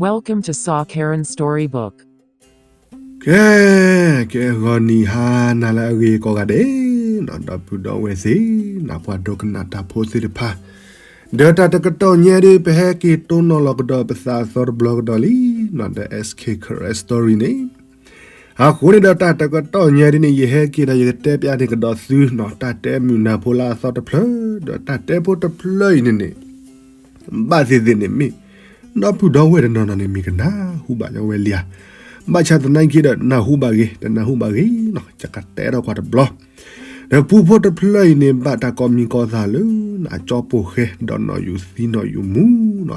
Welcome to Sa Karen Storybook. ကဲ, ကဲဂီၤနံၤဟါနၤလၢအဂ့ၤကိးဂၤဒဲး, ဒီပုၢ်ဒီဝဲၢ်သ့ၣ်, နပှၤဒိကနၣ်တၢ်ဖိသ့ၣ်တဖၣ်, ဒီးတၢ်တကတီၢ်ညါဒုး ပဟဲက့ၤတိၢ်နီၣ်လီၤကဒီးပသးအသီတဘျီကဒီးလံ, ဒီး S K Karen Story န့ၣ်, အဃိန့ၣ်ဒီးတၢ်တကတီၢ်ညါဒ်န့ၣ် ယဟဲက့ၤဒီးယကတဲပျးန့ၢ်ကဒီးသု တၢ်တဲမုာ်နၢ်ဖိလၢအသီတဖျၢၣ်, ဒီးတၢ်တဲဖိတဖျၢၣ်အံၤန့ၣ်န့ၣ် ဘၣ်သ့ၣ်သ့ၣ်န့ၣ်မ့ၢ် ဒီပုၢ်ဒီဝဲၢ်တနီၤနီၤန့ၣ် မ့ၢ်ကနၢ်ဟူဘၣ်ညီဝဲလံဧါ, ဘၣ်ဆၣ်သနာ်က့ဒီး နၢ်ဟူဘၣ်ဂ့ၤ တနၢ်ဟူဘၣ်ဂ့ၤနီၤ ယကတဲထီၣ်ကွၢ်တဘျီ, ဒီးပူဖိတဖျၢၣ်အံၤန့ၣ် ဘၣ်တၢ်ကိးမံၤကိးသၣ်လၢ ကၠီပိာ်ဃဲဒီးနီၢ်ယူၣ်သံနီၢ်ယူၣ်မူ,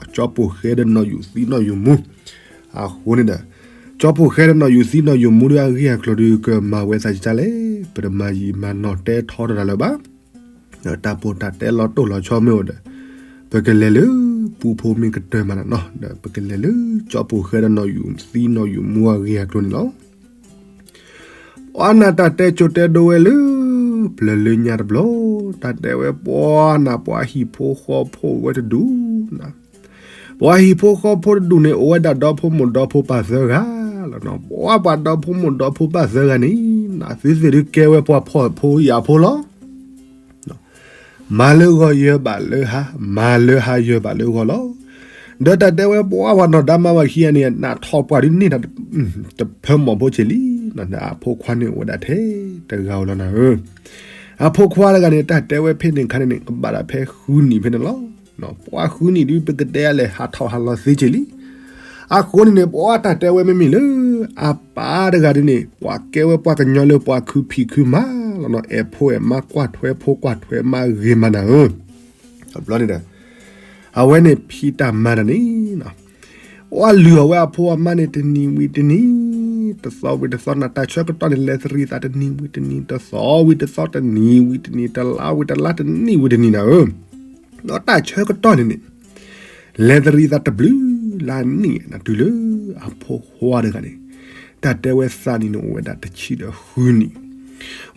ကၠီပိာ်ဃဲဒီးနီၢ်ယူၣ်သံနီၢ်ယူၣ်မူ, အဃိန့ၣ်ဒီး ကၠီပိာ်ဃဲဒီးနီၢ်ယူၣ်သံနီၢ်ယူၣ်မူဒီးအဂ့ၢ်အကျိၤဒုး ကမၤဝဲသးကစၢ်လဲၣ်, ပတမၤယံာ်မၤနီၢ်တဲထီတၢ်လၢၤဘၣ်, ဒီးတၢ်ပိာ်တၢ်တဲလီၤတိၢ်လီၤဆီမ့ၢ်အိၣ်ဒီး ပကလဲၤလၢပူဖိမ့ၢ်ကတၢၢ်မးနီၤ, ဒီးပကလဲၤလၢကၠီပိာ်ဃဲဒီးနီၢ်ယူၣ်သံနီၢ်ယူၣ်မူအဂ့ၢ်အကျိၤန့ၣ်လီၤ. ပှၤနၢ်တၢ်တဲကိၤတဲဒိဝဲလၢ ပျၢၤလၢညါတဘျီ, တၢ်တဲဝဲပှၤနၢ်ပှၤဟံၣ်ဖိဃီဖိဝဲတဒူၣ်နၤ, ပှၤဟံၣ်ဖိဃီဖိတဒူၣ်န့ၣ် အိၣ်ဝဲဒၣ်ဒီဖိမိၢ်ဒီဖိပၢ်သၢဂၤလီၤနီၤ, ပှၤပှၤဒီဖိမိၢ်ဒီဖိပၢ်သၢဂၤန့ၣ် နသုသ့ၣ်ဒုးကဲဝဲပှၤဖှီၣ်ဖိယာ်ဖိလီၤ. မၤလၢဂီၤယၢၤဘၣ်လၢဟါ, မၤလၢဟါယၢၤဘၣ်လၢဂီၤလီၤ. ဒီးတၢ်တဲဝဲပှၤဝဲနီၢ်ဒါမါဝၤခံဂၤန့ၣ် နၢ်ထီၣ်ပှၤဒုးန့ၢ်တၢ် တဖၢမီၢ်ဖိဆ့လံ, အဖိခွါန့ၣ်အိၣ်ဝဲဒၣ်ထဲတဂၤဧိၤလီၤနၤဧၢ, အဖိခွါတဂၤန့ၣ် တၢ်တဲဝဲဖဲန့ၣ်အခါန့ၣ်န့ၣ် ကဘၣ်ဒၣ်ဖဲဃုနံၣ်ဖဲန့ၣ်လီၤ. ပှၤဃုနံၣ်ဒုး ပကတဲလဲၣ် ဟးထီၣ်ဟးလီၤသ့ဆ့လံ. အဃိန့ၣ်န့ၣ် ပှၤတၢ်တဲဝဲမ့မ့ၢ်လၢ အပၢ်တဂၤဒ်န့ၣ် ပှၤကဲဝဲပှၤကညီလၢပှၤခုဖံးခုမၤလီၤနီၤ, အဲၣ်ဖိအဲၣ်မါ ကွၢ်ထွဲဖိကွၢ်ထွဲမါဂ့ၤမးနၤဧၢ, တဘျီန့ၣ်ဒီး အဝဲန့ၣ်ဖံးတၢ်မၤတၢ်န့ၣ် ပှၤလုၢ်အီၣ်ဝဲအဖိအမါန့ၣ် တနံၤဝံၤတနံၤ, တသီဝံၤတသီနၤ, တၢ်ဆၢကတီၢ်န့ၣ် လဲၤသရံးသးတနံၤဝံၤတနံၤ, တသီဝံၤတသီ, တနံၤဝံၤတနံၤ, တလါဝံၤတလါ, တနံၣ်ဝံၤတနံၣ်နၤဧၢ, ဒီးတၢ်ဆၢကတီၢ်န့ၣ်န့ၣ် လဲၤသရံးသးတဘျုးလါနံၣ်နၤ တုၤလၢအဖိခွါတဂၤန့ၣ် တၢ်တဲဝဲသးနံၣ်န့ၣ်အိၣ်ဝဲဒၣ်တဆံဒီးဃုနံၣ်,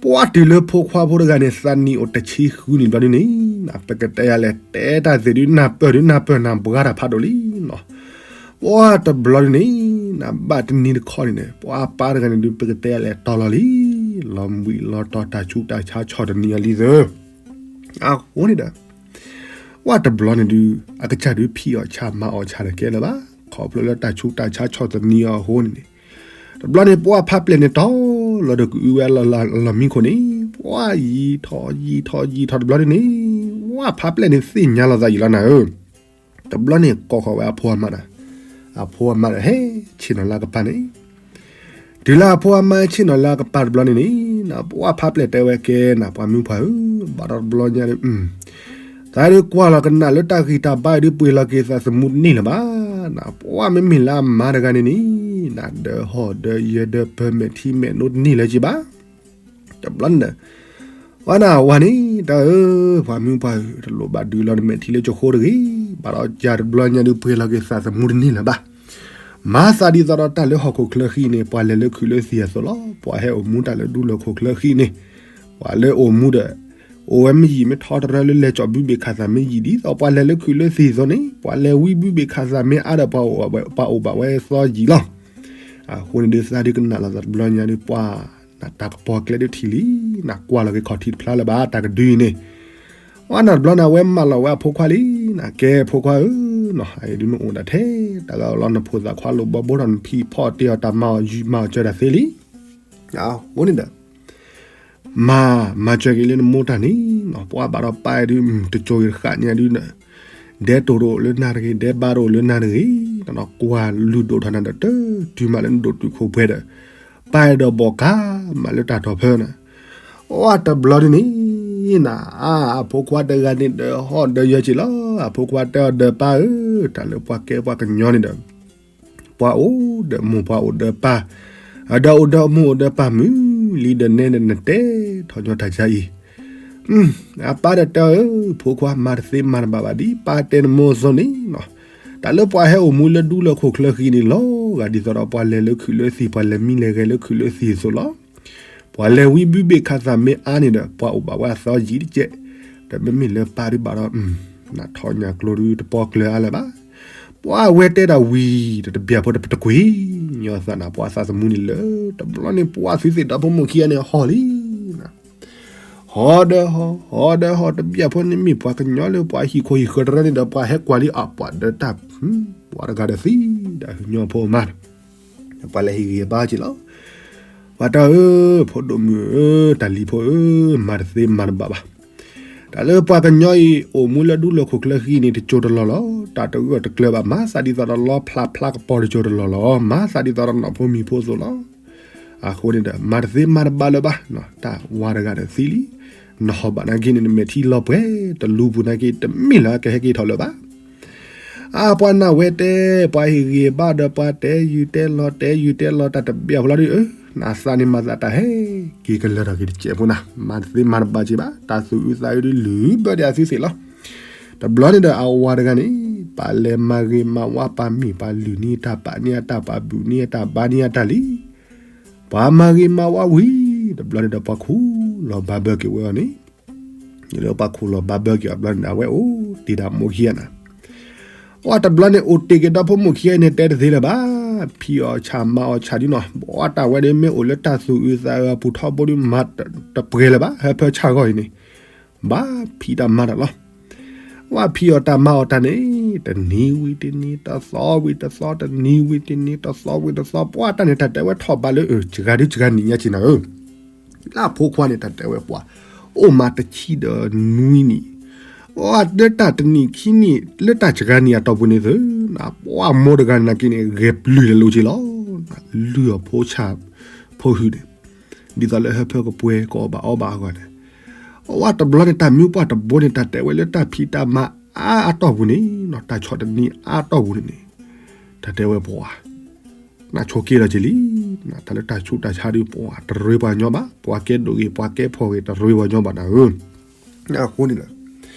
ပှၤတုၤလၢဖိခွါဖိတဂၤန့ၣ် သးနံၣ်အိၣ်တဆံဃုနံၣ်တဘျီဒ်န့ၣ် ပကတဲယၤလဲၣ် တဲတၢ်သ့ၣ်ဒုး နၢ်ပၢၢ်ဒုး နၢ်ပၢၢ်နၢ်ဘှါတၢ်ဖးဒိၣ်လံနီၤ, ပှၤတဘျီဒ်န့ၣ် နဘၣ်တနံၤတခီန့ၣ်န့ၣ် ပှၤပၢ်တဂၤန့ၣ်ဒုး ပကတဲယၤလဲၣ်တီၤလီၤလံ, လီၤဘှံးလီၤတီၤ တၢ်ဆူးတၢ်ဆါဆီၣ်တနံၤအလံသၢ, အဃိန့ၣ်ဒီး ပှၤတဘျီန့ၣ်ဒုး အကစၢ်ဒုးဖံးအီၣ်ဆၣ်မၤအီၣ်ဆၣ်တကဲလၢၤဘၣ်, ခီဖျိလၢတၢ်ဆူးတၢ်ဆါဆီၣ်တနံၤအီၤအဃိန့ၣ်န့ၣ်, တဘျီန့ၣ် ပှၤဖးပျဲၢ်န့ၣ်တီၤလီၤဒီးကအုဝဲလီၢ်မံခိၣ်န့ၣ် ပှၤယံၤထီၣ်ယံၤထီၣ်ယံၤထီၣ်တဘျီန့ၣ်န့ၣ် ပှၤဖးပျဲၢ်န့ၣ်သ့ၣ်ညါလီၤသးယံာ်လီၤနၤဧၢ, တဘျီန့ၣ်ကိးဃီၤဝဲအဖိအမါနၤ, အဖိအမါဒီးဟဲဆ့ၣ်နီၤလၢအကပၤန့ၣ် တုၤလၢအဖိအမါဆ့ၣ်နီၤလၢအကပၤတဘျီန့ၣ်န့ၣ် ပှၤဖးပျဲၢ်တဲဝဲကဲနၤ ပှၤမုၣ်ပှၢ်ဧၢ, ဘၣ်ဒီးတဘျီညါဒုး သးဒုးကွၢ်လီၤကနၣ်လၢတၢ်ဂံၢ်တၢ်ဘါအံၤဒုး ပှ့ၤလီၤက့ၤသးသမူတန့ၢ်လၢၤဘၣ်, နပှၤမ့မ့ၢ်လၢအမါတဂၤန့ၣ်န့ၣ် နဒၢဟီၣ်ဒၢယၢၤဒၢပၢၤမဲာ်ထံမဲာ်နိတန့ၢ်လၢၤက့ၤဘၣ်, တဘျီန့ၣ်ဒီး ပှၤနၢ်ဝၤန့ၣ် တၢ်ဧၢ, ပှၤမုၣ်ပှၢ်ဧၢ, တလိၣ်ဘၣ်ဒုးလီၤနမဲာ်ထံလၢကဃိတဂ့ၤ, ဘၣ်ဒီးယၤတဘျီညါဒုး ပှ့ၤလီၤက့ၤသးသမူတန့ၢ်လၢၤဘၣ်, မၤသးဒ်သိးဒီးတၢ်လၢဟီၣ်ခိၣ်ချၢဃံန့ၣ် ပှၤလဲၤလၢခုးလၢသံၣ်အသိးလီၤ, ပှၤဟဲအိၣ်မူတၢ်လၢဒူလၢၢ်ခိၣ်ချၢဃံန့ၣ်, ပှၤလၢအိၣ်မူဒီး အိၣ်ဝဲမ့ၢ်ယံာ်မ့ၢ်ထီတရၢလၢလဲၤကၠီၣ်ဘုဘ့ၣ်ခးသးမ့ၢ်ယံာ်ဒ်သိး ပှၤလဲၤလၢခုးလၢသံၣ်အသိးန့ၣ် ပှၤလဲၤဝံဘုဘ့ၣ်ခးသးမ့ၢ်အါဒီး ပှၤအိၣ်ဘၣ်ဝဲသီယံာ်လီၤ. အဃိန့ၣ်ဒုး သးဒုးကနၣ်လီၤသးတဘျီညါဒုး ပှၤနတၢ်ကပီၤကျဲဒုးထံၣ်လံ, နကွၢ်လီၤက့ၤခီၣ်ထံးတဖျါလၢၤဘၣ် တၢ်ကဒုအံၤန့ၣ်, ပှၤနတဘျီန့ၣ် အဝဲမၢလီၤဝဲအဖိခွါလံ, နကဲဖိခွါဧၢ, နဒုးမ့ၢ်အိၣ်ဒၣ်ထဲတၢ်ဂၤအလီၢ် နဖိသၣ်ခွါလိာ်ဘီဘိထီၣ် နဖံးဖီၣ်တ့ၢ်အီၤတၢ်မၤအီၣ်ယံာ်မၤအီၣ်စၢၤတၢ်သ့လံ. အဃိန့ၣ်ဒီး မၤ မၤစၢၤက့ၤလၢနမိၢ်တၢ်န့ၣ်, ပှၤဘၣ်ဒီးပၢ်အံၤဒုး တစိၤဂ့ၤတဃၣ်ညါဒုး, ဒဲတိၢ်တအိၣ်လၢနၤတဂ့ၤ, ဒဲဘါတအိၣ်လၢနၤတဂ့ၤ, ကွၢ်လုၢ်ဒိၣ်ထီၣ်နၤဒီး တတုၤမးလၢနဒိၣ်တုာ်ခိၣ်ပှဲၤဒီး ပၢ်အဲၣ်ဒိးဘီၣ်ကးမးလၢတၢ်ထီၣ်ဖၢနၤ, အတဘျီဒ်န့ၣ် နအါ အဖိခွါတဂၤန့ၣ် ဒၢဟီၣ်ဒၢယၢၤက့ၤလီၤ. အဖိခွါတဲအီၤဒီး ပၢ်ဧၢ, တၢ်လၢပှၤကဲပှၤကညီန့ၣ်ဒီး ပှၤအိၣ်ဒီးမိၢ်ပှၤအိၣ်ဒီးပၢ်, အဒီးအိၣ်ဒီးမိၢ်အိၣ်ဒီးပၢ်မုၢ်လံဒီးနဲဒီး နတဲထီၣ်ညီတၢ်ယါအံၤ, အပၢ်ဒီးတဲအီၤဧၢ, ဖိခွါမၤတသ့မၤတဘၣ်ဘၣ် ဒ်ပၢ်တဲနမိၢ်အသိးန့ၣ်လီၤ. တၢ်လၢပှၤဟဲအိၣ်မူလၢဒူလၢခိၣ်ချၢဃံန့ၣ် လီၤဂာ်ဒ်သိးဒီးပှၤလဲၤလၢခုးလၢသံၣ်, ပှၤလဲၤမံလဲၤဂဲၤလၢခုးလၢသံၣ်အသိးလီၤ. ပှၤလဲၤဝံဘုဘ့ၣ်ခးသးမ့ၢ်အါန့ၣ်ဒီး ပှၤအိၣ်ဘၣ်ဝဲအသီယံာ်တကဲး, ဒီးမ့မ့ၢ်လၢပၢ်ဒုးဘၣ်ဒီး နထီၣ်ညၣ်ကျိၤဒုးတပီၢ်ကျၢၤအါလၢၤဘၣ်. ပှၤဝဲတဲဒၣ်ဝံၤဒီး တဘျီဖိတကွံာ်ညီသးနၤ ပှၤသးသမူန့ၣ်လၢ တဘျီန့ၣ် ပှၤသုသ့ၣ်ဒီဖိမိၢ်ခံဂၤန့ၣ်ဟီၣ်လံ ဟီၣ်ဒီးဟီၣ် ဟီၣ်ဒီးဟီၣ် တဘျီဖိန့ၣ်မ့ၢ်ပှၤကညီလၢပှၤဟံၣ်ခိၣ်ဟံၣ်ဃၢၤတရၢန့ၣ်ဒီး ပှၤဟဲကွၢ်လံအပှၤဒီးတၢ် ပှၤတဂၤဒီးသံ တၢ်ဟူညီဖိမါ ပှၤလဲၤဟ့ၣ်ဂံၢ်ဘါက့ၤလီၤ. ပှၤတၢ်ဧၢ, ဖိဒိၣ်မုၣ်ဧၢ, တၢ်လံၤဖိဧၢ, မၤတသ့မၤတဘၣ်ဘၣ်. တၢ်လၢပှၤကညီအံၤ အိၣ်မူလၢဒူလၢၢ်ခိၣ်ချၢဃံန့ၣ် တစိၢ်တလီၢ်လီၤ. တၢ်တဂၢၢ်တကျၢၤဘၣ်, မၤသးဒ်သိးဒီးလီဖျးဖျါကပီၤတစိၢ်တလီၢ်လီၤ. မၤသးဒ်သိးဒီးနီၢ်ဖိမံၤဖိအသိးလီၤ. အဃိန့ၣ်ဒီး မၤတသ့မၤတဘၣ်လၢၤဘၣ်, တၢ်ဝၤတဂၤဒီးသံလံ. နဟီၣ်ဘၣ်နာ်က့န့ၣ် နမဲာ်ထံလီၤပှဲၤ တလူပူၤနာ်က့ တမ့ၢ်လၢအကဟဲက့ၤထီၣ်လၢၤဘၣ်. အါ ပှၤနၢ်ဝဲတဲ, ပှၤဟ့ၣ်ဂံၢ်ဘါဒီးပှၤတဲယုာ်တဲလီၤ တဲယုာ်တဲလီၤ တၢ်တဘျီဖိလီၤဒုးဧၢ, နသးန့ၣ်မၤသးတၢ်ဟဲက့ၤကလၢၤထီၣ်က့ၤတစဲးဖိနၤ, မၤတသ့မၤတဘၣ်က့ၤဘၣ်, တၢ်သူၣ်အုးသးအုးဒုးလုၢ်ဘၢဒၣ်အသုသ့ၣ်လီၤ. တဘျီန့ၣ်ဒီးအဝၤတဂၤန့ၣ် ပာ်လဲၤမၤဂ့ၤမၤဝါ ပာ်မ့ၢ်ပာ်လုၢ်န့ၢ်တၢ် ပာ်န့ၢ်အတၢ် ပာ်ဘုးန့ၢ်အတၢ် ဘါန့ၢ်အတၢ်လံ. ပှၤမၤဂ့ၤမၤဝါဝံၤ တဘျီန့ၣ်ဒီးပှၤခူၣ်လီၤဘၣ်ဘၢက့ၤဝဲအီၤန့ၣ် လၢပှၤခူၣ်လီၤဘၣ်ဘၢက့ၤအီၤတဘျီန့ၣ် အဝဲအိၣ်တ့ၢ်ဒၣ်မိၢ်ခံဂၤနၤ, အတဘျီန့ၣ် အိၣ်တ့ၢ်က့ၤဒီးဖိမိၢ်ခံဂၤန့ၣ် တဲတသ့လၢၤဘၣ်. ဖံးအီၣ်ဆၣ်မၤအီၣ်ဆၣ်ဒ်နီၤ, ဘၣ်တၢ်ဝဲဒၣ်မ့ၢ်အိၣ်လၢတၢ်သူၣ်အုးသးအုးအပူၤထီဘိဒုး မၤတပှဲၤလၢၤဘၣ်, ဟၢဖၢဆၣ်ဂီၢ်အံၤန့ၣ် ဘၣ်ဖံးတၢ်မၤတၢ်လီၤ. ဝဲဖံးအီၣ်တၢ်မၤအီၣ်တၢ်န့ၣ် တနံၤဝံၤတနံၤ တသီဝံၤတသီ တနံၤဝံၤတနံၤ တသီဝံၤတသီ ပှၤတၢ်န့ၣ် တၢ်တဲဝဲထီၣ်ဘးလၢ စှၤဒုစှၤနံၣ်ညါက့နၤဧၢ, လၢအဖိခွါန့ၣ် တၢ်တဲဝဲပှၤ အိၣ်မးတဆံဒီးနွံနံၣ်, အလၢတၢ်တနံၣ်ခံနံၣ် လၢတၢ်စှၤနံၣ်အတီၢ်ပူၤန့ၣ်သု, ပှၤမိၢ်တဂၤန့ၣ်နာ်က့န့ၣ် ဂဲၤပျုၢ်လၢာ်လီၤက့လီၤ, လုၢ်အီၣ်ဖိဆၣ် ဖိဟုၣ်န့ၣ် ဒ်သိးလၢဟၢဖၢကပှဲၤကအီၣ်ဘၣ်အီဘၣ်အဂီၢ်န့ၣ်, အဝဲတဘျီန့ၣ် တၢ်မံပှၢ်တဘိန့ၣ် တၢ်တဲဝဲလၢတၢ်ဖံးတၢ်မၤအါအတီၢ်ပူၤန့ၣ်, တၢ်ဆီၣ်တနံၤအါတီၢ်ပူၤန့ၣ်န့ၣ်, တၢ်တဲဝဲပှၤ နဆိးက့လီၤက့လံ, တၢ်လၢတၢ်ဆူးတၢ်ဆါဒုးပှၤတရ့ပှၤညီဘၣ်, ပှၤကဲဒိၣ်ဂ့ၤ ပှၤကဲဖှီၣ်ဂ့ၤ တရ့ပှၤညီဘၣ်နၤဧၢ, အဃိန့ၣ်လီၤ.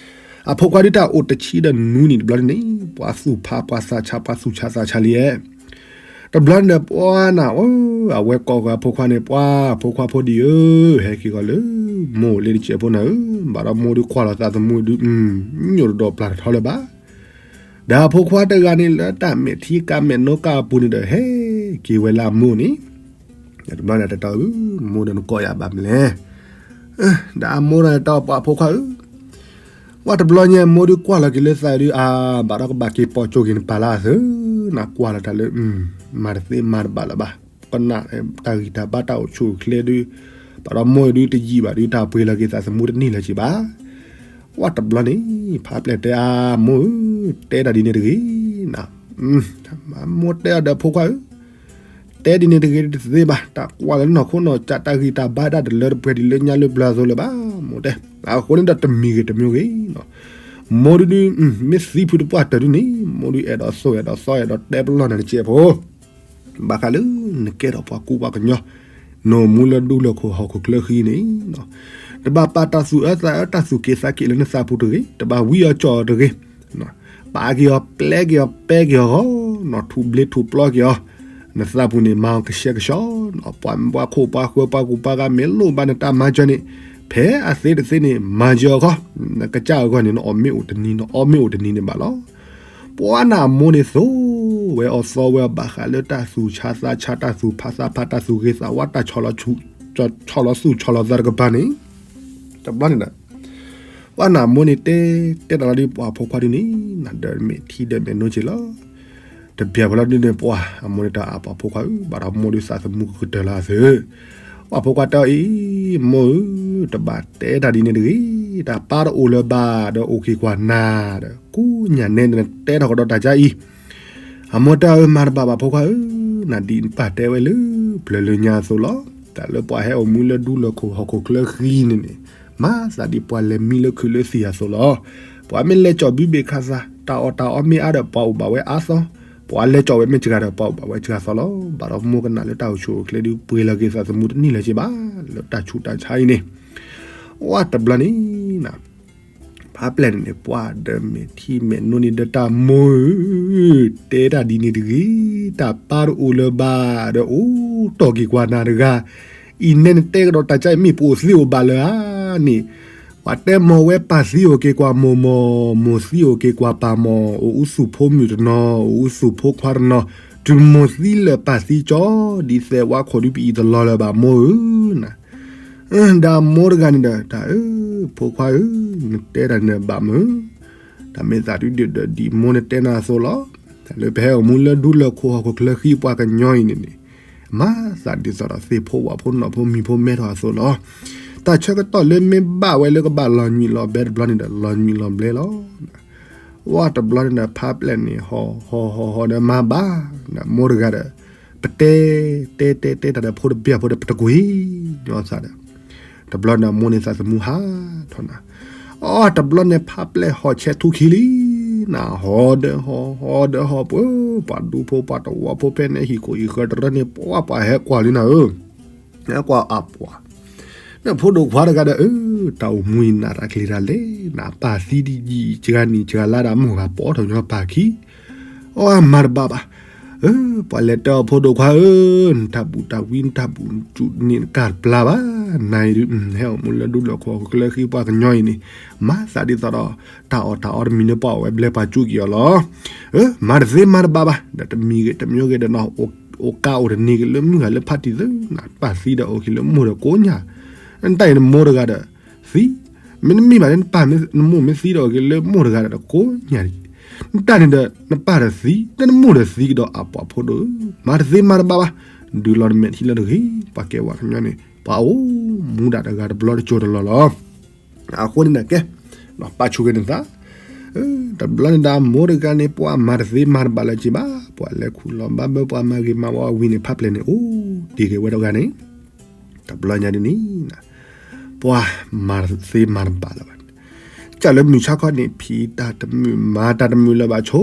အဖိခွါဒုးတၢ်အိၣ်တဆံဒီးနွံနံၣ်တဘျီန့ၣ်န့ၣ် ပှၤသူၣ်ဖးပှၤသးဆါ ပှၤသူၣ်ဆါသးဆါလံဧါ, တဘျီန့ၣ်ဒီးပှၤနၢ် အဝဲကိးဃီၤအဖိခွါန့ၣ် ပှၤဖိခွါဖိဒံးဧၢ, ဟဲက့ၤဂီၤလၢ မိၢ်လၢတစဲးဖိနၤဧၢ, ဘၣ်ဒီးမိၢ်ဒုးကွၢ်လီၤသးသမူဒုး ညိၣ်တဒီးပျၢ်တထီလၢၤဘၣ်. ဒီးအဖိခွါတဂၤန့ၣ် လၢတၢ်မဲာ်ထံကါမဲာ်နိကါအပူၤန့ၣ်ဒီး ဟဲက့ၤဝဲလၢအမိၢ်န့ၣ်, တဘျီန့ၣ်တတီၢ်ဧၢ, မိၢ်ဒီးနကိးယၤဘၣ်မနုၤလဲၣ်, ဒီးအမိၢ်ဒီးတတီၢ်ပှၤဖိခွါဧၢ, ပှၤတဘျီညါမိၢ်ဒုးကွၢ်လီၤက့ၤလၢသးဒုး အါ ဘၣ်ဒီးကဘၣ်က့ၤပိာ်ကၠိက့ၤနပၢ်လၢအသု, နကွၢ်လီၤတၢ်လၢ မၤတသ့မၤတဘၣ်လၢၤဘၣ်, ကနၣ်တၢ်ဂံၢ်တၢ်ဘါတၢ်အိၣ်ဆူၣ်အိၣ်ချ့ဒုး, ဘၣ်ဒီးမိၢ်ဒုးတယံာ်ဘၣ်ဒုး တၢ်ပှ့ၤလီၤက့ၤသးသမူတန့ၢ်လၢၤက့ဘၣ်. ပှၤတဘျီန့ၣ် ဖးပျဲၢ်တဲအါ မိၢ်ဧၢ, တဲတၢ်ဒ်န့ၣ်တဂ့ၤ, မိၢ်တဲအီၤဒီးဖိခွါဧၢ, တဲဒ်န့ၣ်တဂ့ၤတသ့ဘၣ်, တၢ်ကွၢ်လၢနီၢ်ခိနီၢ်စၢ် တၢ်ဂံၢ်တၢ်ဘါဒၣ်တလၢတပှဲၤဒ်လၢညါလၢပျၢၤအသိးလၢၤဘၣ်, မိၢ်တဲ, အဃိန့ၣ်ဒီးတမံၤဂ့ၤတမံၤဂ့ၤ, မိၢ်ဒုးဒုး မ့ၢ်သံဖုတပှၢ်တၢၢ်ဒုးန့ၣ် မိၢ်ဒုးအဲၣ်ဒိးသိၣ်အဲၣ်ဒိးသီအဲၣ်ဒိးတဲပလီၢ်နၤတစဲးဖိ ဘၣ်ဃးလၢ နကဲထီၣ်ပှၤကူပှၤကညီ, နအိၣ်မူလၢဒူလၢၢ်ခိၣ်ဟီၣ်ခိၣ်ချၢဃံန့ၣ်, တဘၣ်ပာ်တၢ်သူၣ်အၢသးအၢတၢ်သူၣ်က့ၤသးက့ၤလၢနသးပူၤတဂ့ၤ, တဘၣ်ဝံအီၤကၠီအီၤတဂ့ၤ, ပာ်က့ၤအီၤ ပျဲက့ၤအီၤ ပဲက့ၤအီၤဂီၢ်, ထူၣ်ဘျ့ထူၣ်ပျီက့ၤအီၤ, နသးပူၤန့ၣ် မၤအီၤကဆှဲကဆှီ, ပှၤမ့ၢ်ပှၤခိၣ်ပှၤဃၢၤပှၤကူၣ်ပှၤဂၤမ့ၢ်လိၣ်ဘၣ်နတၢ်မၤစၢၤန့ၣ်, ဖဲအသ့တသ့န့ၣ် မၤစၢၤအီၤဂီၢ်, နကစၢ်အဂီၢ်န့ၣ် နအီၣ်မ့ၢ်အိၣ်တနံၤ နအီမ့ၢ်အိၣ်တနံၤန့ၣ်ဘၣ်လီၤ. ပှၤနၢ်အမိၢ်န့ၣ်သိၣ်ဝဲအီၤသီဝဲအီၤဘၣ်ဃးလၢတၢ်သူၣ်ဆါသးဆါ တၢ်သူၣ်ဖးသးဖး တၢ်သူၣ်ဂ့ၤသးဝါ တၢ်ဆီၣ်လီၤသူၣ်ဆီၣ်လီၤသးတကပၤန့ၣ်, တဘျီန့ၣ်ဒီး ပှၤနၢ်အမိၢ်န့ၣ်တဲ တဲတၢ်လီၤဒ်ပှၤဖိခွါဒုးန့ၣ် နဒီးမဲာ်ထံဒီးမဲာ်နိက့ၤလီၤ. တဘျီဖိလီၤဒုးန့ၣ် ပှၤအမိၢ်န့ၣ်တၢ်အပှၤဖိခွါဧၢ ဘၣ်ဒီးမိၢ်ဒုးသးသမူကကတၢၢ်လၢအသၢ, ပှၤဖိခွါတဲအီၤအံၤ မိၢ်ဧၢ, တဘၣ်တဲတၢ်ဒ်န့ၣ်တဂ့ၤ, တၢ်ပၢ်တအိၣ်လၢၤဘၣ်ဒီးအိၣ်က့ၤကွၢ်နၤဒီး ကိးညါနဲနတဲထီၣ်ကဒီးတၢ်ကါအံၤ, အမိၢ်တဲအီၤ မၤတဘၣ်ဘၣ်ဖိခွါဧၢ, နဒ်ပၢ်တဲဝဲလၢ ပျၢၤလၢညါအသိးလီၤ. တၢ်လၢပှၤဟဲအိၣ်မူလၢဒူလၢၢ်ခိၣ်ဟီၣ်ခိၣ်ချၢဃံန့ၣ်န့ၣ်, မၤသးဒ်ပှၤလဲၤမံလၢခုးလၢသံၣ်အသိးလီၤ. ပှၤမ့ၢ်လဲၤကၠီၣ်ဘုဘ့ၣ်ခးသး တၢ်အီၣ်တၢ်အီမ့ၢ်အါဒီးပှၤအိၣ်ဘၣ်ဝဲအါသီ, ပှၤလဲၤကၠီၣ်ဝဲမ့ၢ်စှၤဒီးပှၤအိၣ်ဘၣ်ဝဲစှၤသီလီၤ. ဘၣ်ဒီးမိၢ်ကနၣ်လၢတၢ်အိၣ်ဆူၣ်အိၣ်ချ့ဒုးပှ့ၤလီၤက့ၤသးသမူတန့ၢ်လၢၤက့ဘၣ်, လၢတၢ်ဆူးတၢ်ဆါအံၤန့ၣ်, ဝဲတဘျီန့ၣ် ဖးပျဲၢ်န့ၣ်န့ၣ် ပှၤဒီးမဲာ်ထံမဲာ်နိန့ၣ်ဒီးတၢ်မိၢ်ဧၢ, တဲတၢ်ဒ်န့ၣ်တဂ့ၤ, တၢ်ပၢ်တအိၣ်လၢၤဘၣ်ဒီးအိၣ်တီၢ်က့ၤကွၢ်နၤတဂၤ, အံၤနဲနတဲကဒီးတၢ်ကါအံၤမ့ၢ်ပအိၣ်သ့အိၣ်ဘၣ်လၢၤဧါန့ၣ်, ပှၤတဲမိၢ်ဝဲပၢ်သံအိၣ်က့ၤကွၢ်မိၢ်မီၢ်, မိၢ်သံအိၣ်က့ၤကွၢ်ပၢ်မီၢ်, အိၣ်အူသူၣ်ဖိမုၣ်တနီၤ, အိၣ်အူသူၣ်ဖိခွါတနီၤ, တုၤမိၢ်သံလၢာ်ပၢ်သံကၠီ, ဒ်သဲးဝါခိၣ်ဒုးပအံၣ်သလီၤလၢၤဘၣ်မိၢ်ဧၢ, န ဒီးမိၢ်တဂၤန့ၣ်ဒီး တၢ်ဧၢ, ဖိခွါဧၢ, နတဲတၢ်န့ၣ်ဘၣ်မုာ်, တၢ်မ့ၢ်သးဒုးဒုးဒံးမိၢ်နတဲနၤအသိးလီၤ. တၢ်လၢပဟဲအိၣ်မူလၢဒူလၢၢ်ခိၣ်ဟီၣ်ခိၣ်ချၢဃံပှၤကညီအံၤန့ၣ်န့ၣ်, မၤသးဒ်သိးဒီးသ့ၣ်ဖိဝၣ်ဖိနီၢ်ဖိမံၤဖိမဲထီၣ်အသိးလီၤ. တၢ်ဆၢကတီၢ်လၢမ့ၢ်ဘၣ်ဝဲလၢကဘၣ်လီၤညွံးလီၤဘဲတဘျီန့ၣ်ဒီး လီၤညွံးလီၤဘဲလီၤ. ဝဲတဘျီန့ၣ်ဒီး ဖါပျဲၢ်န့ၣ် ဟီၣ်ဟီၣ်ဟီၣ်ဟီၣ်ဒီးမၤဘၣ်, မိၢ်တဂၤဒီး ပတဲ တဲတဲတဲတၢ်ဒီးဖိတဘ့ၣ်ဖိဒီး ပတကွံာ်ညီသးဒီး, တဘျီန့ၣ်မိၢ်န့ၣ်သးသမူဟးထီၣ်နၤ, အီ တဘျီန့ၣ်ဖါပျဲၢ်ဟီၣ်ဆဲးထူခံလံ, နဟီၣ်ဒီးဟီၣ် ဟီၣ်ဒီးဟီၣ်ပှၢ်, ပှၤဒူဖိပှၤတဝီဖိဖဲန့ၣ်ဟံၣ်ခိၣ်အံၤဃၢၤတရၢန့ၣ် ပှၤပှၤဟဲကွၢ်လံနၤဧၢ, ဟဲကွၢ်အပှၤ နဖိဒိၣ်ခွါတဂၤဒီး အၢ တၢ်အိၣ်မူအံၤနးတၢ်ကျ့ၤတၢ်လဲၣ်, နပၢ်သံဒ်ယံာ် စှၤနံၣ်စှၤလါဒီး မိၢ်ဂၤပိာ်ထီၣ်ညီပၢ်ခံ, အီ မၤတဘၣ်ဘၣ်, အၢ ပှၤလဲၤတဲအီၤဖိဒိၣ်ခွါဧၢ, နတၢ်ဘူၣ်တၢ်ဝံ နတၢ်ဘူၣ်စူၣ်န့ၣ် နကၢ်တပျၢ်ဘၣ်, နၤအံၤဒုး ဟဲအိၣ်မူလၢဒူလၢၢ်ခိၣ်ဟီၣ်ခိၣ်ချၢဃံပှၤကညီအံၤန့ၣ်, မၤသးဒ်သိးဒီး တၢ်အီၣ်တၢ်အီတမံၤန့ၣ် ပှၤအိၣ်ဝဲဘျဲပှၤကၠူက့ၤအီၤလီၤ. အၢ မၤတသ့မၤတဘၣ်ဘၣ်, ဒီးတမံၤဂ့ၤတမံၤဂ့ၤဒီးနီၤ အိၣ်ကါအိၣ်တန့ၢ်က့ၤလၢမုၢ်ဂၤလၢဖါတံၢ်သု, နပၢ်သံဒီးအိၣ်က့ၤလၢမိၢ်ဒီးကိးညါ, နတၢ်အံၤနမိၢ်တဂၤဒီး သံ, မ့တမ့ၢ်ဘၣ်လၢနပၢ်နမိၢ်မ့ၢ်သံဒီးအိၣ်က့ၤလၢမိၢ်တဂၤဒီးကိးညါ, နတၢ်န့ၣ်ဒီး နပၢ်ဒီးသံ ဒီးနမိၢ်ဒီးသံကဒီးအပှၤဖိဒိၣ်ဧၢ, မၤတသ့မၤတဘၣ်ဘၣ်, ဒုးလီၤနမဲာ်ထံလၢတဂ့ၤ, ပှၤကဲဝဲကညီန့ၣ် ပှၤအိၣ်မူဒၣ်တဂၤတဘျီတကၠိတလီၢ်လီၤ. အဃိန့ၣ်ဒီးကဲ, ပာ်ဆူၣ်က့ၤနသး တဘျီန့ၣ်ဒီးမိၢ်တဂၤန့ၣ် ပှၤမၤတသ့မၤတဘၣ်လၢၤက့ၤဘၣ်, ပှၤလဲၤခူၣ်လီၤဘၣ်ဘၢပှၤမၤဂ့ၤမၤဝါဝံၤန့ၣ် ဖါပျဲၢ်န့ၣ် အိၣ်တ့ၢ်က့ၤဝဲတဂၤန့ၣ်, တဘျီညါဒ်န့ၣ် ပှၤမၤတသ့မၤတဘၣ်လၢၤဘၣ်, ကၢ်လၢမုၢ်ဆါခီန့ၣ် ဖံးတၢ်တမုာ်မၤတၢ်တမုာ်လၢၤဘၣ်ဆိ,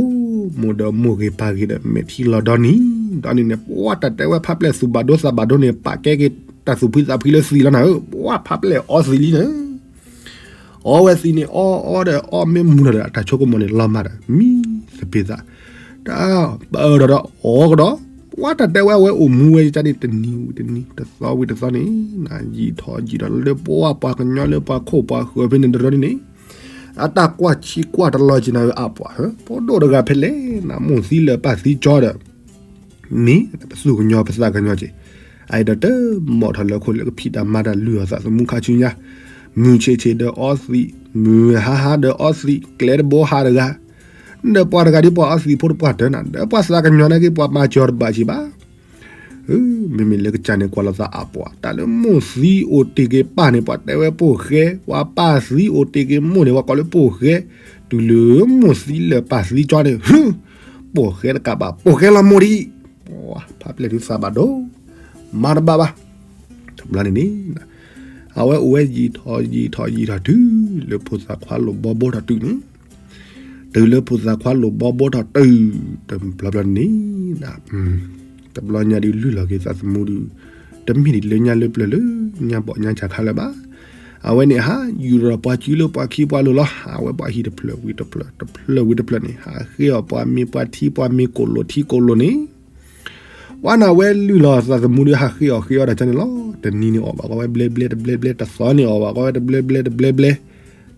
မိၢ်ဒီးမိၢ်ဂ့ၤပၢ်ဂ့ၤဒီးမဲာ်ထံလီၤဒီနံၤ, ဒီနံၤန့ၣ် ပှၤတၢ်တဲဝဲဖါပျဲၢ်သူၣ်ဘၣ်ဒိသးဘၣ်ဒိန့ၣ် ပာ်ကဲက့ၤတၢ်သူၣ်ဖှံသးဖှံလၢသံးလီၤနၤဧၢ, ပှၤဖါပျဲၢ်အီသံးလံန့ၣ် အီဝဲသံးန့ၣ် အီအီဒီးအီမ့ၢ်မူလီၤဒီး အတၢ်ဆိကမိၣ်န့ၣ် လီၤမၢ်ဒီး မံသပ့ၤသး, တၢ်ပၢၢ်ဒီးဒီးအီကဒီး, ပှၤတၢ်တဲဝဲအဝဲအိၣ်မူဝဲကန့ၣ် တနံၤဝံၤတနံၤ တသီဝံၤတသီန့ၣ်, ယံာ်ထီၣ်ယံာ်ထီၣ်လၢပှၤပှၤကညီလၢပှၤခိၣ်ပှၤဃၢၤဖဲန့ၣ်တရၢန့ၣ်န့ၣ်, အတၢ်ကွၢ်ဆံးကွၢ်တလီၤက့ၤနၤဧၢအပှၤဧၢ, ဖိဒိၣ်တဂၤဖဲလဲၣ် နမိၢ်သံလၢာ်ပၢ်သံကၠီဒီး မ့ၢ်ပသူၣ်ကညီၤပသးကညီၤက့ၤ, အအံၤဒီးတမီၣ်ထီၣ်လၢခိၣ်လၢကဖံးတၢ်မၤတၢ်လုၢ်အီၣ်သးသမူခါဆူညါ, မုၢ်ဆ့ၣ်ဆ့ၣ်ဒီးအီသံး, မုၢ်ဟါဟါဒီးအီသံး, ကျဲတဘိဟးတဂၤ, ဒီးပှၤတဂၤဒ်ပှၤအီသံးဖိတပှၢ်တၢၢ်နၤ, ဒီးပှၤသးကညီၤနာ်က့ ပှၤမၤစၢၤတဘၣ်က့ၤဘၣ် မ့မ့ၢ်လၢကစၢ်န့ၣ် ကွၢ်လိာ်သးအပှၤ, တၢ်လၢမိၢ်သံအိၣ်တ့ၢ်က့ၤပၢ်န့ၣ် ပှၤတဲဝဲပိာ်ဃဲ, ပှၤပၢ်သံအိၣ်တ့ၢ်က့ၤမိၢ်န့ၣ် ပှၤကိးလၢပိာ်ဃဲ, တုၤလၢမိၢ်သံလၢာ်ပၢ်သံကၠီန့ၣ်, ပိာ်ဃဲတကးဘၣ် ပိာ်ဃဲလီၤမိၢ်ဒံး, ဖါပျဲၢ်ဒုးသးဘၣ်ဒိ, မၤတဘၣ်ဘၣ်, တဘျီန့ၣ်န့ၣ် အဝဲအိၣ်ဝဲယံာ်ထီၣ်ယံာ်ထီၣ်ယံာ်ထီၣ်တုၤလၢဖိသၣ်ခွါလိၣ်ဘီဘိထီၣ်တုၤန့ၣ်, တုၤလၢဖိသၣ်ခွါလိၣ်ဘီဘိထီၣ်တုၤ, တဘျီဘျီန့ၣ်န့ၣ်, တဘျီညါဒုးလုၢ်လီၤက့ၤသးသမူဒုး, တမ့ၢ်ဒ်လၢညါလၢပျၢၤလၢ ညါဘီၣ်ညါဆၣ်ခါလၢၤဘၣ်. အဝဲန့ၣ်ဟးယူၤဒီးပှၤစုလၢပှၤခံပှၤလိၤလီၤ. အဝဲပှၤဟံၣ်တဖျၢၣ်ဝံၤတဖျၢၣ် တဖျၢၣ်ဝံၤတဖျၢၣ်န့ၣ် ဟးဃ့အီၣ်ပှၤမ့ၤပှၤထံ ပှၤမ့ၤကိၣ်လိာ်ထံကိၣ်လိာ်န့ၣ် ပှၤန့ၣ်ဝဲလုၢ်လီၤသးသမူဒီးဟးဃ့အီၣ်ဃ့အီတၢ်ကန့ၣ်လီၤ. တနံၤန့ၣ်အီၣ်ဘၣ်ကီဝဲဘျဲဘျဲတဘျဲဘျဲ, တသီန့ၣ်အီၣ်ဘၣ်ကီဝဲတဘျဲဘျဲတဘျဲဘျဲ,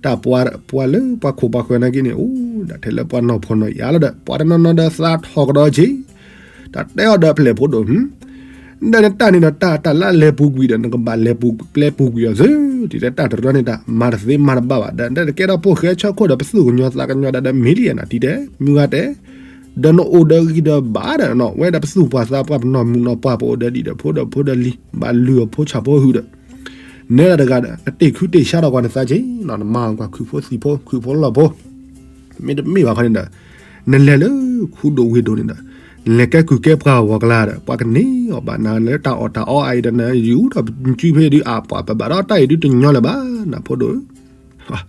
တၢ်ပှၤ ပှၤလၢပှၤခိၣ်ပှၤဃၢၤနာ်က့န့ၣ်အိၣ်ဒၣ်ထဲလၢပှၤနီၢ်ဖှီၣ်နီၢ်ယာ်လီၤဒီး ပှၤတနီၤနီၤဒီးသးထီၣ်ကဒီးက့ၤ တၢ်တဲအီၤဒီးဖျဲၣ်ဖိဒိၣ်, ဒီးနတၢ်န့ၣ်ဒီးတၢ်တၢ်လၢလဲၤပူၤကွံာ်ဒီး နကဘၣ်လဲၤပူၤပျဲပူၤကွံာ်အီၤသု, ဒ်တၢ်တရၢန့ၣ် တၢ်မၤတသ့မၤတဘၣ်ဘၣ်ဒီး တကဲထီၣ်ဖိၣ်ဃဲဆၢခိၣ်ဒီး ပသူၣ်ကညီၤသးကညီၤဒၣ်ဒီး မ့ၢ်လံယဲနၤတံၤတဲ မုၢ်ဂၤတဲ, ဒီးနအိၣ်ဒီးဂံၢ်ဒီးဘါဒီး ဝဲဒၣ်ပသူၣ်ပှၤသးပှၢ်ပနီၢ်မုၢ်နီၢ်ပှၢ်ပအိၣ်ဒီးဒံၣ်ဒီးဖိဒီးဖိဒီးလံၤ ဘၣ်လုၢ်အီၣ်ဖိဆၣ်ဖိဟုာ်ဒီး နဲဒၣ်တဂၤဒီး နတ့ၢ်ခုတ့ၢ်ဆါထီၣ်ကွၢ်နသးက့ၤနီၤ, နမၤကွၢ်ခုၣ်ဖိသံၣ်ဖိ ခုၣ်ဖိလီၢ်ဖိ, မ့တမ့ၢ်ဘၣ်ခီန့ၣ်ဒီး နလဲၤလၢခူဒိၣ်ဝ့ၢ်ဒိၣ်န့ၣ်ဒီး နလဲၤကဲကုၢ်ကဲပှၢ်အဂီၢ်ကျါဒီး ပှၤကန့ၢ်အီၣ်ဘၣ်နၤလၢတၢ်အီၣ်တၢ်အီအံၤဒီး နယူၤထီၣ်နစုဖဲဒုးအပှၤ ပဘၣ်ဒီးတၢ်အံၤဒုးတညီလၢၤဘၣ် နဖိဒိၣ်ဧၢ.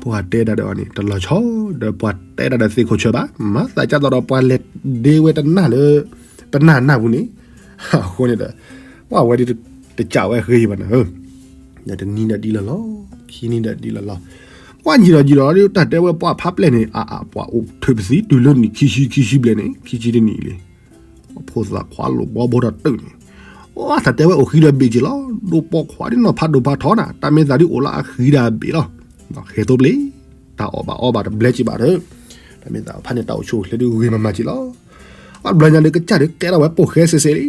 ပှၤတဲတၢ်ဒီးအီၤန့ၣ် တလီၤဆီဒီးပှၤတဲတၢ်ဒီးသ့ၣ်ခိၣ်ဆၢဘၣ်, မၤသးကၢ်သိးဒီးပှၤလဲၤဒ့ဝဲတနၢ်လၢ ပနၢ်နၢ်ပူၤန့ၣ်, အဃိန့ၣ်ဒီး ပှၤဝဲဒၣ်တကးဝဲဃ့ဘၣ်နၤဧၢ, တနံၤဒီးဒ်လီၤလီၤ, ခံနံၤဒီးဒ်လီၤလီၤ, ပှၤယံာ်ဒီးယံာ်ဒီးတၢ်တဲဝဲပှၤဖးပျဲၢ်န့ၣ် အအပှၤအိၣ်ထုးပသံ တုၤလၢနံၣ်ခံဆံ ခံဆံဘျဲၣ်န့ၣ် ခံဆံတနံၣ်အံၤလံ ဖိသၣ်ခွါလိၣ်ဘီဘိထီၣ်တုၤန့ၣ်, အတၢ်တဲဝဲအိၣ်ဃံဒီးဘ့ၣ်က့ၤလီၤ, ဒိၣ်ပိာ်ခွါဒ်နီၢ်ဖးဒိၣ်ဖးထီနၤ, တၢ်မ့ၢ်သးဒ်အိၣ်လၢအဃံဒီးအဘ့ၣ်လီၤ. ဟဲသိပျ့ၤ, တၢ်အီၣ်ဘၣ်အီဘၣ်တဘျဲက့ၤဘၣ်ဒီး, တၢ်မ့ၢ်သးဖးန့ၣ် တၢ်အိၣ်ဆူၣ်အိၣ်ချ့ဒုးဂ့ၤမၤမၤက့ၤလီၤ. အဘျီညါဒုးကစၢ်ဒုးကဲထီၣ်ဝဲပိာ်ဃဲစ့ၢ်စ့ၢ်လံ,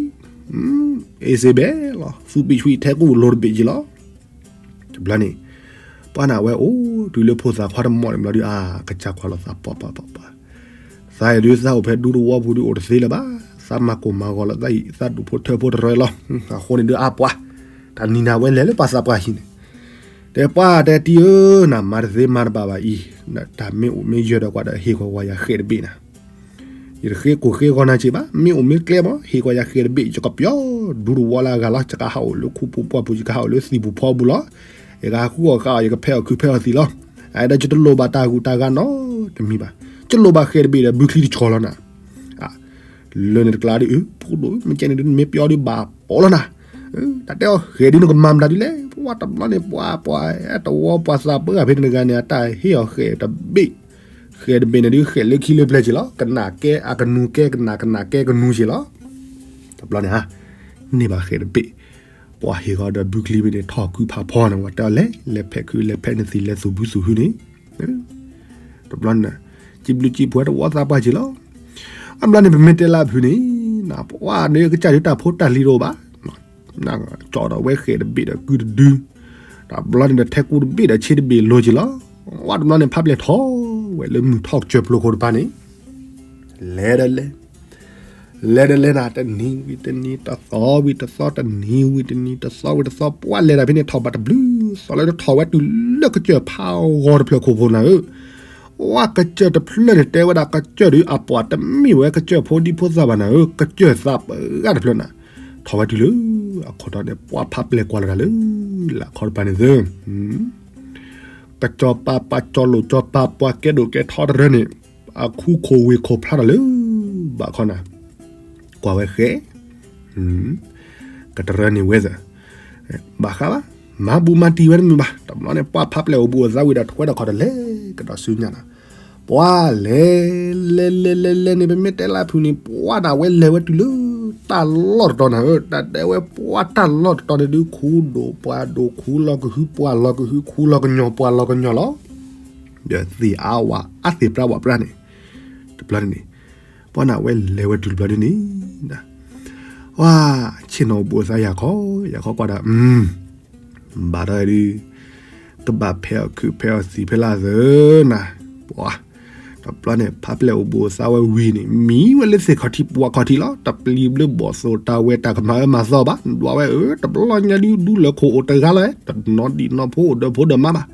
အ့ၣ်စ့ၢ်ဘဲလီၤ, သူၣ်ဘံၣ်ဆှံထဲကူၣ်လိၤတဘ့ၣ်က့ၤလီၤ. တဘျီန့ၣ် ပှၢ်န့ၣ်ဝဲအိၣ်တုၤလၢဖိသၣ်ခွါတမီၢ်န့ၣ်ဘျီဒုး အါ ကစၢ်ကွၢ်လီၤသးပှၢ်ပှၢ်ပှၢ်ပှၢ်, သးအံၤဒုးသးအိၣ်ဖဲဒူသဝီပူၤဒုးအိၣ်တသ့လၢၤဘၣ်, သးမၤကိၢ်မၤဂီၤလၢသးအံၤ သးဒူၣ်ဖိထၢဖိတရၢလီၤ. အဃိန့ၣ်ဒုးအါပှၢ်, တၢ်နံၤနၤဝဲလဲၤလၢပှၤသးပှၢ်ဟံၣ်န့ၣ်, တဲပှၢ်တဲတံၤဧၢ, နမၤတသ့မၤတဘၣ်ဘၣ်အံၤ, တၢ်မ့ၢ်အိၣ်မ့ၢ်ယၢၤဒီးကွၢ်ဒီးဟ့ၣ်ကွၢ်ဝဲယၤဃဲးတဘ့ၣ်နၤ ယတဃ့ကိၢ်ဃ့ဂီၤနၤက့ၤဘၣ်, မ့ၢ်အိၣ်မ့ၢ်ကျဲမး ဟ့ၣ်ကွၢ်ယၤဃဲးတဘ့ၣ် ယကပျီဒူသဝီလၢအဂၤလီၤ, ယကဟးအိၣ်လၢခူပူၤပှၢ်ပူၤ ယကဟးအိၣ်လၢသံၣ်ပူၤဖီပူၤလီၤ. ယကဃုအီၣ်ဃုအီ ယကဖဲးအီၣ်ခုးဖဲးအီၣ်သံးလီၤ. အဝဲဒၣ်ယတလိၣ်ဘၣ်တၢ်ဂုၤတၢ်ဂၤနီတမံၤဘၣ်, ယလိၣ်ဘၣ်ဃဲးတဘ့ၣ်ဒီးဘုချံတဆီလီၤနၤ လၢန့ၣ်တကျါဒ်အုး ဖိဒိၣ် မ့ၢ်ကဲန့ၣ်ဒ်နမ့ၢ်ပျီဒ်ဘၣ်ပီလီၤနၤ, တၢ်တဲအီၤဃဲးဒ်နကမၤမတၤဒ်လဲၣ်, ပှၢ်တဘျီန့ၣ် ပှၢ်ပှၢ် တဝီပှၢ်သးပှၢ်ဖဲန့ၣ်တဂၤန့ၣ် အတၢ်ဟ့ၣ်အီၤဃဲးတဘ့ၣ်, ဃဲးတဘ့ၣ်န့ၣ်ဒ်ဃဲးလၢခံလၢပျဲၢ်က့ၤလီၤ, ကနၣ်ကဲအကနူၤကဲကနၣ်ကနၣ်ကဲကနူၤက့ၤလီၤ. တဘျီန့ၣ် န့ၢ်ဘၣ်ဃဲးတဘ့ၣ်, ပှၢ်ဟ့ၣ်ဃီဒီးဘုချံဘ့ၣ်န့ၣ် ထီၣ်ခုဖးဖီန့ၣ် ဝဲတဲအီၤလဲၤ လဲၤဖဲးခုးလဲၤဖဲးနသံးလဲၤသူၣ်ဘုသူၣ်ဟုန့ၣ် တဘျီန့ၣ် စံးဘျုးစံးဖှိၣ်တဝီသးပှၢ်က့ၤလီၤ. အဘျီန့ၣ် ပမ့ၢ်တဲလၢအဖုၣ်န့ၣ် ပှၢ်ဒ်ကစၢ်ဒုးတၢ်ဖိတၢ်လံၤတအိၣ်ဘၣ်, ကၠီဒီးဝဲဃဲးတဘ့ၣ်ဒီးကုတဒု, တဘျီန့ၣ်ဒီးထဲကူတဘ့ၣ်ဒီးဆ့တဘ့ၣ်လိၤက့ၤလီၤ. ဝဲတဘျီန့ၣ် ဖးပျဲၢ်ထီၣ်ဝဲလၢမုၢ်ထီၣ်ကစၢၢ်ဖျိခိၣ်တပၤန့ၣ် လဲၤဒီးလဲၤ လဲၤဒီးလဲၤနၤ တနံၤဝံၤတနံၤ တသီဝံၤတသီ တနံၤဝံၤတနံၤ တသီဝံၤတသီ ပှၢ်လဲၤဒၣ်ဖဲန့ၣ် ထီၣ်ဘးတဘျုးသီလၢထီၣ်ဝဲတုၤလၢကစၢၢ်ဖးဂီၤတဖျၢၣ်ခိၣ်ဖိနၤဧၢ, ပှၢ်ကစၢၢ်တဖျၢၣ်န့ၣ်တဲဝဲဒၣ်ကစၢၢ်ဒုးအပှၤတမ့ၢ်ဝဲကစၢၢ်ဖိဒံဖိသၣ်ဘၣ်နၤဧၢ, ကစၢၢ်သးပှၢ်တဖျၢၣ်နၤ, ထီၣ်ဝဲတုၤလၢအခီၣ်ထီၣ်န့ၣ် ပှၢ်ဖးပျဲၢ်ကွၢ်လီၤတၢ်လၢ လၢအခီၣ်တပၤန့ၣ်သၢ ကစီၤပၤပှၤကၠီၤလိာ်ကၠီၤပၤပှၤကဲဒိၣ်ကဲထီတရၢန့ၣ် အခူခိၣ်ဝ့ၢ်ခိၣ်ဖျါထီၣ်လၢ ဘၣ်ခီနၤ, ကွၢ်ဝဲဃဲ, ကတရၢန့ၣ်ဝဲသၢ, ဘၣ်ဃးဘၣ်, မၤဘူၣ်မၤတံၢ်ဝဲတမုာ်ဘၣ်, တဘျီန့ၣ် ပှၢ်ဖးပျဲၢ်အိၣ်ဘူးအိၣ်သးဝံၤဒီး ထွဲဒီးခီၣ်ဒီးလဲၤကဒီးဆူညါနၤ, ပှၢ်လဲၤ လဲၤလဲၤလဲၤလဲၤန့ၣ် ပမ့ၢ်တဲလၢအဖုၣ်န့ၣ် ပှၢ်ဒၣ်ဝဲလဲၤဝဲတုၤလၢ တၢ်လီၢ်တတီၤနၤဧၢ, တၢ်တဲဝဲပှၢ်တၢ်လီၢ်တတီၤန့ၣ်ဒုး ခူဒိၣ်ပှၢ်ဒိၣ် ခူလီၤကဟုပှၢ်လီၤကဟု ခူလီၤကညီၤပှၢ်လီၤကညီၤလီၤ, ဒီးသ့ၣ်အါဝဲအါသ့ၣ်ပြၢဝဲပြၢန့ၣ်, တဘျီန့ၣ် ပှၢ်န့ၣ်ဝဲလဲၤဝဲတုၤတဘျီဒ်န့ၣ် ပှၢ် ဆ့ၣ်နီၤအိၣ်ဘူးအိၣ်သးယၤခီ, ယၤခီကွၢ်ဒီး ဘၣ်ဒီးဒုး ကဘၣ်ဖဲးအီၣ်ခုးဖဲးအီၣ်သံးဖဲလၢသၢနၤ, ပှၢ် တဘျီန့ၣ် ဖးပျဲၢ်အိၣ်ဘူးအိၣ်သးဝဲဝံၤန့ၣ် မံဝဲလၢသ့ၣ်ခီၣ်ထံးပှၢ်ခီၣ်ထံးလီၤ, တပျံၤဘျၢဘီၣ်သိၣ်တၢ်ဝဲတၢ်ကမၤအၢမၤသီဘၣ်, ဒွးဝဲအၢ တဘျီညါဒုး ဒူလၢခိၣ်အိၣ်တဂၤလီၤ, တနီၤဒံးနီၤဖိအိၣ်ဒီးဖိဒီးမါဘၣ်,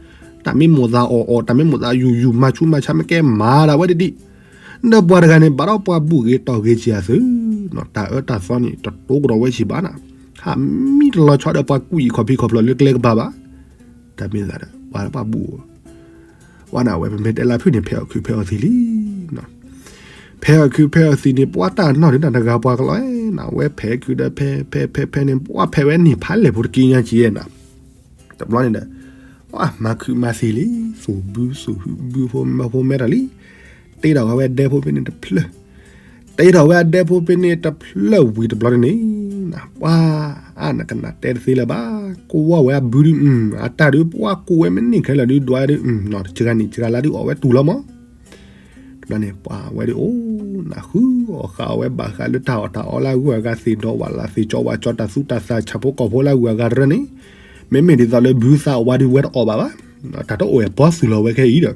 တၢ်မ့ၢ်မိၣ်သးအီၣ်အီၣ် တၢ်မ့ၢ်မိၣ်သးယူၤယူၤ မၤဆူးမၤဆါမ့ၢ်ကဲမၤဒၣ်ဝဲဒ်ဒ် ဒီးပှၤတဂၤန့ၣ် ဘၣ်ဒီးပှၤဘူၣ်ဂ့ၤတီၢ်ဂ့ၤစံးအသုး, တၢ်အၢတၢ်သီန့ၣ် တတိကဒီးဝဲစံးဘၣ်နၤ, ဟးမံတလီၤဆီဒီးပှၤကူၣ်အံၤခီၣ်ဖံးခီၣ်ဖျိးလၢကျဲကပၤဘၣ်, တၢ်မ့ၢ်သးဒီး ပှၤပှၤဘူၣ် ပှၢ်န့ၣ်ဝဲ ပမ့ၢ်တဲလၢဖုၣ်န့ၣ် ဖဲးအီၣ်ခုးဖဲးအီၣ်သံးလံ, ဖဲးအီၣ်ခုးဖဲးအီၣ်သံးန့ၣ် ပှၢ်တၢ်နီၢ်န့ၣ် တၢ်တဂၤပှၤကလီၤနၤ, ဝဲဖဲးခုးဒီးဖဲးဖဲးဖဲးဖဲးန့ၣ် ပှၢ်ဖဲးဝဲနံၣ်ဖးလဲၢ်ဖိတက့ၢ်ညါက့ၤနၤ တဘျီန့ၣ်ဒီး ပှၢ်မၤခုးမၤသံးလံ, သူၣ်ဘုသူၣ်ဟုဘုဖိမၢဖိမဲတၢ်လံ, တ့ထီၣ်ဝဲအဒဲဖိဖဲန့ၣ်တဖျၢၣ်, တ့ထီၣ်ဝဲအဒဲဖိဖဲန့ၣ်တဖျၢၣ်ဝံၤတဘျီန့ၣ်န့ၣ်, ပှၢ် အါနကနၣ်တဲတသ့လၢၤဘၣ်, ကွၢ်ဝဲအဘုဒုး အတၢ်ဒုး ပှၢ်ကူးဝဲမ့ၢ်န့ၢ်ခဲလၢာ်ဒုး ဒွးဒုး တဂၤနံၣ်တဂၤလါဒုးအီၣ်ဝဲတူၢ်လီၤမး တဘျီန့ၣ် ပှၢ်ဝဲဒုးအိၣ်နၢ်ဃုအီၣ်ဃာ်အီၣ်ဝဲဘၣ်ဃးလၢတၢ်အီၣ်တၢ်အီလၢအဂုၤအဂၤ သ့ၣ်ဒီဝၣ်လၢသ့ၣ်ကၠီဝၣ်ကၠီ တၢ်သူတၢ်သၣ်ဆၣ်ဖိကီၢ်ဖိလၢအဂုၤအဂၤတရၢန့ၣ်, မ့မ့ၢ်ဒ်သိးလၢဘုသၣ်အဝါဒုးဝဲတအီၣ်ဘၣ်ဘၣ်, တၢ်တအိၣ်ဝဲပီသုးလီၤဝဲခဲအံၤဒီး, ဒီးကျီ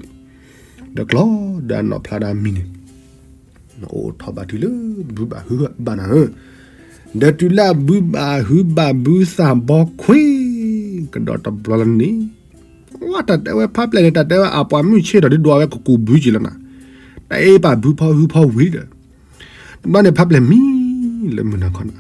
ဒီးအနီၢ်ဖျါဒီးအမံၤန့ၣ် အိၣ်ထီၣ်ဘၣ်တုၤလၢဘုဘၣ်ဟုဘၣ်နၤဧၢ, ဒီးတုၤလၢအဘုဘၣ်ဟုဘၣ်ဘုသၣ်ဘီခွံ ကဒီးတဘျီလၢန့ၣ်, ဝဲတၢ်တဲဝဲဖးပျဲၢ်န့ၣ် တၢ်တဲဝဲအပှၤမုၢ်ဆ့ၣ်ထီၣ်ဒုးဒွးဝဲကကူးဘုက့ၤလီၤနၤ, တၢ်အ့ၣ်ပာ်ဘုဖီဟုဖီဝံၤဒီး တဘျီန့ၣ်ဖးပျဲၢ်မံလၢမုၢ်နၤခီနၤ,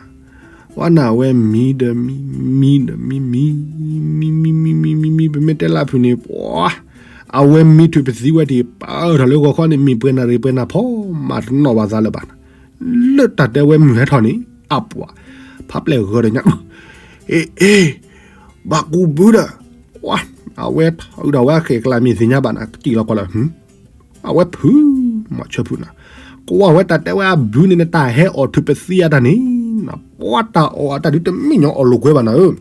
ဝဲနၤဝဲမံဒီးမံ, မံဒီးမံ, မံ, မံ, မံ, မံ, မံ, မံ, မံ, ပမ့ၢ်တဲလၢအဖုၣ်န့ၣ် ပှၤ, အဝဲမံထုးပသံဝဲဒၣ် ပာ်ထီၣ်လၢဂီၤခီန့ၣ် မ့ၢ်ပှဲၤနၣ်ရံၣ်ပှဲၤနၣ်ဖီ မၤတနီၣ်ဘၣ်သးလၢၤဘၣ်နၤ, လၢတၢ်တဲဝဲမုၢ်ဟဲထီၣ်န့ၣ် အပှၤ, ဖးပျဲၢ်ဂၢၢ်ဒီးညါ, အ့ၣ်, အ့ၣ်, ဘၣ်ကူးဘုဒီး, ပှၤ, အဝဲထီၣ်အုးဒီးဝဲအဃဲၣ်ကျါမ့ၢ်သ့ၣ်ညါဘၣ်နၤ ကစံၣ်လီၤကွၢ်လၢ အဝဲဖုး, မၤဆၢဖုးနၤ, ကွၢ်ဝဲတၢ်တဲဝဲအဘုန့ၣ်နတၢ်ဟဲအီၣ်ထုးပသံအတၢ်န့ၣ်, ပှၤတၢ်အီၣ်အတၢ်ဒုးတမ့ၢ်ညီအီၣ်လိာ်ကွဲဘၣ်နၤဧၢ,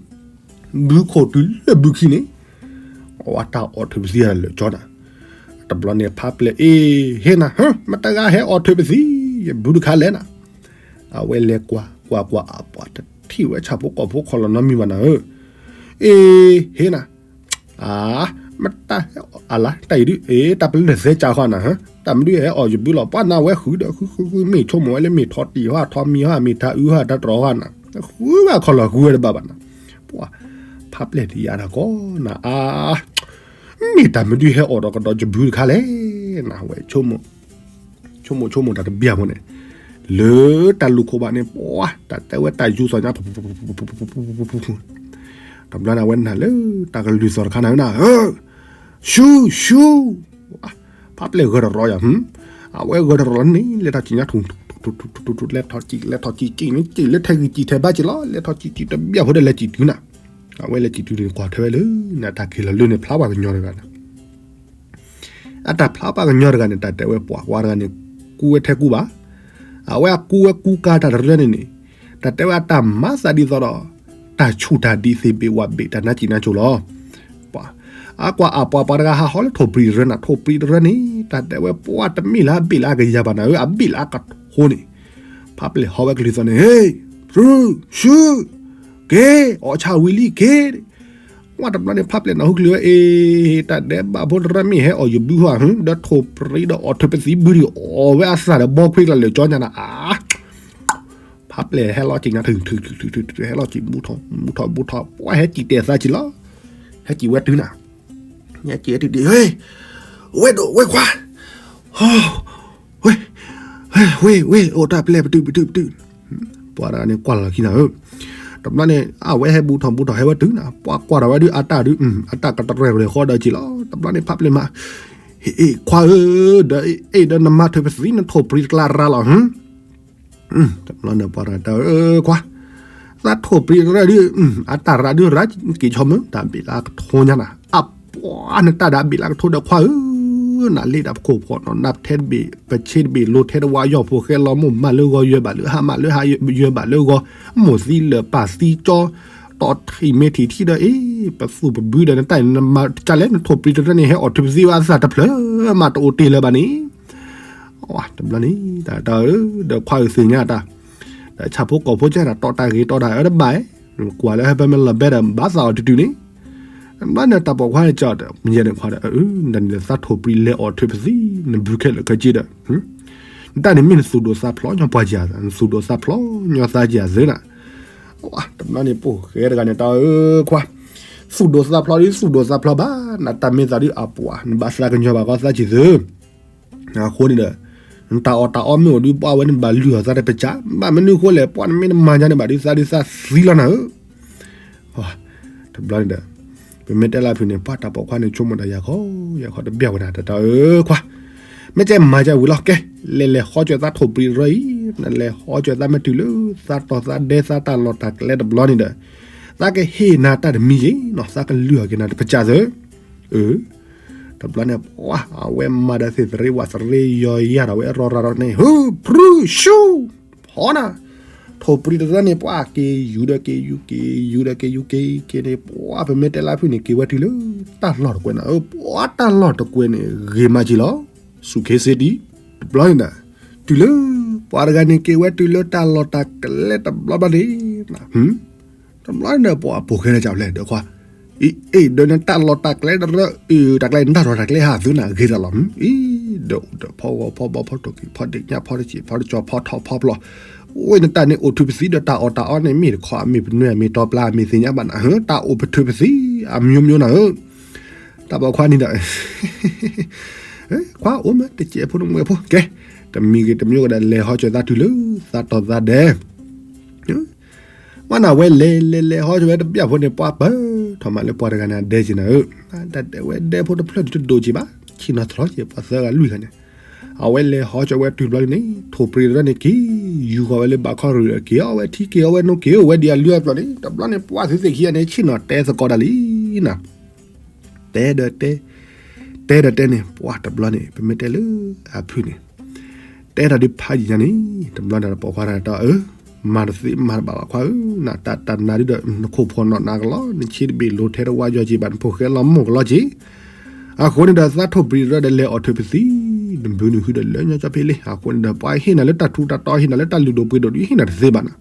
ဘုခိၣ်တုၤလၢဘုခံန့ၣ်, အဝဲတၢ်အီၣ်ထုးပသံလၢာ်ကၠီနၤ, တဘျီန့ၣ်ဖးပျဲၢ် အ့ ဟ့နၤ, မတဂၤဟဲအီၣ်ထုးပသံ ယဘုတခါလဲၣ်နၤ, အဝဲလဲၤကွၢ်ကွၢ်ကွၢ်အပှၤတထံၣ်ဝဲဆၣ်ဖိကီၢ်ဖိခီလီၤနီတမံၤဘၣ်နၤဧၢ, အ့ ဟ့နၤ အါ, မတၢ်ဟဲအီၣ်အလါ တၢ်အံၤဒုး အ့ တၢ်ပလၢၢ်သဲကၢဃီနၤ, တၢ်မနုၤဟဲအီၣ်ယဘုလီၤ, ပှၤနၤဝဲဃုာ်ဒီး ဃုဃုဃု မ့ၢ်ဆိကမိၣ်ဝဲလၢမ့ၢ်ထီတံၢ်ဟီ ထီမံၤဟီ မ့ၢ်ထးအုဟီ တၢ်တြီၤဟီနၤ, ဃုဝဲခီလီၤဃုဝဲတဘၣ်ဘၣ်နၤ, ပှၤ ဖးပျဲၢ်တယါတၢ်ကီနၤ အါ, မ့ၢ်တၢ်မနုၤဟဲအီၣ်ဒီးကဒီးယဘုတခါလဲၣ်နၤ, ဝဲ ဆိကမိၣ်ဆိကမိၣ်တၢ်တဘျၢ်ဖိန့ၣ်, လၢတၢ်လူၢ်ခိၣ်ဘၣ်န့ၣ် ပှၤ တၢ်တဲဝဲတၢ်ယူၤသီၣ်ညါ တဘျီန့ၣ် အဝဲနၤလၢတၢ်ကလုၢ်သီၣ်တခါနၤဧၢနၤ, ရှူ ရှူ, ဖးပျဲၢ်ဂၢၢ်တရီယၤ, အဝဲဂၢၢ်တရီန့ၣ် လဲၤထီၣ်စံၣ်ညါထူၣ် လဲၤထီၣ်စံၣ် လဲၤထီၣ်စံၣ် စံၣ်လၢထဲဂံၢ်စံၣ်ထဲဘါက့ၤလီၤ, လဲၤထီၣ်စံၣ်စံၣ်တဘျၢ်ဖိဒီးလဲၤစံၣ်တုၤနၤ, အဝဲလဲၤစံၣ်တုၤန့ၣ် ကွၢ်ထွဲဝဲလၢ နတၢ်ခံးလီၤလၢန့ၣ် ဖျါပှၤကညီတဂၤနၤ အတၢ်ဖျါပှၤကညီတဂၤန့ၣ် တၢ်တဲဝဲပှၤကွၢ်တဂၤန့ၣ် ကူဝဲထဲကူဘၣ်, အဝဲအကူဝဲကူကါတၢ်တရၢန့ၣ်န့ၣ်, တၢ်တဲဝဲအတၢ်မၤသးဒ်သိးဒီး တၢ်ဆူၣ်တၢ်ဒံးသ့ၣ်ဘ့ၣ်ဝၣ်ဘ့ၣ် တၢ်နါစံၣ်နါစိၤလီၤ. ပှၤ အကွၢ်အပှၤပှၤတဂၤဟးဟီလၢထိၣ်ပြံတရၢနၤ, ထိၣ်ပြံတရၢန့ၣ် တၢ်တဲဝဲပှၤတမ့ၢ်လၢအဘ့ၣ်လၢအကယၤဘၣ်နၤဧၢ, အဘ့ၣ်လၢအကထိန့ၣ်, ဖးပျဲၢ်ဟီဝဲကလုၢ်သီၣ်န့ၣ် ဟ့ ရှူ ရှူ က့ၤ အီၣ်ဆၣ်ဝံၤလံက့ၤ ဝဲတဘျီန့ၣ် ဖးပျဲၢ်နၢ်ဟူချုးဝဲ အ့ တၢ်ဒဲးဘးဖိတရၢမ့ၢ်ဟဲအီၣ်ယဘုဟီဧါ, ဒီးထိၣ်ပြံဒီးအီၣ်ထုးပသံဘုဒံး အီၣ်ဝဲအသၣ်ဒီးဘီခွံကျါလၢာ်ကၠီညါနၤ အါ, ဖးပျဲၢ်ဟဲလီၤစံၣ်ညါ ထုးထုးထုးထုး ဟဲလီၤစံၣ် မူထီၣ်မူထီၣ်မူထီၣ် ပှၤဟဲစံၣ်တဲာ်သးစံၣ်လီၤ, ဟဲစံၣ်ဝဲတုၤနၤ, ဟဲစံၣ်ဝဲတုၤဒံး ဝဲဒိးဝဲခွါ ဝဲ ဝဲ ဝဲ အိၣ်တၢ်ပျဲၢ်ပတုာ်ပတုာ်ပတုာ်, ပှၤတဂၤန့ၣ်ကွၢ်လီၤခံနၤဧၢ, တဘျီန့ၣ် အဝဲဟဲဘူးထီၣ်ဘူးထီၣ်ဟဲဝဲတုၤနၤ, ပှၤကွၢ်ထီၣ်ဝဲဒုးအတၢ်ဒုး အတၢ်ကတရဲၣ်ရဲၣ်ဃီဒီးက့ၤလီၤ, တဘျီန့ၣ်ဖးပျဲၢ်မး, ဟ့ၣ်ခွါဧၢ, ဒီးအ့ၣ်ဒီးနမၤထုးပသံနထိၣ်ပြံတကျါရၤလီၤ တဘျီန့ၣ်ပှၤတဂၤတဲ ခွါ, သးထိၣ်ပြံတရၢဒုး အတၢ်ရၤဒုးရၤက့ၤဆီမုၢ် တၢ်ဘ့ၣ်လၢအကထိညါနၤ, အပှၤနတၢ်ဒၣ်ဘ့ၣ်လၢအကထိဒီးခွါဧၢ, နလ့တၢ်ပခိၣ်ဖီၣ်နီၤ နဖဲတဘ့ၣ် ပဆ့တဘ့ၣ် လိၤထဲတဝါ ယီၢ်ဖိဃဲလီၤမိၢ် မၤလၢဂီၤယွဲဘၣ်လၢဟါ မၤလၢဟါယွဲဘၣ်လၢဂီၤ, မိၢ်သံလၢာ်ပၢ်သံကၠီ, တီၢ်ထံၣ်မ့ၢ်ထံၣ်ထံဒီး အ့ ပသူၣ်ပဘုဒီးနတၢ်န့ၣ် နမၤကလဲၣ် နထိၣ်ပြံတရၢန့ၣ် ဟဲအီၣ်ထုးပသံဝဲအသၣ်တဖျၢၣ်မး တအိၣ်တ့ၢ်လၢၤဘၣ်န့ၣ် တဘျီန့ၣ် တၢ်တၢ်ဧၢ, ဒီးခွါဧၢသ့ၣ်ညါတၢ်, ဒီးဆၣ်ဖိကီၢ်ဖိကဲတၢ် တီၢ်တၢ်ဂ့ၤတီၢ်တၢ်အၢတဘၣ်, ကွၢ်လၢဟဲဖဲမ့ၢ်လီၤဘဲဒီး ဘၣ်သးအီၤတုၤတုၤန့ၣ်, ဘျီန့ၣ်တၢ်ပိာ်ခွါန့ၣ်ကဒီး မ့ၢ်ယဲန့ၣ်ခွါဒီး နတၢ်န့ၣ်သးထိၣ်ပြံလဲၤအီၣ်ထုးပသံ နဘုခဲလၢာ်ခဲဆ့ဒီး နတၢ်န့ၣ်မ့ၢ်နသူၣ်ဒိၣ်သးဖျိးညီပှၤကၢ်သး နသူၣ်ဒိၣ်သးဖျိးညီသးကၢ်သ့နၤ, တဘျီန့ၣ်ပိာ်ဃဲတဂၤန့ၣ် တၢ်ဧၢခွါ, သူၣ်ဒိၣ်သးဖျိးဒ် သူၣ်ဒိၣ်သးဖျိးဘၣ်, နတၢ်မ့ၢ်သးဒုးအပှၤ နဘၣ်သးကညီၤဘၣ်ကီသးကၢ်သ့ အဃိန့ၣ်ဒီး နတၢ်အီၣ်တၢ်အီမ့ၢ်အိၣ်ဒုး ပှၤဝဲန့ၣ်ဘၣ်လုၢ်အီၣ်သးတပစၢ်, ဘၣ်မနုၤအဃိလဲၣ် ပှၤနမ့ၢ်နမၤညါန့ၣ်ဘၣ်ဒုး သးဒုးသးသံလီၤနၤဧၢ, တဘျီန့ၣ်ဒီး ပမ့ၢ်တဲလၢဖုၣ်န့ၣ် ပှၤတၢ်ပိာ်ခွါန့ၣ် ဆိကမိၣ်တၢ်ယၤခီ ယၤခီတဘျီဝဲဒၣ် တၢ်တၢ်ဧၢခွါ, မ့ၢ်ကဲမၤကဲဝံၤလီၤ ကဲ, လဲၤလဲၤဟီကၢၤသးထိၣ်ပြံတရၢအံၤ, နလဲၤဟီကၢၤသးမ့ၢ်တုၤလၢ သးတီၢ်သးဒဲသးတၢ်လီၢ်တၢ်ကျဲတဘျီန့ၣ်ဒီး သးကဟ့ၣ်နၤတၢ်တမံၤယ့ၤနီၤ သးကလုၢ်အီၣ်က့ၤနၤတပစၢ်သၢ တဘျီန့ၣ် ပှၤအဝဲမၤဒီးသ့ၣ်သရ့ဝးသရ့ယီၤယၤဒီးဝဲရီရၤဒီးန့ၣ် ဟု ဖြူ ရှူ ဟီနၤ, ထိၣ်ပြံတရၢန့ၣ် ပှၤက့ၤယူၤဒီးက့ၤယူၤ က့ၤယူၤဒီးက့ၤယူၤ က့ၤက့ၤန့ၣ် ပှၤပမ့ၢ်တဲလၢဖုၣ်န့ၣ် က့ၤဝဲတုၤလၢ တၢ်လီၢ်တကွဲးနၤဧၢ, ပှၤတၢ်လီၢ်တကွဲးန့ၣ် ဂ့ၤမးက့ၤလီၤ, ဆူၣ်ခ့စ့ဒံး, တဘျီန့ၣ် တုၤလၢ ပှၤတဂၤန့ၣ် က့ၤဝဲတုၤလၢတၢ်လီၢ်တၢ်ကျဲတဘျီဘျီန့ၣ် တဘျီန့ၣ် ပှၤပိာ်ဃဲလၢကလဲၣ်ဒီးခွါ, အံၤ အ့ၣ်ဒီးနတၢ်လီၢ်တၢ်ကျဲတရၢ အ့ၣ် တၢ်ကျဲနတၢ်လီၢ်တၢ်ကျဲဟးသုနၤ ဂ့ၤတၢ်လီၤ, အံၤ ဒီးအိၣ်ဒီးဖီဂီၤဖီဘီဖီထီၣ်ကံၣ်ဖီဒ့ၣ်ညၣ်ဖီတစံးဖီတကီဖီထီၣ်ဖီဖျီ, ဝဲနတၢ်န့ၣ်အိၣ်ထုးပသံဒီးတၢ်အီၣ်တၢ်အီန့ၣ် မ့ၢ်တခီအမ့ၢ်ပနွဲၢ်အမ့ၢ်တီပျါအမ့ၢ်သ့ၣ်ညါဘၣ်နၤဧၢ, တၢ်အိၣ်ပထုးပသံ အမျိုးမျိုးနၤဧၢ, တၢ်ပိာ်ခွါန့ၣ်ဒီး ခွါအိၣ်မး တစဲးဖိတမှဲးဖိ ကဲ, တမံၤဂ့ၤတမျိုးဂ့ၤဒီး လဲၤဟီကၢၤသးတုၤလၢ သးတီၢ်သးဒဲး မ့ၢ်နၤဝဲလဲၤလဲၤလဲၤဟီကၢၤဝဲတဘျီဖိန့ၣ် ပှၤပၢၢ်ထီၣ်မးလၢပှၤတဂၤန့ၣ် အဒဲက့ၤနၤဧၢ, တၢ်တဲဝဲဒဲဖိတဖျၢၣ်ဒုးတဒိၣ်က့ၤဘၣ်, ဆ့ၣ်နီၤသရီက့ၤပှၤသၢဂၤလွံၢ်ဂၤန့ၣ်, အဝဲလဲၤဟီကၢၤဝဲတုၤဘျီန့ၣ် ထိၣ်ပြံတရၢန့ၣ်က့ၤ ယူၤဃီၤဝဲလၢဘးခီရူၢ်ဒီး က့ၤအီၣ်ဝဲထံ က့ၤအီၣ်ဝဲနိက့ၤဝဲဒံးအလုၢ်အပျီၢ်န့ၣ် တဘျီန့ၣ် ပှၤသုသ့ၣ်ခံဂၤန့ၣ် ဆ့ၣ်နီၤတဲသကိးတၢ်လံနၤ တဲဒီးတဲ, တဲဒီးတဲန့ၣ် ပှၤတဘျီန့ၣ် ပမ့ၢ်တဲလၢအဖုၣ်န့ၣ်, တဲတၢ်ဒုးဖးယံာ်ညါန့ၣ် တဘျီန့ၣ်ပိာ်ခွါတၢ်အၢ, မၤတသ့မၤတဘၣ်ဘၣ်ခွါဧၢ, နတၢ်တၢ်နၤဒုဒီး နခိၣ်ဖီၣ်နီၣ်နၤကလီ, နဆ့တဘ့ၣ်လိၤထဲတဝါယီၤက့ၤဘၣ် နဖိၣ်ဃဲလီၤမိၢ်ကလီက့ၤ. အဃိန့ၣ်ဒီး သးထိၣ်ပြံၤရၢဒီးလဲၤအီၣ်ထုးပသံ, နဘုနဟုဒီးလၢညီကၠီဖ့လ့. အဃိန့ၣ်ဒီး ပှၤဟ့ၣ်နၤလၢတၢ်ထူးတၢ်တီၤ ဟ့ၣ်နၤလၢတၢ်လုၢ်ဒိၣ်ပှ့ၤဒိၣ်ဒီး ဟ့ၣ်နၤတသ့ဘၣ်နၤ.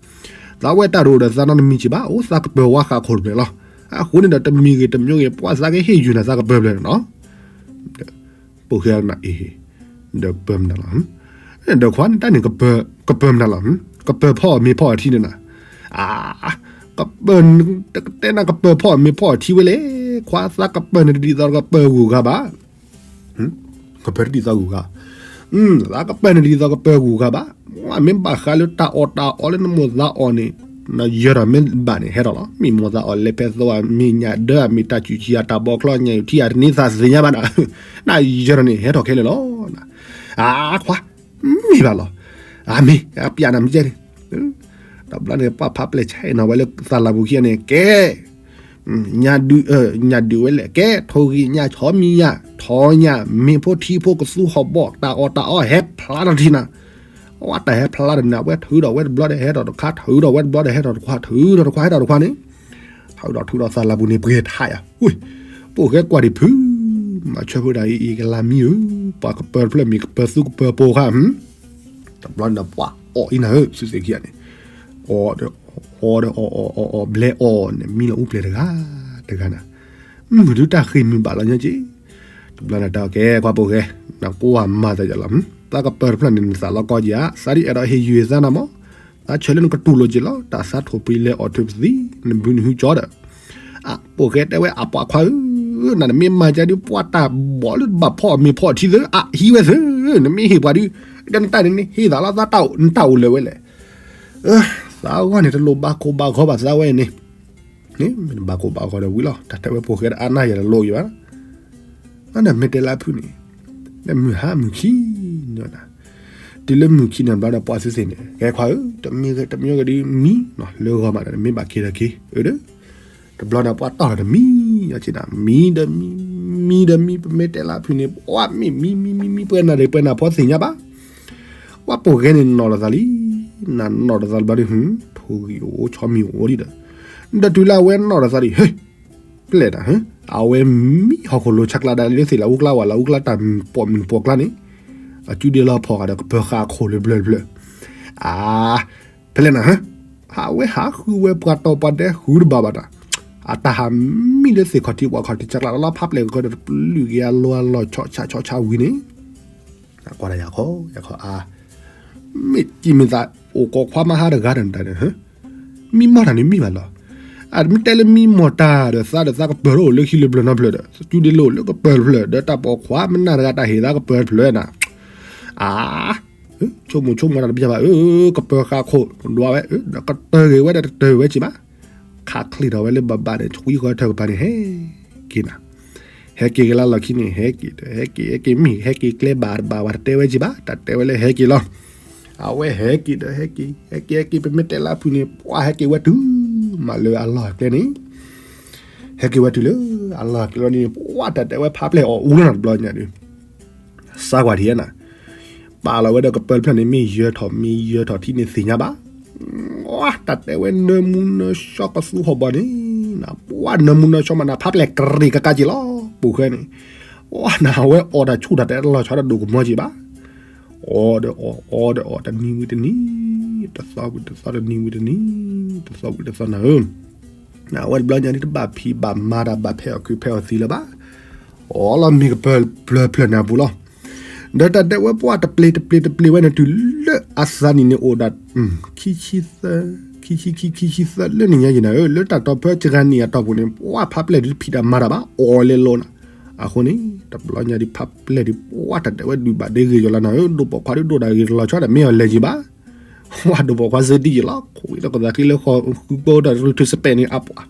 သးဝဲတၢ်တအိၣ်ဒီးသးနီတမံၤက့ၤဘၣ်, အိၣ်သးကပၢၤဝါဃးခိၣ်တဖျၢၣ်လီၤ. အဃိန့ၣ်ဒီး တမံၤဂ့ၤတမံၤဂ့ၤ ပှၤသးကဟ့ၣ်ယုာ်နၤ သးကပၢၤဖျၢၣ်န့ၣ်လီၤ. ပိာ်ဃဲနၤအံၤ, ဒီးပၢၤမနုၤလီၤ. ဒီးခွါန့ၣ်တၢ်န့ၣ် ကပၢၤမနုၤလီၤ. ကပၢၤဖီၣ်အမ့ၤဖီၣ်အထံန့ၣ်နၤ. အါ, ကပၢၤ, တကတဲနၤကပၢၤဖီၣ်အမ့ၤဖီၣ်အထံဝဲလဲၣ်. ခွါသးကပၢၤန့ၣ်တဒ်သိးကပၢၤဂုၤဂၤဘၣ်. ကပၢၤတဒ်သိးဂုၤဂၤ, သးကပၢၤန့ၣ်တဒ်သိးကပၢၤဂုၤဂၤဘၣ်. မ့ၢ်ဘၣ်ဃးလၢတၢ်အီၣ်တၢ်အီလၢနမိၢ်သးအီၣ်န့ၣ်, နယၢၤထီၣ်မ့ၢ်ဘၣ်န့ၣ် ဟဲထီၣ်လီၤ. မ့ၢ်မိၢ်သးအီၣ်လဲၤဖဲသိအီၤ, မ့ၢ်ညၣ်ဒၢဧါ, မ့ၢ်တၢ်ကူၣ်ဆံးဧါ, တၢ်ဘီချီညၣ်အုၣ်ထံဧါ, တန့ၢ်သးသ့ၣ်ညါဘၣ်နၤ. နယၢၤထီၣ်န့ၣ် ဟဲထီၣ်ခဲလၢာ်လီၤ. အါ, ခွါ, မ့ၢ်ဘၣ်လီၤ. အမ့ၢ်, အပျးနၤမ့ၢ်ကဲန့ၣ်. တဘျီန့ၣ် ပှၤဖးပျဲၢ်ဆဲးနီၤဝဲလၢသးလၤပူၤခံဂၤန့ၣ် ကဲ ညၣ်ဒုး, ညၣ်ဒုးဝဲလဲၣ်, ကဲ ထိၣ်ဂံၢ်ညၣ် ဆီမံၤညၣ် ထီညၣ် မ့ၤဖိထံဖိ ကသူဟီၣ်ဘီၣ် တၢ်အီၣ်တၢ်အီဟဲဖျါထီၣ်ထံနၤ. အဝဲတၢ်ဟဲဖျါထီၣ်န့ၣ် အဝဲထုးထီၣ်ဝဲတဘျီဒီး ဟဲထီၣ်တခါ, ထုးထီၣ်ဝဲတဘျီဒီး ဟဲထီၣ်တခွါ, ထုးထီၣ်တခွါ ဟဲထီၣ်တခွါန့ၣ်, ထုးထီၣ်ထုးထီၣ်သးလၤပူၤန့ၣ် ပှဲၤထါယၤ, ပိာ်ဃဲကွၢ်ဒံးဖုး, မၤဆၢဖိဒၣ်အံၤ အံၤကလၤမံဧၢ, ပှၤကပၢၤတဖျၢၣ်မ့ၢ်ကပၢၤသူကပၢၤပိာ်ခါ တဘျီန့ၣ်ဒီးပှၤအီၣ်အံၤနၤဧၢ, စုသ့ၣ်ခံဂၤန့ၣ်, အီၣ်ဒီး, အီၣ်ဒီးအီၣ်အီၣ်အီၣ်အီၣ်ဘျဲးအီၣ်န့ၣ် မံလီၤအူပျဲၢ်တဂၤတဂၤနၤ, မုၢ်ဒုးတၢ်ဃ့ၢ်မုၢ်ဘၣ်လီၤညီက့ၤ, တဘျီန့ၣ်တၢ်ကဲ ခွါပိာ်ဃဲ, နကိးဝဲမၤသးယၤလီၤ, သးကပၢၤတဖျၢၣ်န့ၣ် နသးလီၤကီက့ၤဧါ, သးဒ်အဲၣ်ဒိးဟ့ၣ်ယုာ်သးနၤမး, သးဆၢလၢနကတူၢ်လိာ်က့ၤလီၤ, တၢ်သးထိၣ်ပှ့ၤလဲၤအီၣ်ထုးပသံ, နဘုနဟုကၠီဒီး ပိာ်ဃဲတဲဝဲအပှၤခွါဧၢ, နမ့ၢ်မၤကဒုးပှၤတၢ်ဘီၣ်လၢဘၣ်ဖီၣ်မ့ၤဖီၣ်ထံသၢ, အဟံးဝဲသၢ, နမ့ၢ်ဟ့ၣ်ပှၤဒုး, ဒီးနတၢ်န့ၣ်န့ၣ် ဟ့ၣ်သးလီၤ, သးတၢ်အိၣ်လၢၤဝဲလဲၣ်. သးဂီၢ်န့ၣ် တလိၣ်ဘၣ်ကိၢ်ဘၣ်ဂီၤဘၣ်သးဝဲန့ၣ်, မ့ၢ်တဘၣ်ကိၢ်ဘၣ်ဂီၤဒီးဝံၤလီၤ, တၢ်တဲဝဲပိာ်ဃဲဒီးအါနၢ်ယၤတလိၣ်ယံၤဘၣ်. နမ့ၢ်တဲလၢအဖုၣ်န့ၣ်, နမုၢ်ဟါမုၢ်ခံန့ၣ်, တုၤလၢမုၢ်ခံန့ၣ်ဘျီဒီး ပှၤသုသ့ၣ်န့ၣ် ကဲခွါဧၢ, တမံၤဂ့ၤတမံၤဂ့ၤဒုးမံ, လၢဂီၤမးဒီး နမ့ၢ်ဘၣ်က့ၤဒီးက့ၤ, အၢ ဒီး တဘျီန့ၣ်ပှၤတီၢ်ထီၣ်တမံၤ, အဆ့နၤ မံဒီးမံ, မံဒီးမံ, ပမ့ၢ်တဲလၢအဖုၣ်န့ၣ် ပှၤမ့ၢ်မံမံမံမံ ပှဲၤနၤဒီးပှဲၤနၤဖီသ့ၣ်ညါဘၣ်. ပှၤပိာ်ဃဲန့ၣ်နီၣ်လီၤသးလံ, နနီၣ်လီၤသးတဘျီဒီး ထိၣ်ဂံၢ်အိၣ် ဆီမံၤအိၣ်ဒံးဒီး, ဒီးတုၤလၢအဝဲနီၣ်လီၤသးဒီး ဟ့ၣ် ပျဲၢ်နၤ, အဝဲမံဟီၣ်ခိၣ်လိၤဆါကျါဒၣ်လၢသ့ၣ်လၢအူကျါဝဲလၢအူကျါ တၢ်ပိာ်မုၣ်ပိာ်ကျါန့ၣ်, အစုဒ့လီၤဖီၣ်ဂၤဒီးကပၢၤဃာ်အခိၣ်လၢဘျၢတဖျၢၣ်, အါ ဖဲလဲၣ်နၤ, ဟးဝဲဟးဃုဝဲပှၤတီၤပှၤဒဲးဃုတဘၣ်ဘၣ်တၢ်, အတၢ်ဟးမံလၢသ့ၣ်ခီၣ်ထံးပှၤခီၣ်ထံးဆါကျါလီၤ ဖးပျဲၢ်ကကၢဒီးတပျုၢ်က့ၤအလီၤအလီၢ်ဆီၣ်ဆၣ်ဆီၣ်ဆၣ်ဝံၤန့ၣ်, ကွၢ်ဒၣ်ယၤခီ ယၤခီအါ, မ့ၢ်တံၤမ့ၢ်သးအိၣ်ကိးခွါမးဟါတဂၤဒီးတၢ်န့ၣ် မံမီၢ်တၢ်န့ၣ်မံဘၣ်လီၤ. အမ့ၢ်တဲလၢမံမီၢ်တၢ်ဒီးသးဒီးသးကပၢၤတအိၣ်လၢခံလၢဘျၢနီတဖျၢၣ်ဒီး စုဒ့လၢအိၣ်လၢကပၢၤတဖျၢၣ် ဒီးတၢ်ပိာ်ခွါမနုၤတဂၤတၢ်ဟ့ၣ်သးကပၢၤတဖျၢၣ်နၤ, အါ ဆိကမိၣ်ဆိကမးတၢ်တဘၣ်ဘၣ် အၢ ကပၢၤဃာ်ခိၣ်ဒွးဝဲ ဒီးကတၢၢ်ဂ့ၤဝဲဒီးတတၢၢ်ဝဲက့ၤဘၣ်, ခးချ့ထီၣ်ဝဲလၢဘၣ်ဘၣ်န့ၣ် ဆွံဃီထၢၣ်ကပၤန့ၣ် ဟဲက့ၤနၤ, ဟဲက့ၤကလါလီၢ်ခံန့ၣ် ဟဲက့ၤဒီး ဟဲက့ၤ ဟဲက့ၤမ့ၢ် ဟဲက့ၤကျဲဘၣ်တဘၣ်ဝဲတတဲဝဲက့ၤဘၣ် တၢ်တဲဝဲလၢဟဲက့ၤလီၤ. အဝဲဟဲက့ၤဒီး ဟဲက့ၤ ဟဲက့ၤ ဟဲက့ၤ ပမ့ၢ်တဲလၢအဖုၣ်န့ၣ် ပှၤဟဲက့ၤဝဲတုၤမးလၢအလီၢ်အကျဲန့ၣ်, ဟဲက့ၤဝဲတုၤလၢအလီၢ်အကျဲလီၤန့ၣ် ပှၤတၢ်တဲဝဲဖးပျဲၢ်အီၣ်အူလီၤနၤတဘျီညါဒီး စါကွၢ်ထံၣ်နၤ, ပာ်လီၤဝဲဒီးကပၢၤတဖျၢၣ်န့ၣ် မ့ၢ်ယၢၤထီၣ် မ့ၢ်ယၢၤထီၣ်ထံန့ၣ်သ့ၣ်ညါဘၣ်. တၢ်တဲဝဲနၢမူနၢဆှီကသူဟီၣ်ဘီၣ်န့ၣ်, ပှၤနၢမူနၢဆှီမးနၤ ဖးပျဲၢ်ကရံၣ်ကကါက့ၤလီၤ ပိာ်ဃဲန့ၣ်, ပှၤနၤဝဲအီၣ်တၢ်ဆူၣ်တၢ်တဲတလီၤဆီတဒိၣ်ကမီၤက့ၤဘၣ်. အီၣ်ဒီးအီၣ် အီၣ်ဒီးအီၣ် တနံၤဝံၤတနံၤ, တသီဝံၤတသီ တနံၤဝံၤတနံၤ, တသီဝံၤတသီနၤဧၢ အဝဲတဘျီညါဒ်တဘၣ်ဖံးဘၣ်မၤတၢ်ဘၣ်ဖဲအီၣ်ခုးဖဲအီၣ်သံလၢၤဘၣ်, အီၣ်လီၤမ့ၤကပၢၤဖျၢၣ်ဖျၢၣ်န့ၣ်အပူၤလီၤ. ဒီးတၢ်တဲဝဲပှၤတပျ့ၤတပျ့ၤတပျ့ၤဝဲန့ၣ်တုၤလၢအသးနံၣ်န့ၣ်အိၣ်ဒၣ် ခံဆံသၢ, ခံဆံခံ ခံဆံသၢလၢနံၣ်ညါယံၤနၤဧၢ, လၢတၢ်တီၢ်ဖဲစှၤနံၣ်အတီၢ်ပူၤန့ၣ် ပှၤဖးပျဲၢ်ဒုးတဖံးတၢ်မၤတၢ်ဘၣ် အီၣ်လဲၤလိာ်နၤ, အဃိန့ၣ် တဘျီညါဒ်ဖးပျဲၢ်ဒုးပှၤတၢ်တဲဝဲဒုးဘၣ်ဒ့ဂ့ၤယိာ်လီၤနၤဧၢ, ဒိၣ်ပိာ်ခွါဒုးဒိၣ်တၢ်ဂ့ၤတလီၤဆီဒီးမ့ၢ်အီၤလဲၤယံၤဘၣ် ပှၤဒိၣ်ပိာ်ခွါစ့ဒ်ယံၤလီၤ, ခိၣ်ဝံသကိးသးဃံလၢဃီဃုပိတၢ်ထူစပဲးန့ၣ်အပှၤ,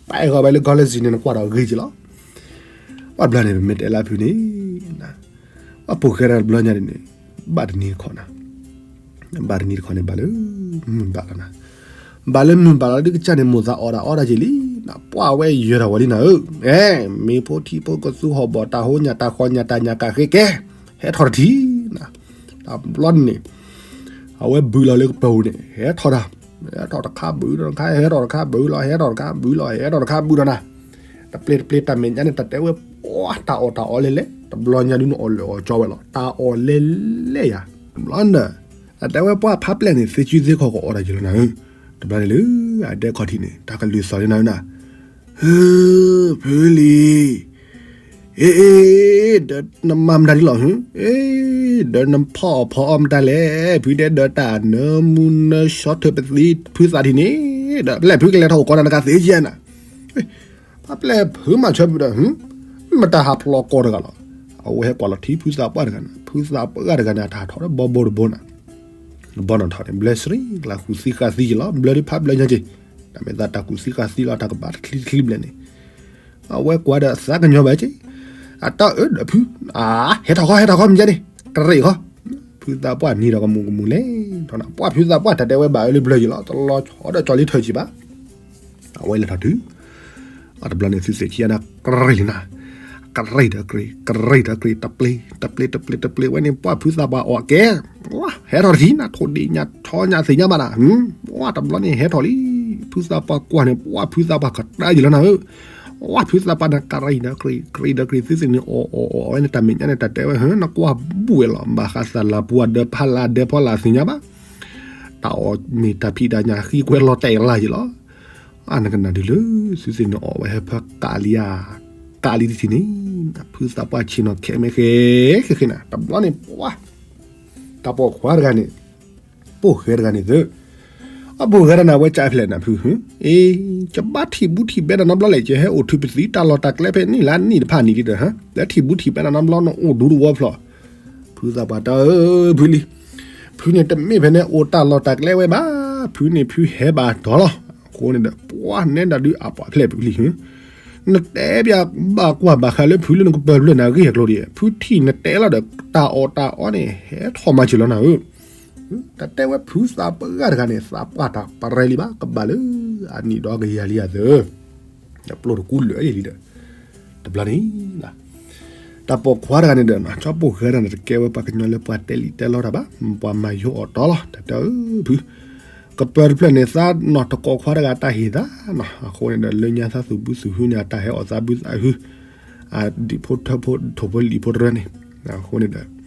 ပာ်ဃီၤဝဲလၢ college န့ၣ် နကွၢ်ဒီးဂ့ၤက့ၤလီၤ. ပှၤဘျီန့ၣ် ပမ့ၢ်တဲလၢအဖုၣ်န့ၣ်, ပှၤပိာ်ဃဲတၢ်တဘျီညါန့ၣ်, ဘၣ်တနံၤတခီနၤ, ဘၣ်တနံၤတခီန့ၣ် ဘၣ်လၢမုၢ်ဘၣ်လီၤနၤ, ဘၣ်လၢမုၢ်ဘၣ်လီၤဒ်ကစၢ်န့ၣ် မိၢ်သးအီၣ်တၢ်အီတၢ်က့ၤလံ, ပှၤဝဲယၢၤထီၣ်ဝဲလံနၤဧၢ, အဲ မ့ၤဖိထံဖိကသူဟီၣ်ဘီၣ်တၢ်ဟိညၣ်တၢ်ဃီညၣ်တၢ်ညၣ်ကၣ်ဃ့ကဲ, ဟဲထီၣ်တထံၣ်နၤ, တဘျီန့ၣ် အဝဲဘုးလီၤလၢကပၢၤပူၤန့ၣ် ဟဲထီၣ်တၢ် ဟဲထီၣ်တခါဘုးထီၣ်တခါ ဟဲထီၣ်တခါဘုးလီၤ ဟဲထီၣ်တခါဘုးလီၤ ဟဲထီၣ်တခါဘုးထီၣ်နၤ, တပျ့ၤတပျ့ၤတၢ်မဲာ်ညါန့ၣ် တၢ်တဲဝဲပှၤတၢ်အီၣ်တၢ်အီလဲၤလဲၤ တဘျီညါဒုးနအီၣ်လၢအီၣ်ကၠီဝဲလီၤ တၢ်အီၣ်လဲၤလဲၤယၤ တဘျီန့ၣ်ဒီး တၢ်တဲဝဲပှၤဖးပျဲၢ်န့ၣ် သ့စုသ့ခီၣ်ကအီၣ်တၢ်ယံၤလီၤနၤဧၢ, တဘျီန့ၣ်လၢ အဒဲခီၣ်ထံးန့ၣ် တၢ်ကလုၢ်သီၣ်လၢနၤဧၢနၤ ဖုလံၤ, အ့ အ့ ဒီးနမၤမတၤဒ်လီၤဟၢ, အ့ ဒီးနဖီအီၣ်ဖီအီမတၤလဲၣ်, ဖုဒဲဒီးတၢ်နၢမူနၢ ဆီထၢၣ်ပသံ ဖုသးထံၣ်န့ၣ်, ဒီးပျဲၢ်ဖုကလဲၤထီၣ်အိၣ်ကီးနၤနကသ့ယဲနၤ, ဖးပျဲၢ်ဖုမၤဆၢဖုဒီး မတၤဟးဖျိးကီးတဂၤလီၤ, အဝဲဟဲကွၢ်လီၤထံဖုသးပှၢ်တဂၤန့ၣ် ဖုသးပှၢ်တဂၤန့ၣ် အတၢ်ထီၣ်လၢဘီဘိတဘိနၤ ဘီနီၢ်ထီၣ်န့ၣ် ဘျၢစရံ ကလၢဃုာ်သံဃာ်သံယံၤလီၤ ဘျၢဒုးဖးဘျၢညါက့ၤ, တၢ်မဲာ်သးတၢ်ကူၣ်သံဃာ်သံလီၤ တၢ်ကဘၣ်တချံတချံဘျဲၣ်န့ၣ်, အဝဲကွၢ်ဒီးသးကညီၤဘၣ်က့ၤ, အတၢ်အၢဒီးဖု, အါ ဟဲထီၣ်ခီ ဟဲထီၣ်ခီမ့ၢ်ကဲန့ၣ် ကရ့ၣ်ခီ, ဖုသးပှၢ်နံၤဒီးကမူၤကမူၤလဲၤထီၣ်နၤ ပှၢ်ဖုသးပှၢ်တၢ်တဲဝဲဘၣ်အၢလၢဘျၢယံၤလီၤ တလီၤဆီဒီးကၠီလံထၢၣ်ကံဘၣ် အဝဲလဲၤထီၣ်တုၤ, အတဘျီန့ၣ်သုသ့ၣ်ခံဂၤန့ၣ် ကရံၣ်လံနၤ, ကရံၣ်ဒီးကရံၣ် ကရံၣ်ဒီးကရံၣ် တပျ့ၤ တပျ့ၤ တပျ့ၤ တပျ့ၤ ဝဲန့ၣ် ပှၢ်ဖုသးပှၢ်အီၣ်ကဲ, ဟဲထီၣ်တထံၣ်နၤ ထိၣ်ဒံၣ်ညါထီညါသ့ၣ်ညါဘၣ်နၤ, ပှၢ်တဘျီန့ၣ်ဟဲထီၣ်လံ, ဖုသးပှၢ်ကွၢ်န့ၣ် ပှၢ်ဖုသးပှၢ်ကတၢၢ်ယံၤလီၤနၤဧၢ, ပှၢ်ဖုသးပှၢ်န့ၣ် ကရံၣ်ဒီးကရံၣ် ကရံၣ်ဒီးကရံၣ် သုသ့ၣ်န့ၣ် အီၣ်အီၣ်အီၣ်အီၣ်ဝဲန့ၣ် တၢ်မဲာ်ညါန့ၣ် တၢ်တဲဝဲဟၢ နကွၢ်ဘူၣ်ဝဲလီၤ ဘၣ်ဃးသးလၤပူၤအဒၢဖးလၢအဒၢဖီလာ်သ့ၣ်ညါဘၣ် တၢ်အီၣ်မ့ၢ်တၢ်ဖံးတၢ်ညၣ်ဃံကွဲလီၤတဲာ်လၢ်ယံၤလီၤ, အနကနၣ်ဒုးလၢ သုသ့ၣ်န့ၣ်အီၣ်ဝဲဟဲဖၢကးလံဧါ, ကးလံတထံၣ်န့ၣ်, ဖုသးပှၢ်ဆ့ၣ်နီၤခဲမ့ၢ်ဃဲ, ဃဲဃဲနၤ တဘျီန့ၣ် ပှၢ်, တၢ်ပိာ်ခွါတဂၤန့ၣ်, ပိာ်ဃဲတဂၤန့ၣ်သၢ အပိာ်ဃဲတဂၤန့ၣ် အဝဲကၠၢ်ဖျဲးနၤဖု, အ့, ကဘၣ်ထံၣ်ဘူးထံၣ်ဘဲတၢ်နီတဘျီလဲၣ် ကဟဲအိၣ်ထုးပသံတၢ်လီၢ်တၢ်ကျဲဖဲန့ၣ်လၢနံၣ်တဖၣ်နံၣ်လံဒီး, လၢထံၣ်ဘူးထံၣ်ဘဲတၢ်နီတဘျီနအိၣ်ဒူတဝီဖျိး, ဖုသးပှၢ်တၢ်ဧၢ, ဖုလံ ဖုန့ၣ်တမ့ၢ်ဖဲန့ၣ်အိၣ်တၢ်လီၢ်တၢ်ကျဲဝဲဘၣ်, ဖုန့ၣ်ဖုဟဲဘၣ်တီၤလီၤ, အဃိန့ၣ်ဒီး ပှၢ်နဲဒၣ်ဒုးအပိာ်ဖျဲးဖုလံ, နတဲဘၣ်ကွၢ်ဘၣ်ဃးလၢဖုလၢနကပၢၤဖျၢၣ်န့ၣ် အဂ့ၢ်အကျိၤဒံး, ဖုထံၣ်နတဲလီၤဒီး တၢ်အီၣ်တၢ်အီန့ၣ် ဟဲထီၣ်မၤစၢၤလီၤနၤဧၢ, တၢ်တဲဝဲဖုသးပှၢ်တဂၤန့ၣ် သးပှၢ်တၢ်ပရဲလံဘၣ် ကဘၣ်လၢ အနံၣ်ဒီကယၤလံယၤသၢ ဒီးပျိၢ်တကူလၢာ်လံဒီး, တဘျီန့ၣ်, တၢ်ပိာ်ခွါတဂၤန့ၣ်ဒီး ကၠီပိာ်ဃဲတဂၤန့ၣ် တကဲဝဲပှၤကညီလၢပှၤတဲလံာ်တဲလီတၢ်ဘၣ်, ပှၤမၤယိအီၣ်တီလီၤ, တၢ်တဲအၢဖု, ကပၢၤတဖျၢၣ်န့ၣ် သးနီၢ်တကိးခွါတဂၤတၢ်ဟ့ၣ်သးနီၤ, အဃိန့ၣ်ဒီး လၢညါသးသူၣ်ဘုသူၣ်ဟုန့ၣ် အတၢ်ဟဲအီၣ်သးဘုသးဟု, အဒံၣ်ဖိထၢဖိထိၣ်ဖိလံၣ်ဖိတရၢန့ၣ်, အဃိန့ၣ်ဒီး သး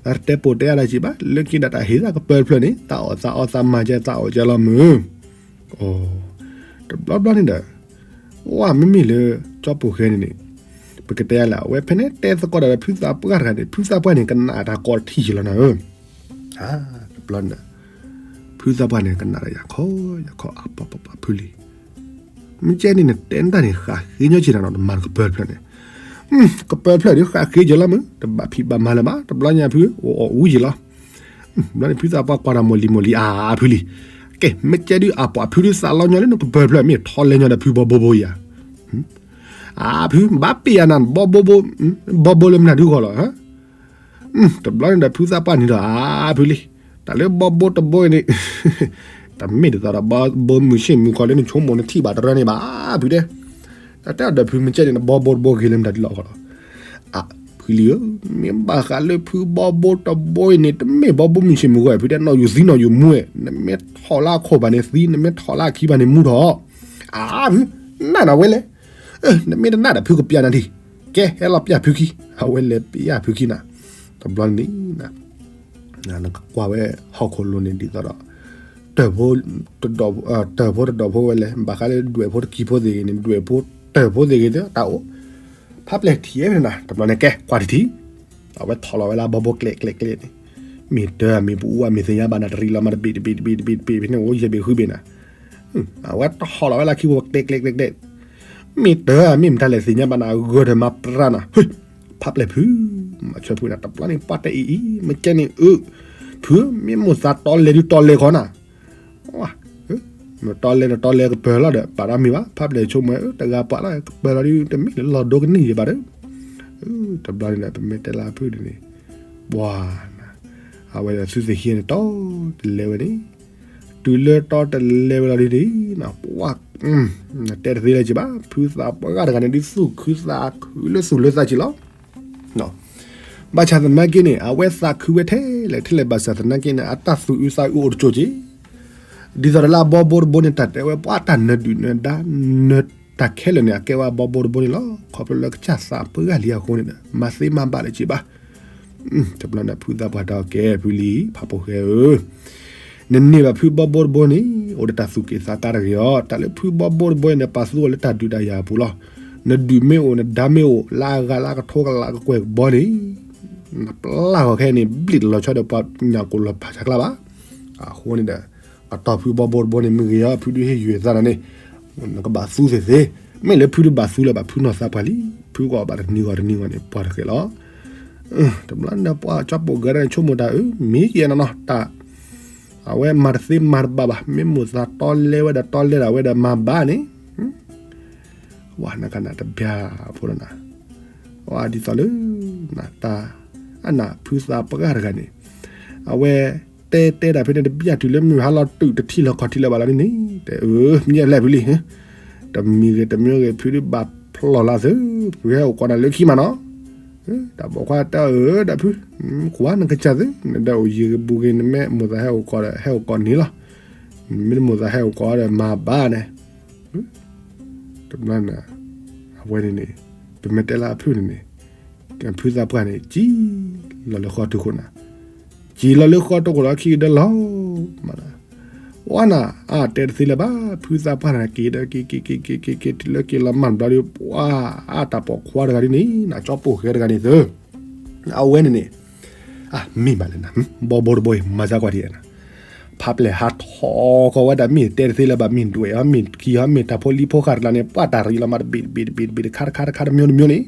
တတဲပိာ်တဲအါဒၣ်က့ဘၣ်, လၢခံဒီးတၢ်ဟ့ၣ်သးကပၢၤတဖျၢၣ်န့ၣ် သးအီၣ်သးအီသးမၤကဲသးအီၣ်ကဲလီၤမုၢ်, အိ, တဘျီဘျီန့ၣ်ဒီး, ဝဲမ့မ့ၢ်လၢ ကၠီပိာ်ဃဲန့ၣ်န့ၣ်, ပကတဲလၢ အဝဲဖဲန့ၣ်တဲသကိးဒီးဖုသးပှၢ်တဂၤန့ၣ် ဖုသးပှၢ်န့ၣ် ကနၣ်တၢ်ကိးထံၣ်ယံၤလီၤနၤဧၢ, တဘျီန့ၣ်ဒီး, ဖုသးပှၢ်န့ၣ်ကနၣ်ဒီးယၤခီယၤခီအပပပဖုလံ မ့ၢ်ကဲန့ၣ်နတဲနတၢ်န့ၣ် ဃးဃ့ညီက့နၤနီၤ နမၤနကပၢၤတဖျၢၣ်န့ၣ်, ကပၢၤတဖျၢၣ်ဒီးဃးဃ့က့လီၤမုၢ် တဘၣ်ဖံးဘၣ်မၤလၢၤဘၣ် တဘျီညါဖုအိၣ်အီၣ်ဝံၤက့လီၤ, ဘျီန့ၣ်ဖုသးပှၢ်ကွၢ်တၢ်မိၢ်လံၤမိၢ်လံၤ အါဖုလံ, ကဲ မ့ၢ်ကဲဒုးအပှၤဖုဒုးသးလီညီလၢနကပၢၤတဖျၢၣ် မ့ၢ်ထီလဲညီဒီးဖုဘီဘိဘိယၤ, အါဖု ဘၣ်ပ့ၢ်ယၤနၤ ဘီဘိဘိ, ဘီဘိလၢမနုၤဒုးဂီၢ်လီၤ တဘျီန့ၣ်ဒီးဖုသးပှၢ်န့ၣ်ဒီး အါဖုလံ, တၢ်လၢဘီဘိတဘိအံၤန့ၣ်, တမ့ၢ်ဒ်သိးဒီးဘီဘိမုၢ်ဆ့ၣ်မုၢ်ခီလၢနဆိကမိၣ်နထံၣ်ဘၣ်တရၢန့ၣ်ဘၣ်, ဖုတဲ, တၢ်တဲအီၤဒီးဖုမ့ၢ်ကဲန့ၣ် ဘီဘိတဘိဂ့ၤလၢမတၤဒ်လီၤခီလီၤ, အါဖုလံဧၢ, မ့ၢ်ဘၣ်ဃးလၢဖုဘီဘိတဘိအံၤန့ၣ် တမ့ၢ်ဘီဘိမုၢ်ဆ့ၣ်မုၢ်ခီ ဖုတဲ နီၢ်ယူၤသံနီၢ်ယူၤမူဝဲ, နမ့ၢ်ထီၣ်လၢအခိၣ်ဘၣ်န့ၣ်သံ နမ့ၢ်ထီၣ်လၢအခံဘၣ်န့ၣ်မူထီၣ်, အါဖု, နၢ်နၤဝဲလဲၣ် နမ့ၢ်တနာ်ဒီးဖုကပျၢ်နၤဒံး, ကဲ ဟဲလီၤပျၢ်ဖုခံ, အဝဲလဲၤပျၢ်ဖုခံနၤ, တဘျီန့ၣ်, နကကွၢ်ဝဲဟီၣ်ခိၣ်လိၤန့ၣ်ဒ်သိးဒီး, တၢၢ်ဖိတဒီးဖိဝဲလဲၣ် ဘၣ်ဃးလၢဒွဲၣ်ဖိတကံၢ်ဖိသ့ၣ်ဂ့ၤန့ၣ် ဒွဲၣ်ဖိတၢၢ်ဖိသ့ၣ်ဂ့ၤသ့ၣ် တၢ်အိၣ်, ဖးပျဲၢ်ထံၣ်ဝဲနၤ တဘျီန့ၣ်ကဲ ကွၢ်တထံၣ်, အဝဲထီၣ်လီၤဝဲလၢဘီဘိကျဲးကျဲးကျဲးန့ၣ်, မ့ၢ်တၢ်မ့ၢ်ပအူအမ့ၢ်သ့ၣ်ညါဘၣ်နၤ တရံးလီၤမးတဘ့ၣ်တဘ့ၣ်တဘ့ၣ်တဘ့ၣ်တဘ့ၣ်ဖဲန့ၣ် အိၣ်ယဲၢ်ဘ့ၣ်ဃုဘ့ၣ်နၤ အဝဲထီၣ်လီၤဝဲလၢခံဘိကျဲးကျဲးကျဲးကျဲး, မ့ၢ်တၢ် မ့ၢ်မတၤလဲၣ်သ့ၣ်ညါဘၣ်နၤ ဂၢၢ်ဒီးမၤပြးနၤ, ဖးပျဲၢ်ဖု, မၤဆၢဖုနၤ တဘျီန့ၣ် ပှၢ်တဲအံၤအံၤ မ့ၢ်ကဲန့ၣ်အၢ, ဖု မ့ၢ်မိၢ်သးတီလဲၤဒုးတီလဲၤခီနၤ, တီလဲၤနတီလဲၤကပၢၤလီၤဒီး ဘၣ်ဒီးမ့ၢ်ဘၣ် ဖးပျဲၢ်ဆိကမိၣ် တဂၤပှၤလီၤ ကပၢၤလီၤဒုး တမ့ၢ်လၢလီၢ်ဒိကန့ၢ်ယံၤဘၣ်ဒီး, တဘျီန့ၣ်ဒီး ပမ့ၢ်တဲလၢဖုဒ်န့ၣ်, ပှၤ, အဝဲဒၣ်သုသ့ၣ်ခံဂၤန့ၣ် တီတလဲဝဲန့ၣ်, တုၤလၢတီတလဲဝဲလီၤဒ်န့ၣ်, ပှၤ, တဲတသ့လၢၤဘၣ် ဖုသးပှၢ်တဂၤန့ၣ် ဒ်သူၣ်ခုသးခုလၢသူၣ်လၢသးက့ၤလီၤ ဘၣ်ဆၣ်သနာ်က့န့ၣ် အဝဲသးခုဝဲထဲလဲၣ်ထဲလဲၣ်ဘၣ်ဆၣ်သနာ်က့န့ၣ် အတၢ်သူၣ်အုးသးအုးအိၣ်တကၠိၢ်က့ၤ, ဒ်သိးဒီးလၢအဘီဘိတဘိန့ၣ် တၢ်တဲဝဲပှၤတၢ်နၢၤဒုၣ်နၢၤဒါ နၢၤတၢ်ခဲလၢာ်န့ၣ် အကဲဝဲအဘီဘိတဘိန့ၣ်လီၤ. ခီဖျိလၢကစၢ်သးပှၢ်ဂၤလံအဃိန့ၣ်ဒီး မၤသ့မၤဘၣ်လၢၤက့ၤဘၣ်. တဘျီန့ၣ်ဖုသးပှၢ်တဲအီၤ ကဲဖုလံ ဖးပိာ်ဃဲဧၢ, နန့ၢ်ဘၣ်ဖုဘီဘိတဘိန့ၣ် အိၣ်ဒီးတၢ်သူၣ်က့ၣ်သးကါတဂ့ၤအီၤ, တၢ်လၢဖုဘီဘိတဘိန့ၣ် ပာ်သူအီၤလၢတၢ်ဒုးတၢ်ယၤအပူၤလီၤ. နဒုၣ်မ့ၢ်အိၣ် နဒါမ့ၢ်အိၣ် လၢအဂၤလၢအကထိကလးကကွဲၢ်ကဘီန့ၣ် နပျၢ်ဃီၤခဲအံၤန့ၣ် ဘျံၣ်တလီၤဆီဒီးပှၤညၣ်ကိၣ်လီၤဖးဆါကျါဘၣ်. အဃိန့ၣ်ဒီး ကတီၢ်ဖုဘီဘိတဘိန့ၣ် မ့ၢ်ဂ့ၤအီၤ ဖုဒုးဟ့ၣ်ယုာ်သးနၤန့ၣ် နကဘၣ်သူသ့ၣ်သ့, မ့ၢ်လၢဖုတဘၣ်သူလၢၤဘၣ် ဖုနီၢ်သးပှၢ်လံ, ဖုကီၢ်ဘၣ်တနံၤဂီၢ်တနံၤဂီၢ်န့ၣ် ပှၤတဃဲးလီၤ. တဘျီန့ၣ်ပှၤကၠီပိာ်ဂဲၤဒၣ်ဆိကမိၣ်တၢ်အၢ မ့ၢ်ကဲနနီၤတၢ် အဝဲမၤတသ့မၤတဘၣ်ဘၣ်, မ့ၢ်မိၣ်သးတီလဲဝဲဒီးတီလဲဒၣ်ဝဲဒီးမၤဘၣ်န့ၣ် ဝဲနကနၣ်တဘျၢဖိလီၤနၤ, ဝဲဒ်သိးလၢ နတၢ် အနၢ်ဖုသးပှၢ်တဂၤန့ၣ် အဝဲတဲတဲဒၣ်ဖဲန့ၣ်တဘျၢတုၤလၢမုၢ်ဟါလီၤ တုၤတထံၣ်လီၤခီၣ်ထံးလၢၤဘၣ်လီၤန့ၣ်န့ၣ် တဲအၢ မ့ၢ်လဲၣ်ဖုလံ, တမံၤဂ့ၤတမံၤဂ့ၤ ဖုဒုးဘၣ်ဖျီၣ်လၢသု ဖုဟဲအိၣ်ကီးနၤလၢခံမးနီၤ, တၢ်ဘိးခွါတၢ်အၢတၢ်ဖု, ကွၢ်နကစၢ်သု နဒၢးအိၣ်ယံၤကဘူၤဂ့ၤ နမ့ၢ်မိၣ်သးဟဲအိၣ်ကီးဒီး ဟဲအိၣ်ကီးန့ၣ်လီၤ, မ့ၢ်တမိၣ်သးဟဲအိၣ်ကီးဒီးမၤဘၣ်န့ၣ် တဘျီန့ၣ် အဝဲန့ၣ်န့ၣ် ပမ့ၢ်တဲလၢအဖုန့ၣ်န့ၣ် ကဖုသးပှၢ်န့ၣ် ကံလီၤလၢဃီတုၤခိၣ်နၤ, ကံလီၤလၢဃီတုၤခိၣ်လီၤခံကဒၢလီၤ, မၤ ဝဲနၤ အတဲတသ့လၢၤဘၣ်, ဖုသးပှၢ်န့ၣ် က့ၤဒီးက့ၤက့ၤက့ၤက့ၤက့ၤက့ၤ တုၤလၢက့ၤလီၤမၢ်တဘျီဒီး ပှၤ အတၢ်ပိာ်ခွါတဂၤဒ်န့ၣ် နကၠီပိာ်ဃဲတဂၤန့ၣ်သု အဝဲန့ၣ်န့ၣ် အမ့ၢ်ဘၣ်လဲၣ်နၤ, ဘီဘိတဘိအံၤ မၤစၢ်ကွၢ်ဒ်အံၤနၤ, ဖးပျဲၢ်ဟးထီၣ်ကီးဝဲဒၣ် မ့ၢ်တဲတသ့လၢၤဘၣ် မ့ၢ်ဒွဲၣ်အီၤ မ့ၢ်ခံအီၤ မ့ၢ်တၢ်ဖိလံၤဖိဃာ်တကျါန့ၣ် ပှၤတၢ်ရံးလီၤမးတဘ့ၣ်တဘ့ၣ်တဘ့ၣ်တဘ့ၣ်တခါတခါတခါတမျိုးတမျိုးန့ၣ်,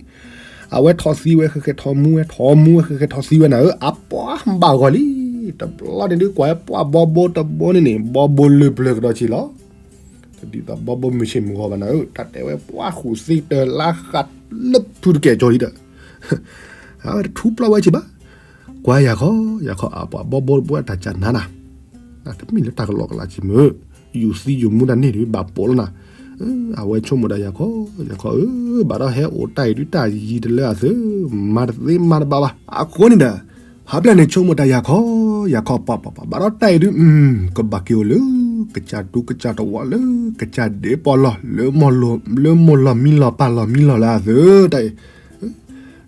အဝဲထီၣ်သံဝဲဃဲဃဲ ထီၣ်မူဝဲထီၣ်မူဝဲဃဲဃဲ ထီၣ်သံဝဲနၤဧၢ အပှၤဘၣ်ဂီၤလံ, တဘျီန့ၣ်ဒုးကွၢ်ဝဲပှၤဘီဘိတဘိန့ၣ်န့ၣ် ဘီဘိလၢပျၢၤကဒီးဆံးလီၤ တဒ်သိးဘီဘိမုၢ်ဆ့ၣ်မုၢ်ဂီၤဘၣ်နၤဧၢ, တၢ်တဲဝဲပှၤဃုာ်သံတၢ်လၢဃာ်လၢဖုတကဲၣ်ကၠီလံဒီး အဝဲတထူပျီဝဲဆံးဘၣ်, ကွၢ်ယၤခီ ယၤခီအပှၤဘီဘိတဘိအတၢ်ကၢ်နၤနၤ, တမ့ၢ်လၢတၢ်ကလီကလီဆံးမုၢ်, ယူၢ်သံယူၢ်မူတၢ်န့ၣ်ဒုးဘၣ်ပိာ်လီၤနၤ, အဝဲဆိကမိၣ်ဒၣ်ယၤခီ ယၤခီဧၢ, ဘၣ်ဒီးဟဲအိၣ်တၢ်အံၤဒုးတၢ်ယံၤတလၢအသု, မၤတသ့မၤတဘၣ်ဘၣ်, အဃိန့ၣ်ဒီး ဖးပျဲၢ်န့ၣ်ဆိကမိၣ်တၢ်ယၤခီ ယၤခီပှၤပှၤပှၤ ဘၣ်ဒီးတၢ်အံၤဒုး ကဘၣ်က့ၤအိၣ်လၢ ကစၢ်ဒူကစၢ်တဝီလၢ ကစၢ်ဒဲးပီၢ်လီၢ် လၢမိၢ်လီၢ်မံလီၢ်ပၢ်လီၢ်မံလီၢ်လၢအသုတၢ်အံၤ,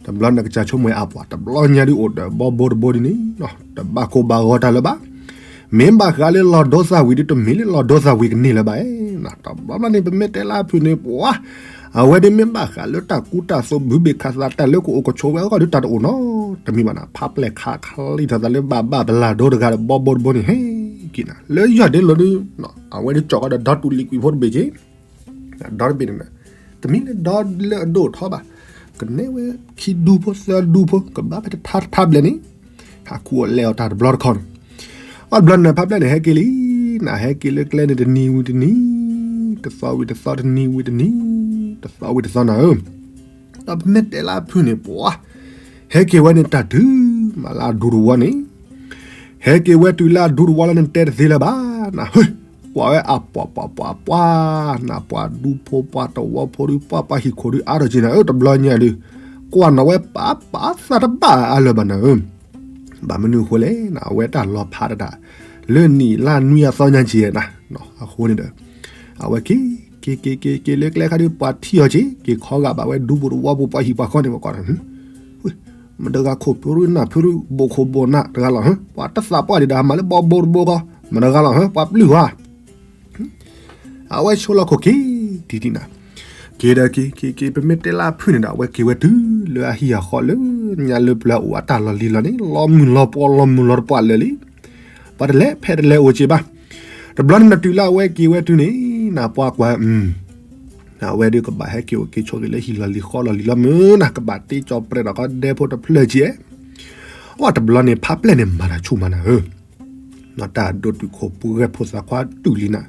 တဘျီန့ၣ်ကစၢ်ဆိကမိၣ်အပှၤ တဘျီညါဒုးအိၣ်ဒီးဘီဘိတဘိဒ်န့ၣ် တဘၣ်ကိၢ်ဘၣ်ဂီၤတၢ်လၢၤဘၣ်, မ့ၢ်ဘၣ်ဃးလၢလီၤဒိသၣ်ဝံၤဒုး တမ့ၢ်လၢလီၤဒိသၣ်ဝံၤကန့ၢ်လၢၤဘၣ်, တဘျီဘျီန့ၣ် ပမ့ၢ်တဲလၢအဖုၣ်န့ၣ် ပှၤ အဝဲဒၣ်မ့ၢ်ဘၣ်ဃးလၢတၢ်ကူတၢ်သိးဘုဘ့ၣ်ခးသးတၢ်လၢကအိၣ်ကဆိးဝဲအဂီၢ်ဒုးတၢ်တအိၣ်နီတမံၤဘၣ်နၤ, ဖးပျဲၢ်ခးခးလံထီၣ်သးလၢဘၣ်ဘၣ်ပလၢ်ဒိတဂၤဒီးဘီဘိတဘိန့ၣ် ဟဲက့ၤနၤ လၢယီၢ်ဒ့လိၤဒုး အဝဲဒၣ်ကၠီၣ်ကီးဒီးဒီတူၢ်လံၤကွံာ်ဖိတဘ့ၣ်က့ၤ, ဒီတဘ့ၣ်န့ၣ် တမ့ၢ်လၢဒီလၢအဒိၣ်ထီဘၣ်, ကနဲဝဲခံဒူဖိသၢဒူဖိ ကဘၣ်ဖဲတထါတထါဘျဲၣ်န့ၣ် ဟးခူအီၣ်လဲအီၣ်တၢ်တဘျီတခီၣ်န့ၣ်, အဘျီန့ၣ်ဖးပျဲၢ်န့ၣ် ဟဲက့ၤလံ, နဟဲက့ၤလၢကျဲန့ၣ်တနံၤဝံၤတနံၤ, တသီဝံၤတသီတနံၤဝံၤတနံၤ, တသီဝံၤတသီနၤဧၢ, ဒီးပမ့ၢ်တဲလၢအဖုၣ်န့ၣ် ပှၤ ဟဲက့ၤဝဲန့ၣ်တၢ်တုၤမးလၢအဒူတဝီန့ၣ်, ဟဲက့ၤဝဲတုၤလၢအဒူတဝီလီၤန့ၣ် တဲတသ့လၢၤဘၣ်, နဟ့ၣ် ကွၢ်ဝဲအပှၤပှၤပှၤပှၤ, နပှၤဒူဖိပှၤတဝီဖိဒုး ပှၤပှၤဟံၣ်ခိၣ်ဒုးအါထီၣ်က့ၤနၤဧၢ, တဘျီညါဒုး ကွၢ်နီၣ်ဝဲပာ်ပာ်သးတဘၣ်အါလၢၤဘၣ်နၤ, ဘၣ်မနုၤအဃိလဲၣ်နၤ အဝဲတၢ်လီၤဖးတၢ် လၢနံၣ်လါနွံအသီညါက့ၤနၤ, အဃိန့ၣ်ဒီး အဝဲက့ၤ က့ၤက့ၤက့ၤက့ၤလၢကျဲခါဒုး ပှၤထံၣ်အီၤက့ၤ က့ၤခီဂာ်ဘၣ်ဝဲဒူပူၤတဝီပူၤ ပှၤဟံၣ်ပှၤဃီန့ၣ် ပှၤကွၢ် မတဂၤခိၣ်ဖုရူနၢ်ဖုရူ ဘိၣ်ခိၣ်ဘိၣ်နၢ်တဂၤလီၤ, ပှၤတသးပှၢ်ဒံးဒီး မၤလၢဘီဘိတဘိဃီ မတဂၤလီၤ, ပှၤပျုၢ်ဟီ အဝဲဆိလီၤခိၣ်က့ၤ တံၢ်တံၢ်နၤ, က့ၤဒီးက့ၤက့ၤက့ၤ ပမ့ၢ်တဲလၢအဖုၣ်န့ၣ်ဒီး အဝဲက့ၤဝဲတုၤလၢအဟံၣ်အဃီလၢညါလၢပျၢၤအိၣ်အတၢ်လီၢ်လံၤလီၤန့ၣ် လီၤမုၢ်လီၤပှီၢ်လီၤမုၢ်လီၤတပှၢ်လၢာ်လံ, ပှၤတလဲၤဖဲတလဲၤအိၣ်က့ၤဘၣ်, တဘျီန့ၣ်နတုၤလၢအဝဲက့ၤဝဲတုၤန့ၣ် နပှၤကွၢ် အဝဲဒုးကဘၣ်ဟဲက့ၤအိၣ်က့ၤဆိးက့ၤလၢဟံၣ်လီၢ်လံၤဃီလီၢ်လံၤလီၤမုၢ်နၤ ကဘၣ်တ့ကၠီၤပြဲးဒီးကီဒဲဖိတဖျၢၣ်က့ၤ, အီၣ်တဘျီန့ၣ် ဖးပျဲၢ်န့ၣ်မၤတၢ်ဆူၣ်မးနၤဧၢ, တၢ်ဒိၣ်တုာ်ခိၣ်ပူၤဂဲၤဖိသၣ်ခွါတုာ်လံနၤ,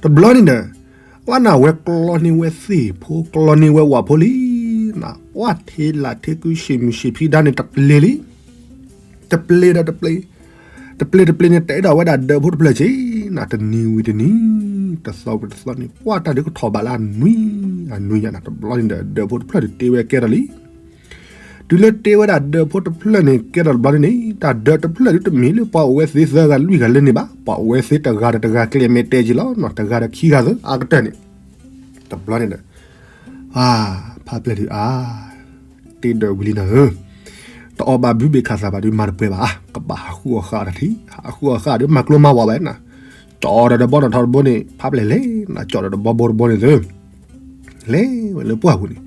တဘျီန့ၣ်ဒီး ဝဲနၤဝဲကျီန့ၢ်ဝဲသ့ၣ်ဖိ ကျီန့ၢ်ဝဲဝၣ်ဖိလံ, နပှၤထ့လာ်ထ့ကုဆံးမုၢ်ဆံးဖံဒါန့ၣ် တပျ့ၤလံ တပျ့ၤဒီးတပျ့ၤ, တပျ့ၤတပျ့ၤန့ၣ် တဲဒၣ်ဝဲဒၣ်ဒၢးဖိတဖျၢၣ်က့ၤနၤ တနံၤဝံၤတနံၤ, တသီဝံၤတသီန့ၣ် ပှၤတၢ်ဒုးကထီၣ်ဘးလၢအနွံ, အနွံညါနၤ တဘျီန့ၣ်ဒီးဒၢးဖိတဖျၢၣ်ဒုးတ့ဝဲကဲထီၣ်လံ, တုၤလၢတ့ဝဲဒၣ်ဒၢးဖိတဖျၢၣ်န့ၣ် ကဲထီၣ်တဘျီန့ၣ်န့ၣ် တၢ်ဒၢးတဖျၢၣ်ဒုးတမ့ၢ်လၢပှၤအိၣ်ဝဲသ့သၢဂၤလွံၢ်ဂၤလၢန့ၣ်ဘၣ်, ပှၤအိၣ်ဝဲသ့တဂၤဒီးတဂၤကျဲၤမဲာ်တဲာ်က့ၤလီၤနီၤ, တဂၤဒီးခံဂၤသၢအကတၢၢ်န့ၣ်, တဘျီန့ၣ်ဒီး ဖးပျဲၢ်ဒုးအါ တ့ဒၢးဝံၤလံနၤဧၢ, တအီၣ်ဘၣ်ဘုဘ့ၣ်ခးသးဘၣ်ဒုးမၤတပှဲၤဘၣ်, ကဘၣ်ဟးဃုအီၣ်ဃာ်အီၤတထံၣ်, ဟးဃုအီၣ်ဃာ်ဒီးမၤကျိမၤဝးဘၣ်နၤ, ကၠီၣ်ဒီးတဘီနီၣ်ထီတဘိန့ၣ် ဖးပျဲၢ်လဲၤနၤ, ကၠီၣ်ဒီးတဘီဘိတဘိန့ၣ်သၢ လဲၤဝဲလၢပှၢ်ပူၤန့ၣ်,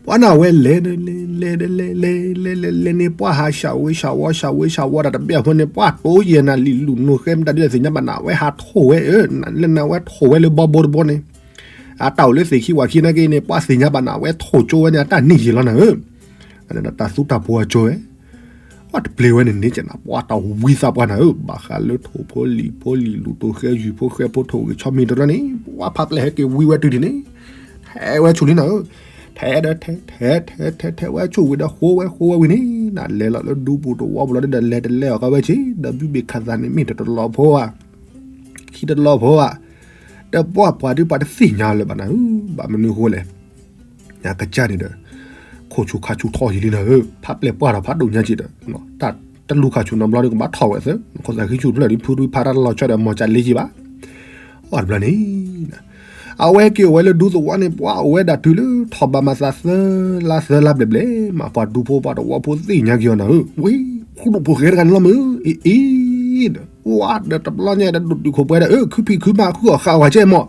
ပှၤန့ၣ်အဝဲလဲၤဒီးလဲၤ လဲၤဒီးလဲၤ လဲၤလဲၤလဲၤလဲၤန့ၣ် ပှၤဟးဆှးဝ့ဆှးဝီဆှးဝ့ဆှးဝီတၢ်တဘ့ၣ်အဃိန့ၣ် ပှၤတိယဲၢ်နၤလံာ်လူၤနိၣ်ဃဲမတၤဒ်လဲၣ်သ့ၣ်ညါဘၣ်နၤ အဝဲဟးထိၣ်ဝဲဧၢ, လၢနၤဝဲထိၣ်ဝဲလၢဘီဘိတဘိန့ၣ်, အတၢ်အိၣ်လၢသ့ၣ်ခံဝၤခံနာ်က့န့ၣ် ပှၤသ့ၣ်ညါဘၣ်နၤ အဝဲထိၣ်ကၠိဝဲန့ၣ် အတၢ်န့ၢ်ယံာ်လီၤနၤဧၢ, တၢ်သူတၢ်ဖိအကၠိဝဲ ပှၤတပျ့ၤဝဲန့ၣ်န့ၣ်ကဲနၤ ပှၤတၢ်ဝံသးပှၢ်နၤဧၢ, ဘၣ်ဃးလၢထိၣ်ဖိလံာ်ဖိလံာ်လူၤတိၢ်ဃဲယုၢ်ဖိဃဲဖိထိၣ်ဂ့ၤဆီမံၤတရီန့ၣ် ပှၤဖးပျဲၢ်ဟဲက့ၤဝံဝဲတုၤဒ်န့ၣ်, ထဲဝဲဆူၣ်လံနၤဧၢ, ထဲဒီးထဲ ထဲထဲထဲထဲထဲ ဝဲဆူၣ်ဝံၤဒီးဃိဝဲဃိဝဲဝံၤန့ၣ် နလဲၤလီၤလၢဒူပူၤတဝီပူၤလီၤဒီးလဲၤတလဲအီၤကီဝဲဆ့ ဒီးဘုဘ့ၣ်ခးသးန့ၣ်မ့ၢ်တတလီၤဖိဧါ, ခံတလီၤဖိဧါ, ဒီးပှၤပှၤဒုးပှၤတသ့ၣ်ညါလၢၤဘၣ်နၤဧၢ, ဘၣ်မနုၤဃိလဲၣ် ကစၢ်န့ၣ်ဒီး ခိၣ်ဆူၣ်ခါဆူၣ်ထီၣ်ယံာ်လံနၤဧၢ, ဖးပျဲၢ်ပှၢ်ဒီးဖးဒိၣ်ညါက့ၤဒီး တၢ်တလူၤခါဆူၣ်နီတဘျီဒီးကဘၣ်ထီၣ်ဝဲသၢ, ခိၣ်သးဃံဆူၣ်တဖျၢၣ်ဒီး ဖုရူဖးတၢ်လီၤဆီဒီး မီၤကၢ်လ့က့ၤဘၣ်, အီၤတဘျီန့ၣ် အဝဲက့ၤအိၣ်ဝဲလၢဒူသဝီန့ၣ် ပှၤအိၣ်ဝဲဒၣ်တုၤလၢထီၣ်ဘးမၤသးသၢလါသၢလါဘျဲၣ်ဘျဲၣ်, မ့ၢ်ပှၤဒူဖိပှၤတဝီဖိသ့ၣ်ညါက့ၤအီၤနၤဧၢ, ဝ့ၢ် ဖိဒိၣ်ဖိၣ်ဃဲတဂၤန့ၣ်လီၤမ့ၢ်, အ့ အ့ ဒီး ဝါဒီးတဘျီညါဒီးဒိၣ်တုာ်ခိၣ်ပှဲၤဒီး အၢ ခုဖံးခုမၤခုအီၣ်ဃာ်ဝဲကဲမီၢ်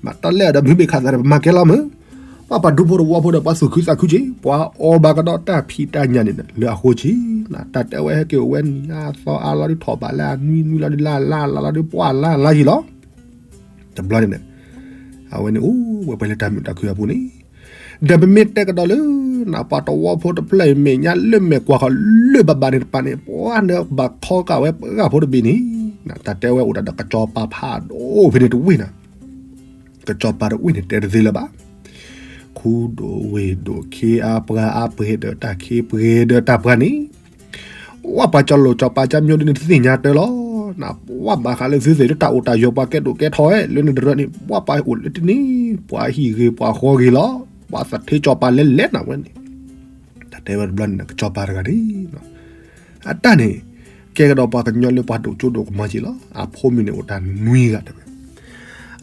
မ့ၢ်တၢ်လဲၣ်ဒီးမုၢ်ဘ့ၣ်ခးသးဒီးပမၤကဲလီၤမ့ၢ်, ပှၤပှၤဒူဖိတဝီဖိဒီးပှၤသူၣ်ခုသးခုက့ၤ ပှၤအီၣ်ဘၣ်ကဒီးတၢ်ဖံးတၢ်ညၣ်န့ၣ်ဒီး လၢအဃိက့ၤ, တၢ်တဲဝဲဟဲက့ၤအိၣ်ဝဲနံၤအါသီအါလီၤဒုးထီၣ်ဘးလၢအနွံနွံလီၤဒုးလါလါလီၤလီၤဒုးပှၢ်လါလါယံၤလီၤ, တဘျီန့ၣ်ဒီး အဝဲန့ၣ်အိၣ်ဝဲပှဲၤလၢတၢ်မုာ်တၢ်ခုအပူၤန့ၣ်, ဒီးပမ့ၢ်တဲကဒီးလၢ ပှၤတဝီဖိတဖျၢၣ်အံၤ မဲာ်ညါလၢမဲာ်ကွၢ်ဃီၤလၢဘၣ်ဘၣ်န့ၣ်တပၤန့ၣ် ပှၤန့ၣ်ဘၣ်ခီကၢ်ဝဲပှၤဖိတဘ့ၣ်န့ၣ်, တၢ်တဲဝဲအိၣ်ဒၣ်ဒီးကစီၤပၤဖးဒိၣ်ဖဲန့ၣ်တဝ့ၢ်နၤ, ကစီၤပၤတဝ့ၢ်န့ၣ်တဲတသ့လၢၤဘၣ်, ခူဒိၣ်ဝ့ၢ်ဒိၣ်ခ့အါပှၤအါပှဲၤဒီးတၢ်ခ့ပှဲၤဒီးတၢ်ပှၤန့ၣ် ဝဲပှၤကၠီၤလိာ်ကၠီၤပၤကၠီမၠိဒ်န့ၣ်တသ့ၣ်ညါတၢ်လီၤ, နပှၤဘၣ်ဃးလၢသုသ့ၣ်ဒ်တၢ်အိၣ်တၢ်ယီၤပှၤကဲဒိၣ်ကဲထီၣ်ဝဲ လၢန့ၣ်တရၢန့ၣ် ပှၤပှၤအိၣ်လၢတန့ၣ် ပှၤဟံၣ်ဂ့ၤပှၤဃီဂ့ၤလီၤ, ပှၤသထ့ကၠီၤပၤလဲၤလဲၤနၤဝဲန့ၣ်, တၢ်တဲဝဲတဘျီန့ၣ် ကစီၤပၤတဂၤန့ၣ် အတၢ်န့ၣ် ကဲကဒီးပှၤကညီလၢပှၤဒိၣ်ကၠိဒိၣ်ကမီၤက့ၤလီၤ, အဖိမုၣ်န့ၣ်အိၣ်တၢ်နွံဂၤတဲဝဲ,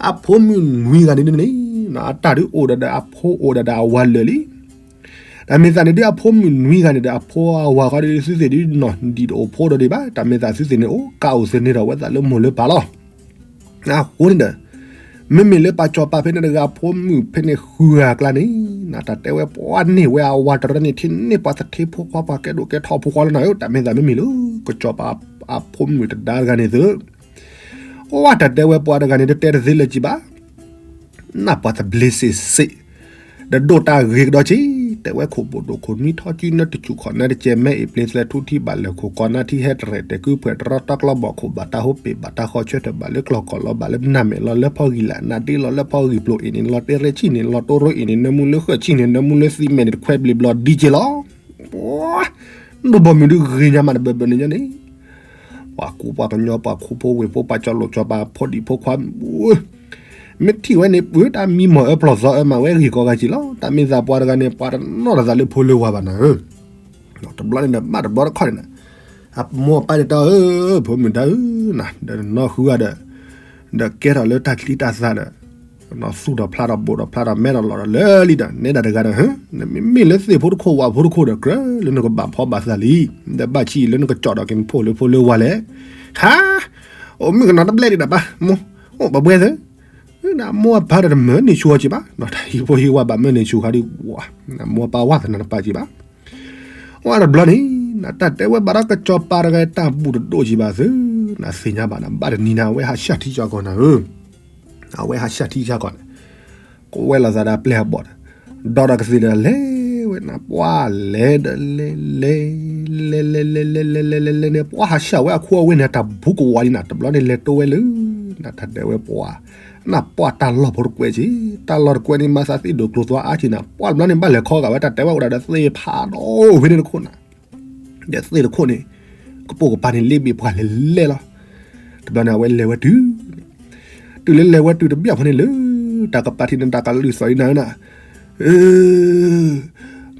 အဖိမုၣ်နွံဂၤန့ၣ်န့ၣ် အတၢ်ဒုးအိၣ်ဒၣ်ဒီးအဖိအိၣ်ဒၣ်ဒီးအဝၤလၢာ်လံ တၢ်မ့ၢ်သးန့ၣ်ဒ်အဖိမုၣ်နွံဂၤန့ၣ်ဒီး အဖိအဝၤဃီဒီးသုသ့ၣ်ဒ်နီၢ်ဒံးတအိၣ်ဖိဒီးဒံးဘၣ်, တၢ်မ့ၢ်သးသုသ့ၣ်န့ၣ်အိၣ်ကးအိၣ်သန့ၤဒီးဝဲသးလၢမိၢ်လၢပၢ်လီၤ. အဃိန့ၣ်ဒီး မ့မ့ၢ်လၢပှၤကၠီၤပၤဖဲန့ၣ်တဂၤ ဖိမုၣ်ဖဲန့ၣ်ဃုဂၤအကျါန့ၣ် နတၢ်တဲဝဲပှၤန့ၢ်ဝဲအဝၤတရၢန့ၣ် ထံၣ်န့ၢ်ပှၤသထ့ဖိခွါပှၤကဲဒိၣ်ကဲထီၣ်ဖိခွါလီၤနၤဧၢ, တၢ်မ့ၢ်သးမ့မ့ၢ်လၢ ကစီၤပၤအဖိမုၣ်တဒါတဂၤန့ၣ်သု အတၢ်တဲဝဲပှၤတဂၤန့ၣ် တတဲတသ့လၢၤကံဘၣ် နၢ်ပှၤသဘျ့စ့ၢ်စ့ၢ်, ဒီးဒိၣ်တၢ်ဂ့ၤကဒီးက့ၤ, တဲဝဲခိၣ်ဘိၣ်ဒိၣ်ခိၣ်နွံထီၣ်ကံနၢတစူၢ်ခီၣ်နၢတကဲမဲအ့ၣ်ပျ့ၤသဲထူထံဘၣ်လၢာ်ခိၣ်ကီနၢထံဟဲတရဲၣ်တဲာ်ကုဖှဲးတရီ တီကျီဘီၣ်ခိၣ်ဘၣ်တၢ်ဟိပ့ၤဘၣ်တၢ်ဃီဆၢထၢၣ်ဘၣ်လၢကျီၢ်ကီၢ်လီၤဘၣ်လၢဖီဂံၢ်လၢနၢ်ဒ့လီၤလၢဖီဂံၢ်ပျိၤအ့ၣ်န့ၣ် လီၤတဲရ့ဆံၣ်န့ၣ် လီၤတိရိအ့ၣ်န့ၣ် နၢမူလၢဃၢၣ်ဆံၣ်န့ၣ် နၢမူလၢသံမဲာ်န့ၣ်တခွဲဘျံးဘျီဒ်က့ၤလီၤ. ဒိၣ်ဘီမုၢ်ဒုးဂ့ၤညါမးတဘၢဘၢန့ၣ်ညါန့ၣ် ပှၤကူပှၤကညီပှၤခိဖိဝ့ၢ်ဖိပှၤကၠီၤလိာ်ကၠီၤပၤဖိဒံဖိခွါ မ့ၢ်ထံၣ်ဝဲန့ၣ် ပှၤတၢ်မံမီၢ်အၢပျီၢ်သီအၢမးဝဲဂ့ၤကီးဂၤက့ၤလီၤ. တၢ်မ့ၢ်သးပှၤတဂၤန့ၣ် ပှၤတနီၣ်တသးလၢဖိလၢဝၤဘၣ်နၤဧၢ, တဘျီန့ၣ်ဒီး ဘၣ်တဘျီတခီၣ်န့ၣ် အမိၢ်အပၢ်န့ၣ်တၢ်ဧၢ, ဖိမုၣ်တၢ်ဧၢ, ဒီးနီၢ်ဃုဂၤဒီး ဒီးကဲထီၣ်လၢတၢ်ချံတၢ်သၣ်ဒီး သူၣ်ထီၣ်ဖျါထီၣ်ဘိၣ်ထီၣ်ဖျါထီၣ်မဲထီၣ်လီၤဒီးလၢလံဒီး နဲဒၣ်တဂၤဒီး နမ့မ့ၢ်လၢသ့ၣ်ဖိတခိၣ်ဝၣ်ဖိတခိၣ်ဒီး ကြၢးလၢနကဘၣ်ဖီဘၣ်သးလံ, ဒီးဘၣ်ဆံးလၢနကကၠီၣ်ဒီးက့ၤနဖိလၢဖိလၢဝၤလဲၣ်, ဟါ, အိၣ်မုၣ်ကနီၤတဘျဲၣ်ဒံးဒီးပၢ်, မိၢ်, အိၣ်ပှဲၤသၢ နမိၢ်အပၢ်ဒီးတမၢန့ၢ်ဆူၣ်အီၤက့ၤဘၣ်, တၢ်ဟံၣ်ဖိဟံၣ်ဝါဘၣ်မၢန့ၢ်ဆူၣ်ဃီဒီး မိၢ်အပၢ်ဝါသနာ်တပာ်က့ၤဘၣ်. ဝဲတဘျီန့ၣ် နတၢ်တဲဝဲဘၣ်ဒီးကစီၤပၤတဂၤတၢ်ဘူၣ်တဒိၣ်က့ၤဘၣ်သု, နသ့ၣ်ညါဘၣ်နဘၣ်တနံၤနၤ အဝဲဟးဆှၣ်ထံကၠီကီၢ်နၤဧၢ, အဝဲဟးဆှၣ်ထံကၠီကီၢ်န့ၣ် ကဝဲလိာ်သးဒီးပျဲၢ်အဘီၣ်ဒီး ဒီးဒီးကသ့ၣ်ဒီးလဲၤဝဲနၤ ပှၤလဲၤဒီးလဲၤ လဲၤ လဲၤ လဲၤ လဲၤ လဲၤ လဲၤ လဲၤ လဲၤ လဲၤန့ၣ် ပှၤဟးဆှၣ်ဝဲအခိအဝ့ၢ်န့ၣ် တၢ်ဘူးကဝီၤလံနၤ တဘျီန့ၣ်လဲၤတိဝဲလၢ နတၢ်တဲဝဲပှၤ နပှၤတၢ်လီၢ်ဖိတကွဲးက့ၤ တၢ်လီၢ်တကွဲးန့ၣ် မၤသးသ့ၣ်ဒိၣ်ကျိၤသွါအါက့ၤနၤ ပှၤတဘျီန့ၣ် ဘၣ်လဲၤခီဂာ်ဝဲတၢ်တဲဝဲအိၣ်ဒၣ်ဒီးသ့ၣ်ဖးဒိၣ်ဖဲန့ၣ်တခိၣ်နၤ ဒီးသ့ၣ်တခိၣ်န့ၣ် ကပိာ်ကပၤန့ၣ်လ့ဘ့ၣ်ပှၤလဲၤလဲၣ်လီၤ. တဘျီန့ၣ် အဝဲလဲၤဝဲတုၤ တုၤလၢလဲၤဝဲတုၤတဘျီဖဲန့ၣ်လၢ တၢ်ကပၤထံးန့ၣ် တၢ်ကလုၢ်သီၣ်အံၤနၤနၤ အၢ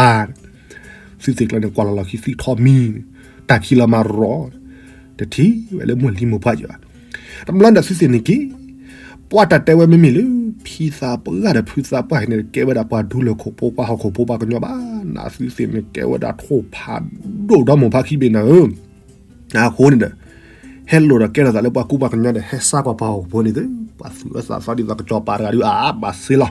တၢ်ကဲထီၣ်သးလၢတၢ်ကပၤ, သုသ့ၣ်ကျါန့ၣ် ကွၢ်လီၤလီၤခံသံၣ်ထီၣ်မံၤ, တၢ်ခံလီၤမၤရီၤ, တထံၣ်ဝဲလၢမိၢ်လံမိၢ်ပှၢ်ယၤဘၣ်. တဘျီန့ၣ်သုသ့ၣ်န့ၣ်က့ၤ ပှၤတၢ်တဲဝဲမ့မ့ၢ်လၢ ဖံသးပှၢ်ဒီးဖုသးပှၢ်အံၤန့ၣ် ကဲဝဲဒၣ်ပှၤဒူလၢၢ်ခိၣ်ဖိ ပှၤဟီၣ်ခိၣ်ဖိ ပှၤကညီဘၣ်, နသုသ့ၣ်န့ၣ်ကဲဝဲဒၣ်ထိၣ်ဖးဒိၣ်ဒီမိၢ်ဖးခံဘ့ၣ်နၤဧၢ. အဃိန့ၣ်ဒီး ဟဲလိၣ်ဒီးကဲထီၣ်သးလၢပှၤကူပှၤကညီဒီး ဟဲစါကွၢ်ပှၤဟီၣ်ခိၣ်ဖိန့ၣ်သု, ပှၤသူၣ်အၢသးသီဒ်သိးကစီၤပၤတဂၤဒုး အါဘၣ်စ့လီၤ.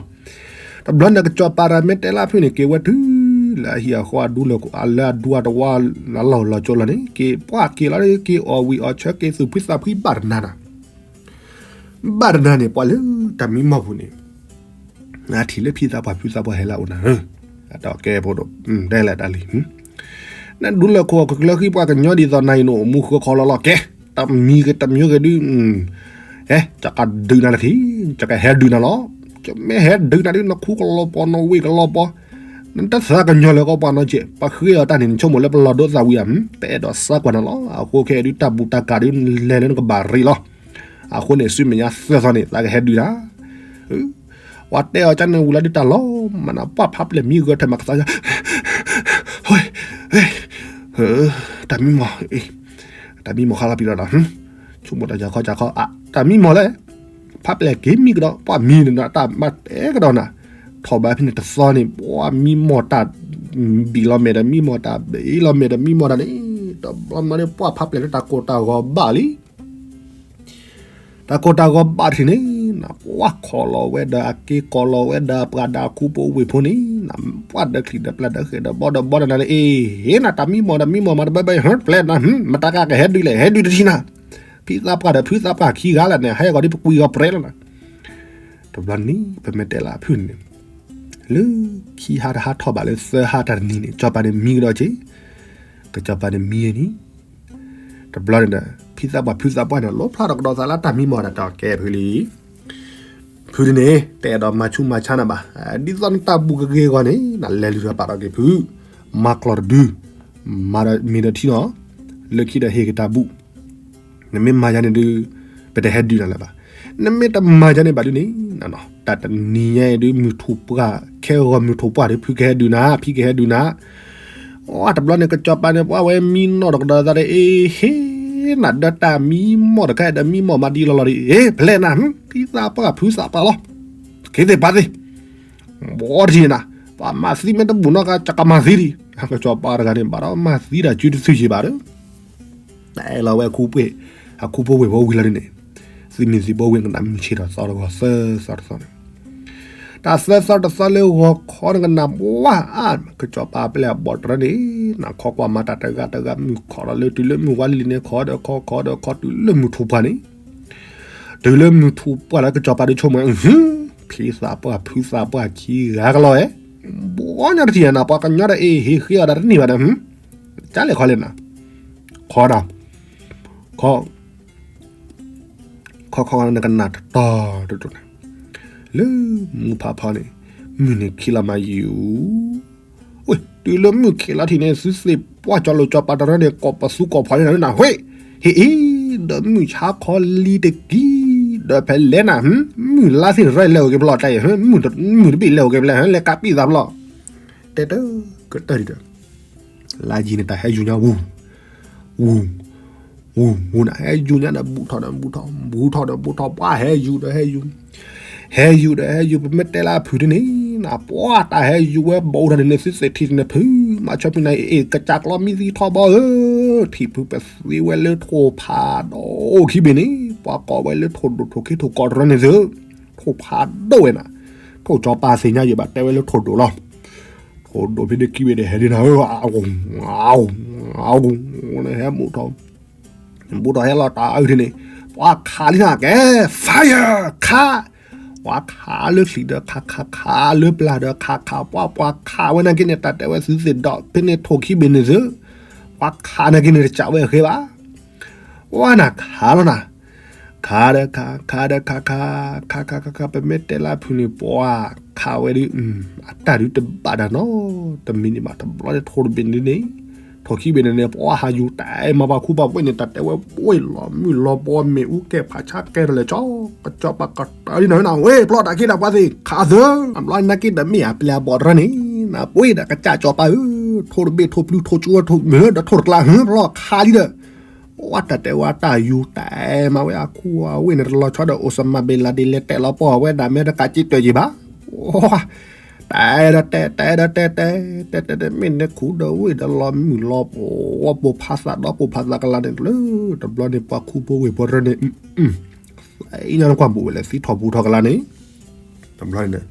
တဘျီန့ၣ်ကစီၤပၤတဂၤမ့ၢ်တဲလၢဖုန့ၣ် က့ၤဝဲတုၤလၢအဟံၣ်အဃီအဒူလၢၢ်ခိၣ် အလၢအဒူအတဝါ လၢလီၢ်လီၤကၠိလီၤန့ၣ် က့ၤပှၤက့ၤလီၤ က့ၤအီၣ်ဝံၣ်အီၣ်ဆၢ က့ၤသူၣ်ဖှံသးဖှံဘၣ်တနၤနၤ ဘၣ်တနၤန့ၣ် ပှၤလၢတၢ်မံမီၢ်ပူၤန့ၣ် အထံၣ်လၢဖံသးပှၢ်ဖုသးပှၢ်ဟဲလၢအအိၣ်နၤဧၢ, အတၢ်ကဲဖိဒိၣ် တဲလဲၣ်တၢ်လံ, နဒူလၢၢ်ခိၣ်ကကျၢၤဃံပှၤကညီဒ်သိးနၤအံၤန့ၣ် အိၣ်မူဃၢခီလီၤလီၤကဲ, တမံၤဂ့ၤတမံၤဂ့ၤဒုး ဟဲ ကကဒုးနၤတခီ, ကကဟဲဒုးနၤလီၤ, ကမ့ၢ်ဟဲဒုးနၤဒုး နခူကလီၤပီၤ နဝ့ၢ်ကလီၤပီၤ, နတသးကညီၤလၢကီးပှၤနီကဲး, ပဃ့အီၤတၢ်န့ၣ် နဆိကမိၣ်လၢပလီၤဒိသးဝံၤဧါ, ပအဲၣ်ဒိးစါကွၢ်နၤလီၤ, အဃိခဲအံၤဒုး တၢ်ဘူၣ်တၢ်ကးဒုး လဲၤလၢနကဘၣ်ရ့လီၤ. အဃိန့ၣ် ဆူမဲာ်ညါသၢသီန့ၣ် သးကဟဲဒုးနၤ. ပှၤတဲအီၤကန့ၣ်ဝံၤလီၤဒုး တၢ်လီၤမၢ်နၤ ပှၢ်ဖးပျဲၢ်မံဂၢၢ်ထဲမၤကသး, ဝဲ, တၢ်မံမီၢ်, တၢ်မံမီၢ်ဃါလီၤပံၤလီၤဒီး, ဆိကမိၣ်တၢ်ယၤခီကၢ်ခီ, တၢ်မံမီၢ်လဲၣ်, ဖးပျဲၢ်က့ၤမံကဒီး ပှၢ်မံန့ၣ်ဒီး တၢ်မၤတဲကဒီးနၤ, ထီၣ်ဘးဖဲန့ၣ်တသီန့ၣ် ပှၢ်မံမီၢ်တၢ် ဘံၣ်လီၤမဲာ်ဒီး မံမီၢ်တၢ်ဘံၣ်လီၤမဲာ်ဒီး မံမီၢ်တၢ်န့ၣ်, တဘျီမးန့ၣ် ပှၢ်ဖးပျဲၢ်လၢတၢ်ကိၢ်တၢ်ဂီၤဘၣ်လံ တၢ်ကိၢ်တၢ်ဂီၤဘၣ်တထံၣ်န့ၣ်, နပှၢ်ခီလီၤဝဲဒီးအက့ ခီလီၤဝဲဒီးအပှၤဒီးအခူဖိဝ့ၢ်ဖိန့ၣ်, နပှၢ်ဒီးချံးဒီးပျၢ်ဒီးဃဲၣ်ဒီးဘီဒီးဘီဒီးနၤန့ၣ်, အ့ နတၢ်မံမီၢ်တၢ်မံမီၢ်မၤတဘၢဘၢ ဟၢပျဲၢ်နၤ, မတၤကကဟဲဒုးလဲၣ် ဟဲဒုးတထံၣ်နၤ, ဖံသးပှၢ်ဒီးဖုသးပှၢ်ခံဂၤလၢ်န့ၣ် ဟဲဂီၤဒ်ပကွံာ်ဂီၤပြဲလီၤနၤ. တဘျီန့ၣ် ပမ့ၢ်တဲလၢအဖုန့ၣ် လၢခံဟါတဟါထီၣ်ဘးလၢသၢဟါတနံၤန့ၣ် ကစီၤပၤန့ၣ်မံကဒီးက့ၤ, ကစီၤပၤန့ၣ်မံန့ၣ် တဘျီန့ၣ်ဒီး ဖံသးပှၢ်ဖုသးပှၢ်န့ၣ် လီၣ်ဖျါထီၣ်ကဒီးသးလၢတၢ်မံမီၢ်ဒီး တၢ်ကဲဖုလံ, ဖုဒ်န့ၣ် တအဲၣ်ဒိးမၤဆူးမၤဆါနၤဘၣ်, ဒ်သိးနတၢ်ဘူၣ်ကဂ့ၤအဂီၢ်န့ၣ် နလဲၤလုၢ်ထီၣ်ပာ်ထီၣ်က့ၤဖု, မၤကျီၢ်တဒု, မၤဒီးမ့ၢ်ဒီးထံနီၤ, လၢခံဒီးဟ့ၣ်က့ၤတၢ်ဘူၣ် နမ့ၢ်မၤယၤန့ၣ်ဒုး ပတဟဲဒုးနၤလၢၤဘၣ်. နမ့ၢ်တမၤယၤန့ၣ်ဘၣ်ဒုးန့ၣ်, တၢ်တနံၤညါအံၤဒုး မုၢ်ထူၣ်ပှၢ် ခဲဂီၤမုၢ်ထူၣ်ပှၢ်ဒီး ဖုကဟဲဒုးနၤ ဖံကဟဲဒုးနၤ. အတဘျီန့ၣ် ကစီၤပၤန့ၣ် ပှၤဝဲမံနီၣ်တကဒီးသးဒီး အ့ဟ့ နၤဒီးတၢ်မံမီၢ်တခါဒီး မံမီၢ်မၤဒ်လီၤလီၤဒ် အ့ ဖဲလဲၣ်နၤ ဖံသးပှၢ်ဖုသးပှၢ်လီၤ. က့ၤသ့ၣ်ပာ်သ့ၣ် ဘီတထံၣ်နၤ, ပှၤမၤသံမ့ၢ်တဘူၣ်နီၢ်ဂၤ ကကမၤသံဒံး. ကစီၤပၤတဂၤန့ၣ် ဘၣ်ဒီးမၤသံတၢ်စုတစုယံာ်ဘၣ်ဒီး တဲလီၤဝဲ အခိၣ်ဖိဝ့ၢ်ဖိဝံၤလီၤဒ်န့ၣ်, သုးမုၢ်သံၣ်ဘိဝ့ၢ်ကနၣ်မုၢ်ဆ့ၣ်ထီၣ်သီတဂီၤသၢသီတသီန့ၣ်, တၢ်သၢသီတသီလၢဂီၤခီန့ၣ်ကနၣ်ဝါအါ, ကစီၤပၤပျဲၢ်အဘီၣ်တရၢန့ၣ် နၢ်ခီကွၢ်မၤတၢ်တဂၤတဂၤ မုၢ်ခီၣ်ဒီးလၢတုၤလၢမုၢ်ဝါလံၤန့ၣ် ခီဒီးခီ ခီဒီးခီ တုၤလၢမုၢ်ထူၣ်ပှၢ်န့ၣ်, တုၤလၢမုၢ်ထူၣ်ပှၢ်လၢကစီၤပၤဒုးဆိကမိၣ်, ဖံသးပှၢ်ဖုသးပှၢ်ခံဂၤကလီၤဝဲ, ဘီညီတထံၣ်နၤ ပှၤကညီဒီး အ့ဟ့ဃ့အီၤဒီးတန့ၢ်ဘၣ်ဒီး, ကလဲၤခီလဲၣ်နၤ, ခီဒီး ခီ ခီခီနကနၣ်တတီၤတတီၤန့ၣ်, လၢမုၢ်ဖးဖီန့ၣ် မုၢ်န့ၣ်ခံးလီၤမးယံာ်အူ, ဝ့ၢ် တုၤလၢမုၢ်ခံးလီၤထံးန့ၣ် သုသ့ၣ်ပှၢ်ကၠီလိၤကၠီပၤတရၢန့ၣ် ကိးပသူကိးဖီန့ၣ်နၤ ဝ့ၢ် ဟ့ၣ်အံၤ ဒီးမုၢ်ဆါခီလံတက့ၢ်, ဒီးဖဲလဲၣ်နၤ, မုၢ်လါသ့ၣ်တရၢလဲၤအိၣ်က့ၤဖဲလဲၣ်တၢ်အံၤ, မုၢ်တဘ့ၣ်လဲၤအိၣ်က့ၤဖဲလဲၣ် လဲၤကးပံၣ်သးဖဲလဲၣ်, တဲတကတၢၢ်ဒံးဒီး လါယံၤန့ၣ် တၢ်ဟဲယူၤညါဝူၤ, ဝူၤ, ဝူၤ, ဝူၤနၤ ဟဲယူၤညါဒီး ဘူးထီၣ်ဒီးဘူးထီၣ်, ဘူးထီၣ်ဒီးဘူးထီၣ်, ပှၤဟဲယူၤဒီးဟဲယူၤ, ဟဲယူၤဒီးဟဲယူၤ, ပမ့ၢ်တဲလၢအဖုၣ်ဒ်န့ၣ်နၤ ပှၤတၢ်ဟဲယူၤဝဲဘူးထီၣ်န့ၣ်န့ၣ် သုသ့ၣ်ထံၣ်န့ၣ်ဖုး, မၤဆီဖံနၤအ့ၣ် ကစၢ်ကျီမံသံထီဘီဧၢ, ထံၣ်ဖုးပသံဝဲလၢထိၣ်ဖးဒိၣ်ခံဘ့ၣ်န့ၣ် ပှၤကိးဝဲလၢထိၣ်ဒိၣ်ထိၣ်ခ့ထိၣ်ကီၢ်တရၢန့ၣ်သု, ထိၣ်ဖးဒိၣ်ဝဲနၤ, ထိၣ်ကၠီပၤသ့ၣ်ညါယံာ်ဘၣ် တဲဝဲလၢထိၣ်ဒိၣ်လီၤ. ထိၣ်ဒိၣ်ဖဲန့ၣ်ခံဘ့ၣ်န့ၣ် ဟဲဒ်နၤဧၢ, အဂုၤ, အဂုၤ, ဟဲဘူးထီၣ်, ဘူးထီၣ်ဟဲလီၤတၢ်အုၣ်ထံန့ၣ်, ပှၤခးလံနၤကဲ, fire, ခး, ပှၤခးလၢချံးဒီးခးခး, ခးလၢပျၢ်ဒီးခးခး, ပှၤပှၤခးဝဲနာ်က့န့ၣ် တၢ်တဲဝဲသုသ့ၣ်ဒီး ဖဲန့ၣ်ထိၣ်ခံဘ့ၣ်န့ၣ်သု, ပှၤခးနာ်က့န့ၣ် တစံးဝဲအဃဲဘၣ် ပှၤနၤခးလီၤနၤ, ခးဒီးခး, ခးဒီးခးခး, ခးခးခးခး, ပမ့ၢ်တဲလၢအဖုၣ်န့ၣ် ပှၤခးဝဲဒုး, အတၢ်ဒုးတဘၣ်တၢ်နီတမံၤန့ၣ်ဘၣ်, တဘျီန့ၣ်ထိၣ်တဘ့ၣ်န့ၣ်, ထိၣ်ခံဘ့ၣ်န့ၣ်န့ၣ် ပှၤဟးယူၤတၢ်မၤပှၤခူပှၤဝ့ၢ်န့ၣ် တၢ်တဲဝဲဝ့ၢ်လီၤမုၢ်လီၤဘီမ့ၣ်အူကဲဖးဆါကဲထီၣ်လဲၣ်ကၠီ, ကစီၤပၤကတၢၢ်ဒ်နၤဝဲနၤ ဝ့ၢ်ဖျီတၢ်က့ဒီးပှၤသ့ၣ်ခးသၢ, တဘျီန့ၣ်နာ်က့ဒီးမ့ၢ်အပျဲၢ်အဘီၣ်တရၢန့ၣ်, နပှ့ၤဒီးကစၢ်ကၠီပၤဧၢ, ထိၣ်တဘ့ၣ်ထိၣ်ပျုၤထိၣ်ကၠိထိၣ်မ့ၢ်ဒီးထိၣ်တကျါ ပှၤခးလံဒီး ဝဲတၢ်တဲဝဲတၢ်ယူၤတၢ်မၤဝဲအခူအဝ့ၢ်န့ၣ် တလီၤဆီဒီး Osama bin Laden လဲၤတဲာ်လီၤပှီၢ်ဝဲဒၣ် မ့ၢ်တကးက့တၢၢ်ယံၤဘၣ်, တၢ်အဲၣ်ဒီးတဲာ် တၢ်အဲၣ်ဒီးတဲာ်တဲာ် တဲာ်တဲာ်တဲာ် မ့ၢ်နခူဒီးဝ့ၢ်ဒီးလီၤမုၢ်လီၤဘီ ပိာ်ဖးသးဒီးပိာ်ဖးသးကလါန့ၣ်လၢ တဘျီန့ၣ် ပှၤခူဖိဝ့ၢ်ဖိတရၢန့ၣ် အံၤညါနကွၢ်ဘူးဝဲလဲၣ် သံထီၣ်ပူၤထီၣ်ကလါန့ၣ်, တဘျီန့ၣ်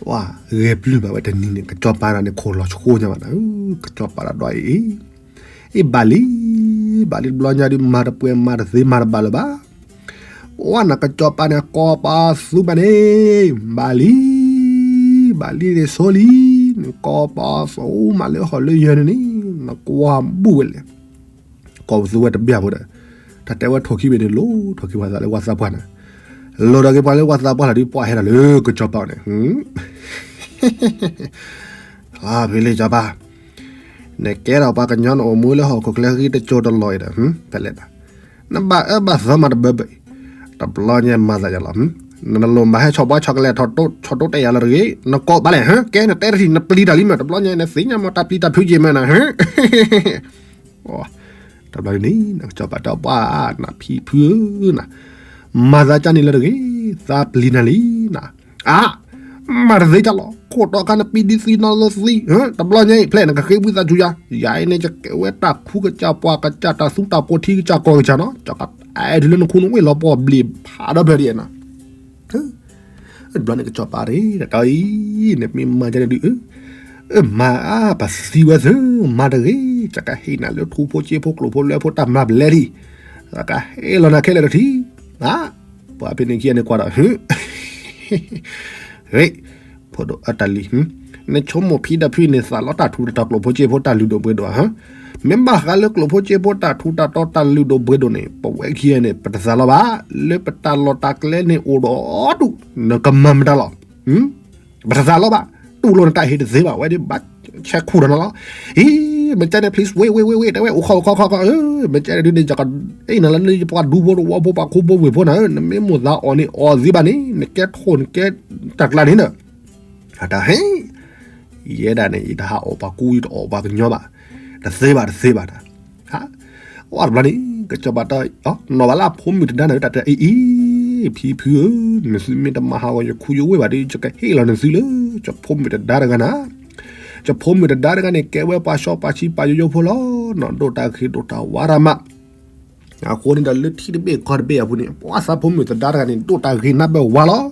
ဝဲဂဲၤပျုၢ်ဘၣ်ဝဲတနံၤန့ၣ် ကစီၤပၤတဂၤန့ၣ် ခိၣ်လီၤဆှိညါဘၣ်နၤ, ကစီၤပၤတၢ်ဒီအံၤ အံၤ ဘၣ်လံ, ဘၣ်လံတဘျီညါဒုး မၤတပှဲၤမၤတသ့မၤတဘၣ်လၢၤဘၣ်, ပဝဲနၤကစီၤပၤန့ၣ် ကိးပသူဘၣ်န့ၣ်, ဘၣ်လံ, ဘၣ်လံန့ၣ်ဆိလံ, နကိးပသူမးလၢဟီၣ်လၢယၢၤန့ၣ်န့ၣ် နကွၢ်ဘူးဝဲလဲၣ် ကိးပသူဝဲတဘၣ်ဖိဒီး, တၢ်တဲဝဲထိၣ်ခံဘ့ၣ်န့ၣ် လိၣ်ထိၣ်ခံဘ့ၣ်သးလၢဝၤသးပှၢ်န့ၣ်, လိၣ်ဒီးက့ၤပှၤလၢဝၤသးပှၢ်လီၤဒုး ပှၤဟဲဒီးလၢကစီၤပၤန့ၣ်, ဖဲလၢကစီၤပၤ, နကဲထီၣ်ပှၤကညီနအိၣ်မူလၢဟီၣ်ခိၣ်ချၢဃံတကၠိတလီၤအံၤဒီး, ဖဲလဲၣ်, နဘၣ်အၢဘၣ်သီမးတဘၢဘၢအံၤ, တဘျီညါမၤသးယၤလီၤ, နလိၣ်မၤဟဲဆီၣ်ဘှီဆီၣ်ကလဲာ် ဆီၣ်တိတဲာ်ယၤလီၤတဂ့ၤ, နကိးဘၣ်လဲၣ်, ကဲနတဲတထံၣ် နပျံၤတၢ်လံမး တဘျီညါ နသ့ၣ်ညါမးတၢ်ပျံၤတၢ်ဖုးယံာ်မးနၤ တဘျီန့ၣ် နကစီၤပၤတဲပှၤနၤ ဖံဖုဧၢနၤ, မၤသးကၢ်န့ၣ်လၢတဂ့ၤ, သးပျံၤနၤလံနၤ, အါ, မၤတသ့ကၢ်လီၤ ခိၣ်တီခါနပံဒ်သံနီၢ်လၢသံ, တဘျီညါအံၤ ဖျဲၣ်နကဃ့ဝံသးစူၤယၤ, ယၤအံၤန့ၣ် ယကဲဝဲတၢ်ခူကစၢ်ပှၤကစၢ်တၢ်သူတၢ်ပှီၤထံကစၢ်ကီၢ်ကစၢ်နီၤ, ကၠီကအဲၣ်ဒုးလၢနခူနဝ့ၢ်လီၤပှီၢ်ဘျံးဖးဒီဖျၢၣ်ဒ်အံၤနၤ တဘျီန့ၣ် ကစီၤပၤတဂၤတတီၤအံၤ နမ့ၢ်မၤကန့ၣ်ဒုး အၢ, အၢမၤအါ ပသံဝဲသၢ မၤတဂ့ၤ, ကကဟ့ၣ်နၤလၢထူဖိကၠ့ဖိကျိာ်ဖိလွဲဖိတၢ်မၤဘျဲၣ်ဒံး, ကကဟ့ၣ်လီၤနၤခဲလၢာ်တထံၣ်, အါ, ပှၤဖဲန့ၣ်ခံဂၤန့ၣ်ကွၢ်ဒီး ဟ့ၣ် ဖိဒိၣ်အတၢ်လံၤ, နဆိကမိၣ်ဖံဒီးဖုန့ၣ် သးလီတၢ်ထူတၢ်တီၤကျိာ်ဖိကၠ့ဖိတၢ်လုၢ်ဒိၣ်ပှ့ၤဒိၣ်ဧါ, မ့ၢ်ဘၣ်ဃးလၢကျိာ်ဖိကၠ့ဖိတၢ်ထူတၢ်တီၤတၢ်လုၢ်ဒိၣ်ပှ့ၤဒိၣ်န့ၣ် ပဝဲခံဂၤန့ၣ် ပတသးလီဘၣ်, လၢပတၢ်လီၢ်တၢ်ကျဲန့ၣ်အိၣ်ဒီးဒူၣ်, နကမၤမတၤလီၤ, ပတသးလီဘၣ်, တူၢ်လိာ်နတၢ်ဟ့ၣ်တသ့ဘၣ်, ဝဲဒၣ်ဘၣ်ဆဲးခူၣ်ဒီးနၤလီၤ, အံၤ မ့ၢ်ကဲန့ၣ် please wait wait wait wait တဲဝဲ အိၣ်ခိးအိၣ်ခိးခိးခိး မ့ၢ်ကဲန့ၣ်ဒုးန့ၣ် ယကအ့ၣ်နၤလၢနပှၤဒူဖိတဝီဖိပှၤခိဖိဝ့ၢ်ဖိနၤဧၢ နမ့ၢ်မိၣ်သးအီၣ်န့ၣ်အီၣ်သ့ဘၣ်န့ၣ် နကဲထိၣ်နကဲတၢ်ကျါန့ၣ်န အတၢ်ဟဲ ယဲဒၣ်န့ၣ် ယတဟးအီၣ်ပှၤကူ ယတအီၣ်ပှၤကညီဘၣ်, တသ့ဘၣ်တသ့ဘၣ်တၢ်, ဟး, ဝဲတဘျီန့ၣ် ကစီၤပၤတၢ် နီၢ်ဘၣ်လၢအဖိမုၣ်တဒါန့ၣ် တၢ်တဲအံၤအံၤ, ဖံဖုဧၢ, နသုမ့ၢ်တမၤဟးဂီၤယခူယဝ့ၢ်ဘၣ်ဒီး ယကဟ့ၣ်လီၤနသုလၢ ကၠီဖိမုၣ်တဒါတဂၤနၤ, ကၠီဖိမုၣ်တဒါတဂၤန့ၣ် ကဲဝဲပှၤစီပှၤဆှံပှၤယိယိဖိလီၤ, နီၢ်ဒိၣ်တၢ်ဂ့ၤဒိၣ်တၢ်ဝါရၣ်မး အဃိန့ၣ်ဒီးလၢထံတဘ့ၣ်ကီၢ်တဘ့ၣ်အပူၤန့ၣ် ပှၤသးဖိမုၣ်သဒါတဂၤန့ၣ် ဒိၣ်တၢ်ဂ့ၤနးဘၣ်ဝါလီၤ.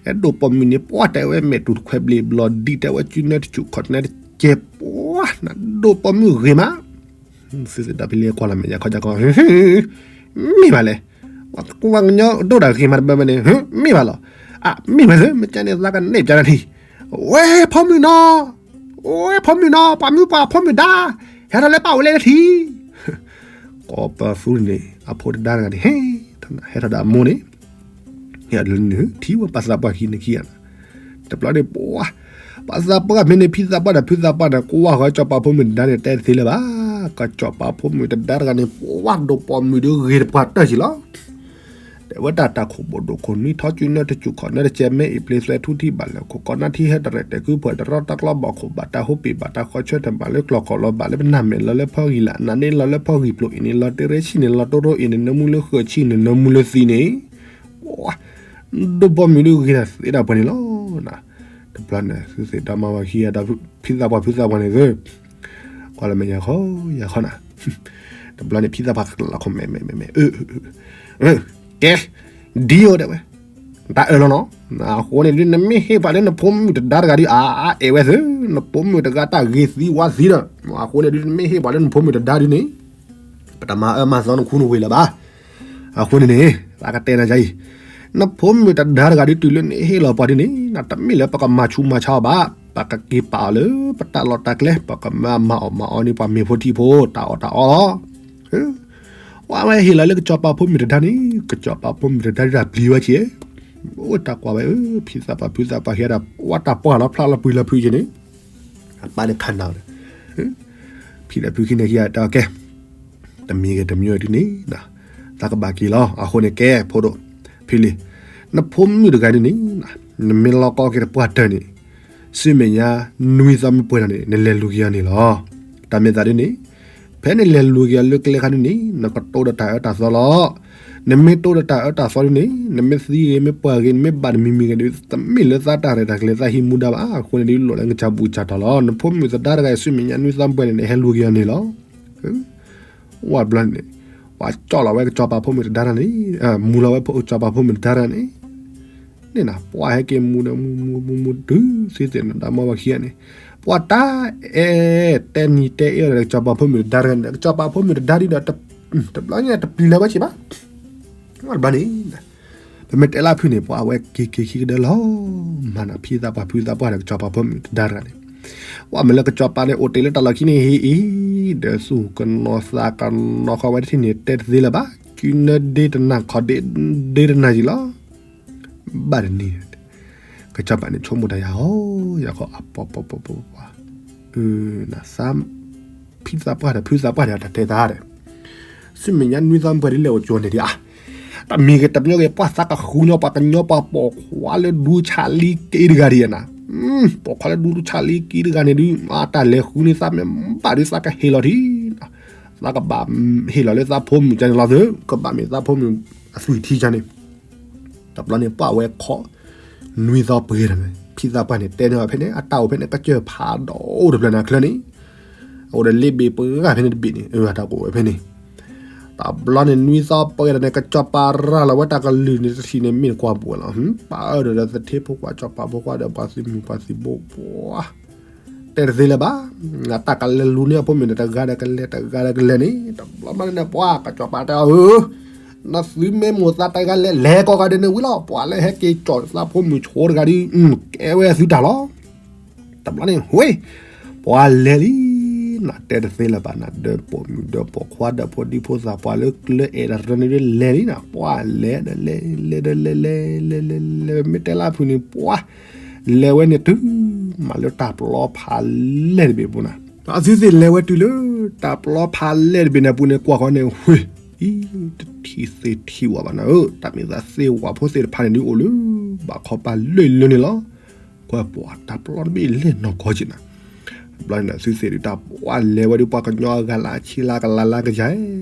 အဲၣ်ဒိးပိာ်မုၣ်န့ၣ် ပှၤတဲဝဲမဲာ်တူၢ်တခွဲးဘျ့ဘျီဒံး တဲဝဲစုနဲတစူၣ်ခီၣ်နဲတကဲး ပှၤနဒိၣ်ပိာ်မုၣ်ဂ့ၤမး, သုသဒါဖဲလၢကွၢ်လီၤမဲာ်ညါခီကၢ်ကီၢ် မ့ၢ်ဘၣ်လဲၣ်, ပှၤကညီဒိၣ်တၢ်ဂ့ၤမးတဘၣ်ဘၣ်န့ၣ် မ့ၢ်ဘၣ်လီၤ, အမ့ၢ်ဘၣ်သု မ့ၢ်ကဲန့ၣ်သးကန့ၢ်ပျါနထံၣ်, ဝဲဖိမုၣ်နီၤ ဝဲဖိမုၣ်နီၤ ပှၤမုၣ်ပှၤဖိမုၣ်ဒါ, ဟဲထီၣ်လၢပၢ်အိၣ်လဲလၢထံ ကိးပသူန့ၣ် အဖိတဒါတဂၤန့ၣ် ဟဲ, ဟဲထီၣ်ဒီးအမိၢ်န့ၣ်, ဟဲထီၣ်လၢနုၢ် ထံၣ်ဝဲပှၤသးပှၢ်ခံန့ၣ်ခံဂၤန့ၣ်, တဘျီန့ၣ် ပှၤ, ပှၤသးပှၢ်မ့ၢ်န့ၣ် ဖံသးပှၢ်ဒီးဖုသးပှၢ်န့ၣ် ကွၢ်ဃီကၠီၤပၤဖိမုၣ်တဒါန့ၣ် တဲတသ့လၢၤဘၣ်, ကၠီၤပၤဖိမုၣ်တဒါတဂၤန့ၣ် ပှၤဒိၣ်ပိာ်မုၣ်ဒီးဂ့ၤတပှၤတၢၢ်က့ၤလီၤ တဲဝဲတၢ်တၢ်ခိၣ်ဘိၣ်ဒိၣ်ခိၣ်နွံထီၣ်စုနဲတစူၣ်ခီၣ်နဲတကဲး မ့ၢ်အံၤပျ့သွဲထူထံၣ်ဘၣ်လၢခိၣ်ကီးနၢ်ထံဟဲတရဲၣ်တဲာ်ကုၢ်ဖှဲးတရီတၢ်ကျီဘီၣ်ခိၣ်ဘၣ်တၢ်ဟူပံၤဘၣ်တၢ်ဃီဆၢထၢၣ်မးလၢကျီၢ် ခီၣ်လီၤဘၣ်လၢပနၢ်မဲာ်လီၤလၢဖီဂံၢ်လၢ် နးန့ၢ်လီၤလၢဖီဂံၢ်ပျိၤအံၤန့ၣ် လီၤတရ့ဆံၣ်န့ၣ် လီၤတိရိအံၤန့ၣ် နၢမူလၢဃၢၤဆံၣ်န့ၣ် နၢမူလၢသံန့ၣ် ဒိၣ်ပိာ်မုၣ်ဒုးဂ့ၤတၢ်သ့တၢ်ပှဲၤန့ၣ်လီၤ. တဘျီန့ၣ် သုသ့ၣ်ဒီမါဝၤခံဂၤဒီး ဖံသးပှၢ်ဖုသးပှၢ်န့ၣ်သ့ ကွၢ်လၢမဲာ်ယၤခီယၤခီနၤ, တဘျီန့ၣ် ဖံသးပှၢ်ကလီၤခီမဲာ်မဲာ်မဲာ်မဲာ်, ကဲ, ဒ်အိၣ်တဲဝဲ, တၢ်အၢၣ်လီၤနီၤ, အဃိန့ၣ်ဒုး နမ့ၢ်ဟ့ၣ်ပှၤလၢနဖိမုၣ်တဒါတဂၤဒုး အါအဲၣ်ဝဲသ့, နဖိမုၣ်တဂၤတၢ်ဂ့ၤသံဝါသံဒီး, အဃိန့ၣ်ဒုး နမ့ၢ်ဟ့ၣ်ပှၤလၢနဖိမုၣ်တဒါဒုးန့ၣ် ပတမၤအၢမၤသီနခူနဝ့ၢ်လၢၤဘၣ်. အဃိန့ၣ်န့ၣ် သးကတဲနၤယၤအံၤ, နဖိမုၣ်တဒါတဂၤဒုး တုၤလၢနဟ့ၣ်လီၤပှၤဒ်န့ၣ် နတမ့ၢ်လၢပကမၤဆူးမၤဆါအီၤဘၣ်, ပကက့ၤပာ်အီၤလၢပတၢ်လီၢ်တၢ်ကျဲ, ပကမၤမၤအီၣ်မၤအီန့ၢ်ပှၤမ့ၢ်ဖိထံဖိ တၢ်အီၣ်တၢ်အီလီၤ. ဝဲဟ့ၣ်လီၤလၢကစီၤပၤဖိမုၣ်တဒါန့ၣ် ကစီၤပၤဖိမုၣ်တဒါဒုးတၢ်ပျံၤဝဲက့ၤ, အိၣ်တၢ်ကွၢ်ဝဲ, ဖံသးပှၢ်ဖုသးပှၢ်ဟ့ၣ်ဒီး ဝဲတၢ်ပှၢ်လီၤဖျါလီၤပှံၤလီၤဖုးက့ၤန့ၣ် အပၢ်န့ၣ်ခးနၤဒီး ဖံဒီးဖုခံန့ၣ်ခံဂၤတဲအီၤကဲ, တမံၤဂ့ၤတမံၤဂ့ၤဒုးန့ၣ် သးကဘၣ်က့ၤလီၤ. အဃိန့ၣ်ကဲ ဖိဒိၣ်, ဖံလံၤ, နဖိမုၣ်တဂၤဒုးန့ၣ် နမ့ၢ်လီၤကီက့ၤတပှၢ်တၢၢ်န့ၣ် ဆူမဲာ်ညါ နွံသီမ့ၢ်ပှဲၤထီၣ်န့ၣ် နလဲၤလူၤက့ၤအီၤန့ၣ်လီၤ. တၢ်မ့ၢ်သးဒ်န့ၣ် ဖဲနလဲၤလူၤက့ၤအီၤလၢကျဲခါဒ်န့ၣ် နကတိၢ်ဒီးတၢ်အၢတၢ်သီလီၤ. နမ့ၢ်တိၢ်ဒီးတၢ်အၢတၢ်သီဒ်န့ၣ် နမ့ၢ်သံဂ့ၤ မ့ၢ်ပှၢ်ဂ့ၤ နမ့ၢ်ဘၣ်တမံၤမံၤဂ့ၤဒီး တမ့ၢ်လၢသးတၢ်ရဲၣ်တၢ်ကျဲၤသးဟံးမူဒါဘၣ်. အဃိန့ၣ်ဒုး လိၣ်လၢနကစၢ်ဘူၣ်ကစၢ်တီၤလီၤ. နဖိမုၣ်သဒါတဂၤအံၤ ဆူမဲာ်ညါနွံသီပှဲၤန့ၣ် နဟဲလူၤက့ၤအီၤန့ၣ်လီၤ. ဝဲဘျီန့ၣ် ပှၤကၠီၣ်လီၤဝဲကစီၤပၤဖိမုၣ်တဒါတၢ်န့ၣ်, မူလီၤဝဲကစီၤပၤဖိမုၣ်တဒါတၢ်န့ၣ် န့ၣ်နၤ ပှၤဟဲက့ၤမူဒီးမူမူမူမူတုၤသ့သ့ၣ်နီၣ် ဒီးမါဝၤခံဂၤန့ၣ် ပှၤတၢ်အဲၣ်တဲနံၤတဲအ့ၣ်အီၤဒီး ကစီၤပၤဖိမုၣ်တဒါတဂၤန့ၣ် ကစီၤပၤဖိမုၣ်တဒါဒုးဒီး တဘျီညါတပျံၤလၢၤဝဲဆံးဘၣ်. ဝဲတဘျီန့ၣ် ပမ့ၢ်တဲလၢဖုန့ၣ် ပှၤအဝဲက့ၤက့ၤခံကဒၢလီၤ. မၤနၤဖံသးပှၢ်ဖုသးပှၢ်ဒီး ကစီၤပၤဖိမုၣ်တဒါတဂၤန့ၣ် ပှၤမ့ၢ်လၢကစီၤပၤန့ၣ် အိၣ်တ့ၢ်လၢတၢ်လီၢ်ခံန့ၣ်ဟံးအံၤ ဒီးသူၣ်ကနီၤသးကနီၤဃီဝဲတထံၣ်န့ၣ် တဲတသ့လၢၤဘၣ်. ကုနၢဒ့တနၤခီဒ့ဒ့တနၤယံၤလီၤ. ဘၣ်တနံၤ ကစီၤပၤန့ၣ် ဆိကမိၣ်တၢ်ယၤဟီ ယၤခီအပီပီပီပီပီ သး ဖံသးပှၢ်ဒီး ဖုသးပှၢ်ဒီး တၢ်တဲသးဒီး ဆူမဲာ်ညါနွံသီပှဲၤဒ်လဲၣ်အိၣ်ကၠိန့ၣ်ဒံး တမံၤဂ့ၤတမံၤဂ့ၤ ပှၤသးကဃုညီ ပှၤကညီပှၤပိာ်ခွါလၢဒူဆးလံက့တဂၤဒံးနၤ, ပိာ်ခွါလၢဒူဆးလံက့တဂၤန့ၣ်ဒုး တၢ်လဲၤဃုန့ၢ်သးမ့ၢ်ဘၣ်ဒုး သးကဟ့ၣ်လီၤထံ သးကဘၣ်ဟ့ၣ်လီၤလၢသးဖိမုၣ်ကန့ၣ်လီၤသု ကဘၣ်မ့ၢ်သးဖိမုၣ်အသွံၣ်ထံကန့ၣ် တဘျီန့ၣ် ပှၤဝဲခီ နွံသီပှဲၤဒီးန့ၣ် ဖံသးပှၢ်န့ၣ် တဲန့ၢ်အီၤဖဲန့ၣ် အတၢ်အိၣ်ဖဲန့ၣ် ကစၢၢ်ဖးဒိၣ်အိၣ်တဖျၢၣ်န့ၣ်ချၢန့ၣ် အအိၣ်ဒီးလ့ဘ့ၣ်ပှဲၤဂၤဖဲန့ၣ်တဘ့ၣ်န့ၣ် အတၢ်ကအိၣ်ဝဲဖဲန့ၣ် တဘျီန့ၣ် နွံသီပှဲၤဒီးန့ၣ် ကစီၤပၤရၤလီၤဝဲတၢ်ကလုၢ်န့ၣ်တထံၣ်န့ၣ် မ့ၢ်နကွၢ်ပူၤဝဲလီၤ. ပှၤအၢဒီးသထ့ဖိခွါ စီၤပၤဖိခွါဒီးပှၤသုးမုၢ်ပှၤသုးဘိပှၤ တဲတသ့လၢၤဘၣ်. အတၢ်ကလဲၤလူၤန့ၢ်အဖိမုၣ်န့ၣ် တဂၤဒီးကလဲၤ တဂၤဒီးကလဲၤန့ၣ် တဘျီဘျီန့ၣ် ပှၤကစီၤပၤတဲအီၤဧၢ နသုမ့ၢ်မိၢ်သးတဂၤလဲၤ လဲၤကိးဂၤဒဲးန့ၣ်ဝံၤလီၤ. ပှၤလၢဟဲက့ၤကၠီၣ်သးဖိမုၣ်ဆိတဂၤဒုး ကဲဝဲသုတၢ်လီၤ. တဘျီန့ၣ် ဝ့ၢ် ပှၤလဲၤလံ နတဲတသ့လၢၤဘၣ်နၤ ဒီးပိာ်မုၣ်ဒီးပိာ်ခွါဒီးဖိဒံဖိသၣ် ပှၤလၢကျၢၤအဲၣ်တရၢန့ၣ်ဒုးလဲၤလံနၤ ပှၤလဲၤဒီးလဲၤ လဲၤဒီးလဲၤ လဲၤ လဲၤ လဲၤ လဲၤ မ့ၢ်တဲလၢဖုန့ၣ် ပှၤလဲၤဝဲန့ၣ်တုၤ မၤလၢတၢ်ပျီဖးလဲၢ်တဘ့ၣ်ပူၤနၤ အသုသ့ၣ်လဲၤဝဲတုၤလၢ တၢ်ပျီဖးလဲၢ်တဘ့ၣ်န့ၣ်အပူၤန့ၣ် ကွၢ်ဃီန့ၣ် ဝ့ၢ်, အံၤ, တထံၣ်သ့ၣ်ထံၣ်ဝဲဘၣ်နၤဧၢ, တၢ်မ့ၢ်သးသ့ၣ်ဝၣ်ဖိသ့ၣ်တဖၣ်န့ၣ်ဒုးအိၣ်လၢ ဘၣ်ခီပၤလၢလၢန့ၣ်လီၤ. ကွၢ်ပှၤတၢ်ပျီတဘ့ၣ်လဲၤနီၢ်ကီၢ်က့ၤနၤ, တဘျီန့ၣ်သုသ့ၣ်ဒုးတၢ်ပှၤလဲၤဝဲဒုး ပှၤကညီအဂၤလၢအဆံလၢကလးလၢကယၤ,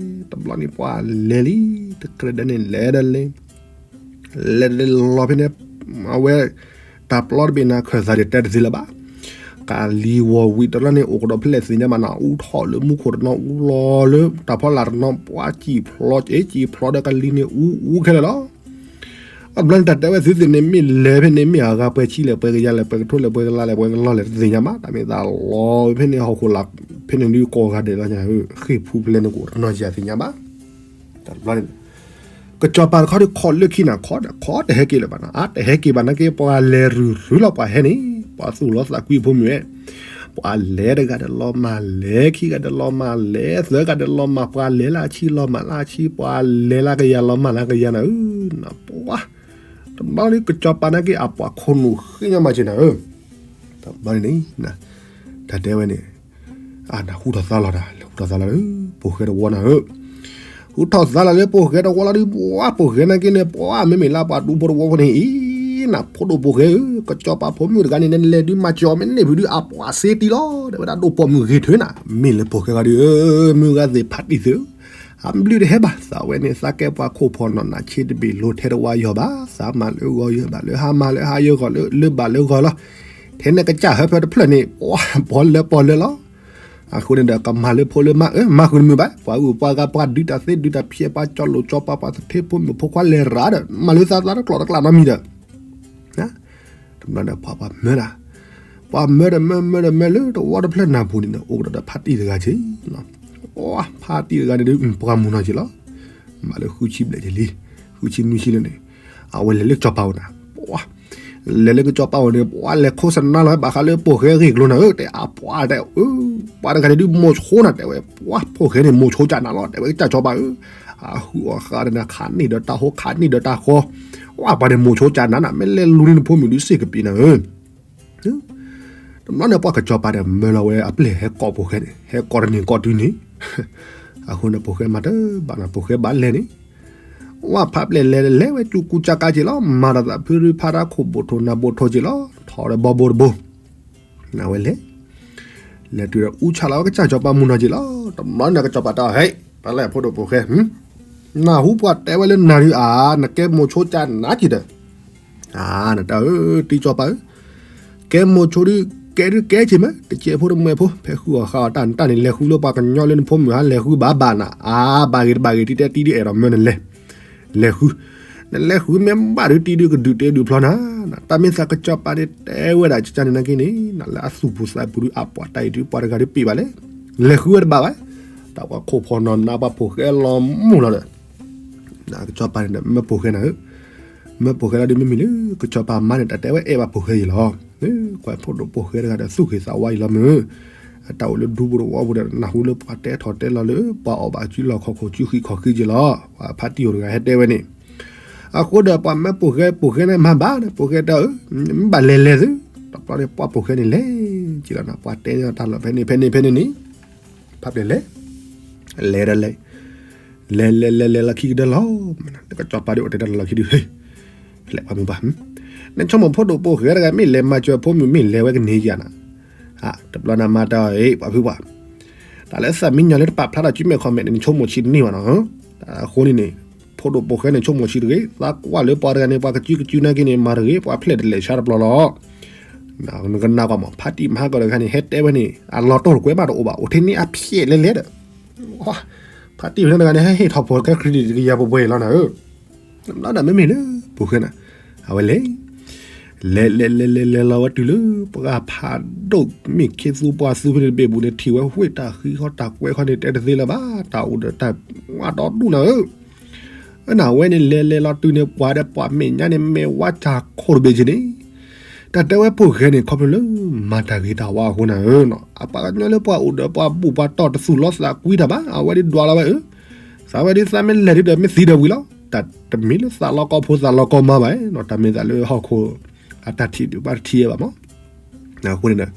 တဘျီန့ၣ်ပှၤလဲၤလံ, တကြၢးဒၣ်န့ၣ်လဲၤဒီးလဲၤ လဲၤလီၤဖဲန့ၣ်, အဝဲ, တၢ်ပျီတဘ့ၣ်န့ၣ် ခၢၣ်သးဒ်တဲတသ့လၢၤဘၣ်. ကလံၤဝီၤဝံၤတရၢန့ၣ် အိၣ်ကဒီးဖဲလဲၣ်သ့ၣ်ညါဘၣ်နၤ, အူထီၣ်လၢမူခိၣ်တနီၤ အူလီၤလၢတၢ်ဖီလာ်တနီၤ, ပှၤစံၣ်ဖျိး, စံၣ်ဖျိးဒီးကလံၤန့ၣ် အူအူခဲလၢာ်လီၤ. အဘျီန့ၣ် တၢ်တဲဝဲသုသ့ၣ်န့ၣ် မ့ၢ်လဲၤဖဲန့ၣ် မ့ၢ်အဂၤပှဲၤဆံလဲၣ် ပှဲၤကယၤလဲၣ် ပှဲၤကထိလဲၣ် ပှဲၤကလးလဲၣ် ပှဲၤကလီၤလဲၣ် တသ့ၣ်ညါဘၣ်. တၢ်မ့ၢ်သးလီၤဖဲန့ၣ် ဟီၣ်ခိၣ်လာ်ဖဲန့ၣ်ဒုးကိးဂၤဒဲးလီၤညါ, ဃ့ၢ်ဖူဖဲလဲၣ်န့ၣ် ကအိၣ်တနီၤယၤသ့ၣ်ညါဘၣ်. တဘျီန့ၣ် ကစီၤပၤတခီဒုးခီၣ်လၢခံနၤ, ခီၣ်တဟဲက့ၤလၢၤဘၣ်နၤ, အါ တဟဲက့ၤဘၣ်နာ်က့ ပှၤလဲၤရုၢ်ရုၢ်လီၤ ပှၤဟဲန့ၣ်, ပှၤသူၣ်လီၤသးကွံအဖိမုၣ်ဝဲ, ပှၤလဲၤတဂၤဒီးလီၤမၢ်, လဲၤခံဂၤဒီးလီၤမၢ်, လဲၤသၢဂၤဒီးလီၤမၢ်, ပှၤလဲၤလၢအဆံလီၤမၢ်လၢအဆံ, ပှၤလဲၤလၢကယၤလီၤမၢ်လၢကယၤနၤဧၢ, နပှၤ, တဘျီန့ၣ်ကစီၤပၤနာ်က့ အပှၤခိၣ်နူာ်ဃ့ညါမၤစၢၤနၤဧၢ, တဘျီန့ၣ်န့ၣ်, တၢ်တဲဝဲန့ၣ် အါ နဟူထီၣ်သါလီၤတၢ်, လဲၤဟူထီၣ်သါလီၤလၢ ပိာ်ဃဲတဝီနၤဧၢ, ဟူထီၣ်သါလီၤလၢပိာ်ဃဲတဝီလီၤဒုး ပှၤပိာ်ဃဲနာ်က့န့ၣ် ပှၤမ့မ့ၢ်လၢပှၤဒူဖိတဝီဖိန့ၣ်အံၤ, နဖိဒိၣ်ပိာ်ဃဲဧၢ, ကစီၤပၤဖိမုၣ်တဂၤန့ၣ် နလဲၤဒုးမၤစၢၤအီၤမ့ၢ်န့ၢ်ဖုးဒုး အပှၤစ့တံလီၤ, တဲဝဲဒၣ်ဒိၣ်ပိာ်မုၣ်ဂ့ၤထုးနၤ, မ့ၢ်လၢပိာ်ဃဲဂၤဒုးဧၢ, မုၢ်ဂၤသ့ၣ်ဖးတံၢ်သုဧၢ, အဘျုးတဟဲဘၣ်, သးဝဲန့ၣ် သးကဲပှၤခိၣ်ဖီၣ်နီၢ်နး ဆ့တဘ့ၣ်လိၤထဲတဝါယီၤဘၣ်, သးမၤလၢဂီၤယၢၤဘၣ်, လၢဟါမၤလၢဟါယၢၤဂီၤလၢ လၢဘၣ်လၢဂီၤလီၤ, ထဲန့ၣ်ကစၢ်ဟၢဖၢတဖျၢၣ်န့ၣ် ပှၤလၢပှၤလၢလီၤ. အဃိန့ၣ်ဒီး ကမၤလၢဖိလၢမါဧၢ, မၤဃုာ်တမုာ်ဘၣ်, ပှၤဂုၤပှၤဂၤ ပှၤဒုးတၢ်သ့ဒုးတၢ်ဖျဲး ပှၤကၠီလိာ်ကၠီပၤ ပှၤသထ့ဖိမုၣ်ဖိခွါလဲၤရၤဒီး မၤလၢသးသးတကျိာ်တကျးနီတမံၤဒီး တဘျီန့ၣ် ပှၤပှၤမၢဒၣ်, ပှၤမၢဒီးမၢမၢဒီးမၢလၢတဝီတဖျၢၣ်နၢ်ပူၤန့ၣ် အိၣ်ကဒီးဒီးဖါတံၢ်တဂၤက့ၤ, ဖါတံၢ်တဂၤန့ၣ်ဒုး ပှၤမုၢ်နီၢ်က့ၤလီၤ, မၤလၢဃုဆံဘျဲၣ်က့ၤလံ, ဃုဆံနွံဆံလၢန့ၣ်, အဝဲလဲၤလၢကစီၤပၤအိၣ်နၤ, လဲၤလၢကစီၤပၤအိၣ်န့ၣ် ပှၤလဲၤခိၣ်စနါလီၤ ဘၣ်ဃးလၢပိာ်ဃဲဂ့ၢ်ကျိၤနၤဧၢ, တဲအပှၤတဲ, ပှၤတဂၤန့ၣ်ဒုးမိၤဆိနၤ တဲဝဲ, ပှၤပိာ်ဃဲန့ၣ် မိၤဆိကၢ်နၤလီၤ တဲဝဲ ကစၢ်စီၤပၤဧၢ, အဃုအီၣ်ဃာ်ဒီးနၤ ခးန့ၢ်ဒီးတၢ်ဟိ ခးန့ၢ်ဒီးတၢ်ဃီ, ပှၤန့ၣ်မိၤဆိကၢ်နၤနၤ မ့ၢ်လဲၤလူၤန့ၢ်နဖိမုၣ်ဒုးစ့ၢ်ကပ့ၤနၤဧၢ တဘျီန့ၣ် ပှၤကစီၤပၤဒီးမၢလီၤဝဲအပျဲၢ်ဟဲကိးပိာ်ဃဲန့ၣ် ဟဲကိးတနံၤကိးတုၤန့ၣ်, အဃိန့ၣ် ပိာ်ဃဲမၤတဘၣ်နၤ ပိာ်ဃဲဘၣ်လဲၤန့ၣ်, ဝဲဖးပျဲၢ်လဲၤလဲၤဝဲ ကၠူကူကၢ်ကါက့ၤလီၤ မၤဒီးသးဖုရူဖးဒၣ်ခိၣ်ဘိၣ်ထိၣ်နၢ်ဘိၣ်ထိၣ်က့ၤလီၤ ထီၣ်ဒီးဘီဘိတဘိ နဝဲလဲၤ, လဲၤတုၤဒီးအူဆၣ်လီၤဝဲကစၢ်စီၤပၤမုၢ်နီၢ်က့ၤလီၤ တဘျီန့ၣ် ကစီၤပၤတဲအီၤ ဟဲ, ပလဲၣ်ဖိဒိၣ်ပိာ်ဃဲ, နၢ်ဟူပှၤတဲဝဲလၢနၤဒုးအါ, နကဲမိၤဆိကၢ်နၤက့ၤဒီး အါ နတၢ်ဧၢ တံၤစီၤပၤဧၢ, ကဲမိၤဆိဒုး ကဲဒုးကဲက့ၤမး တကဲးဖိတမှဲးဖိ ဖဲဃုအီၣ်ဃာ်အီၣ်တၢ်နတၢ်န့ၣ် လဲၤဃုလၢပှၤကညီလၢနဖိမုၣ်ဟါ လဲၤဃုဘၣ်ဘၣ်နၤ အါ ဘၣ်ဂ့ၤတဘၣ်ဂ့ၤ တံၤတဲတံၤဒုးအဲၣ်ဒိးမၢနလဲၤ, လဲၤဃု, နလဲၤဃုမ့ၢ်ဘၣ်ဒုးတံၤဒုးကဒုးတဲဒုးဖျီနၤ, တၢ်မ့ၢ်သးကစီၤပၤန့ၣ် တဲဝဲဒၣ်ကကန့ၣ်နာ်က့န့ၣ် နလၢအသူၣ်ပူၤသးပူၤဒုးအပှၤတၢ်အံၤဒုးပှၤတဂၤဒုးပ့ၤဘၣ်လဲၣ်, လဲၤဃုဝဲတဘၣ်ဘၣ်, တၢ်ပှၤခိၣ်ဖီၣ်နီၢ်နးပှၤပိာ်ဃဲလီၤမူလီၤဒီး ကစီၤပၤန့ၣ်ဒီး မၢပိာ်ဃဲနၤဧၢ, မၢပိာ်ဃဲလီၤဒုးမ့မ့ၢ်လၢ ကစီၤပၤမါန့ၣ် တၢ်တဲဝဲအဲၣ်ဘၣ်ပိာ်ဃဲအံၤလီၤ, ကွၢ်ဖိဒိၣ်ပိာ်ဃဲတဂၤဒီးသူၣ်ဂ့ၤသးဝါအံၤလီၤမ့ၢ်, အတၢ်အိၣ်လၢဒူပူၤတဝီပူၤဒီး နၢ်ဟူလၢပှၤတဲထီၣ်တဲလီၤလၢ ပှၤအီၣ်ဘၣ်စုလီၢ်ခီၣ်ခိၣ်စုဃံးခီၣ်ဃံးက့ၤလီၤ, ပှၤဖါတံၢ်အိၣ်တဂၤဟဲတဲဝဲန့ၣ်, အဃိဒီးပှၤမၢပိာ်ဃဲ ပိာ်ဃဲန့ၣ်မၤဘၣ်ဒီး ပိာ်ဃဲတဲအီၤဧၢ, မ့ၢ်ဘၣ်လဲၤလဲၤသု, တဘျီန့ၣ် ပှၤပိာ်ဃဲန့ၣ်လဲၤက့ၤလီၤနၤ ပှၤတဲန့ၢ်တၢ်လီၢ်ဖဲန့ၣ်ဖဲန့ၣ်ဖဲန့ၣ်န့ၣ်, ဖးပျဲၢ်လဲၤ လဲၤဒီးလဲၤ, လဲၤလဲၤလဲၤလဲၤလီၢ်ခံကတၢၢ်လီၤ, နကစီၤပၤဒုးအိၣ်တဲတၢ်လီၢ်ခံဒုး, ဖျဲးပှၤမုၢ်ပှၢ်, နဆိကမိၣ်ဖိဒိၣ်ပိာ်ဃဲတဂၤ မ့ၢ်လဲၤမၤစၢၤဖိမုၣ် မ့ၢ်လဲၤဝဲကန့ၢ်ယၤနၤ, တဘျီနၤမၤတၢ်အံၤ ပှၤဖုပှၤ, တၢ်လၢသးမံညီၤလၢတပာ်ဖျါထီၣ်စုမဲာ်ခီၣ်မဲာ်န့ၣ် နဆိကမိၣ်ဆံးတန့ၢ်ဘၣ်နီၤ, အဃိန့ၣ်န့ၣ်, ဖိဒိၣ်ပိာ်ဃဲန့ၣ် ဆိကမိၣ်ဆံးတဂ့ၤ, သးကွၢ်လၢပှၤတဂၤန့ၣ် ပှၤကစုကစုနာ်က့န့ၣ် မၤတဂ့ၤ ပှၤဖျဲးတလဲၤဆါတဘျီလီၤ နကနၣ်ကွၢ်မး ဖါတံၢ်မဟါကီၢ်တဂၤန့ၣ် ဟဲတဲဝဲန့ၣ် အလီၤတိၢ်တကွဲးဘၣ်တအိၣ်ဘၣ် အိၣ်ထဲန့ၣ်အဖျဲးလဲၤလဲၤဒီး, ဖါတံၢ်ဖဲန့ၣ်တဂၤန့ၣ် ဟဲဟ့ၣ်ထီၣ်ဖိၣ်ဃဲ credit တကယၤပှဲၤပှဲၤလီၤနၤဧၢ, လီၤနၤမ့မ့ၢ်လၢ ပိာ်ဃဲနၤ, အဝဲလဲၤ, လဲၤလဲၤလဲၤလဲၤလဲၤလီၤဝဲတုၤလၢ ပှၤဖးဒိၣ် မ့ၢ်ခ့သူပှၤသူဖဲန့ၣ်တဘ့ၣ်ပူၤန့ၣ် ထံၣ်ဝဲဝ့ၢ်တၢ်ဃံဃီတၢ်ကွဲးခီန့ၣ် တဲတသ့လၢၤဘၣ် တၢ်အိၣ်ဒီးတၢ်ဝါဒီဒူၣ်နၤဧၢ အနဝဲန့ၣ် လဲၤလဲၤလီၤတုၤန့ၣ် ပှၤဒီးပှၤမဲာ်ညါန့ၣ် မဲာ်ဝါစၢ်ခိၣ်တဘ့ၣ်က့ၤန့ၣ်, တၢ်တဲဝဲပိာ်ဃဲန့ၣ် ခီဖျိလၢမၤတၢ်ဂ့ၤတၢ်ဝါအဃိနၤဧၢ, အပှၤကညီလၢပှၤအိၣ်ဒီးပှၤဘူၣ်ပှၤတီၢ်တသူၣ်လီသးကွံတၢ်ဘၣ် အဝဲဒုးဒွးလီၤဝဲဧၢ, သးဝဲဒုးသးမ့ၢ်လဲၤဒုးဒီးမ့ၢ်သံဒီးဝံၤလီၤ, တၢ်တမ့ၢ်လၢသးလီကီဖိသးလီကီမါဘၣ်, တၢ်မ့ၢ်သးလၢဟီၣ်ခိၣ်အတၢ်ထံၣ်ဒုးဘၣ်တထံၣ်ဘၣ်မး, အဃိန့ၣ်ဒီး,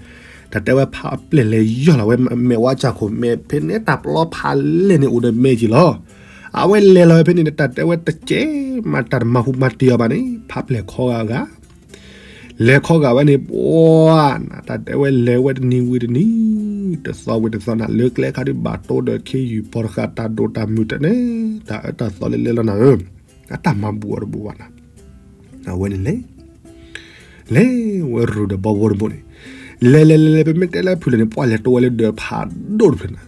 တၢ်တဲဝဲဖးပျဲၢ်လဲၤယီၢ်လီၤဝဲမဲာ်ဝါစၢ်ခိၣ် မဲာ်ဖဲန့ၣ်တၢ်ပျီဖးလဲၢ်န့ၣ်အိၣ်ဒီးမဲာ်က့ၤလီၤ. အဝဲလဲၤလီၤဝဲဖဲန့ၣ် တၢ်တဲဝဲတကဲမးတၢ်တမၤဟူးမၤတ့ၢ်အီၤဘၣ်န့ၣ် ဖးပျဲၢ်ခီဂာ်ဂာ် လဲၤခီဂာ်ဝဲန့ၣ် ပှၤနၤ တၢ်တဲဝဲလဲၤဝဲတနံၤဝံၤတနံၤ တသီဝံၤတသီနၤ လၢကျဲခါဒုးဘၣ်တိဒီးခ့ယုၢ် ပီတဃာ်တၢ်ဒိၣ်တၢ်မုၢ်တၢ်န့ၣ် တၢ်အၢတၢ်သီလဲၤလဲၤလီၤနၤဧၢ, အတၢ်မၤဘူၣ်အီၤတဘူၣ်ဘၣ်နၤ, အဝဲန့ၣ်လဲၤ လဲၤဝဲရူၢ်ဒီးဘီဘိတဘိန့ၣ်, လဲၤလဲၤလဲၤလဲၤ ပမ့ၢ်တဲလၢဖုၣ်လၢ်န့ၣ် ပှၤလဲၤတိဝဲလၢဒၢးဖးဒိၣ်တဖျၢၣ်နၤ,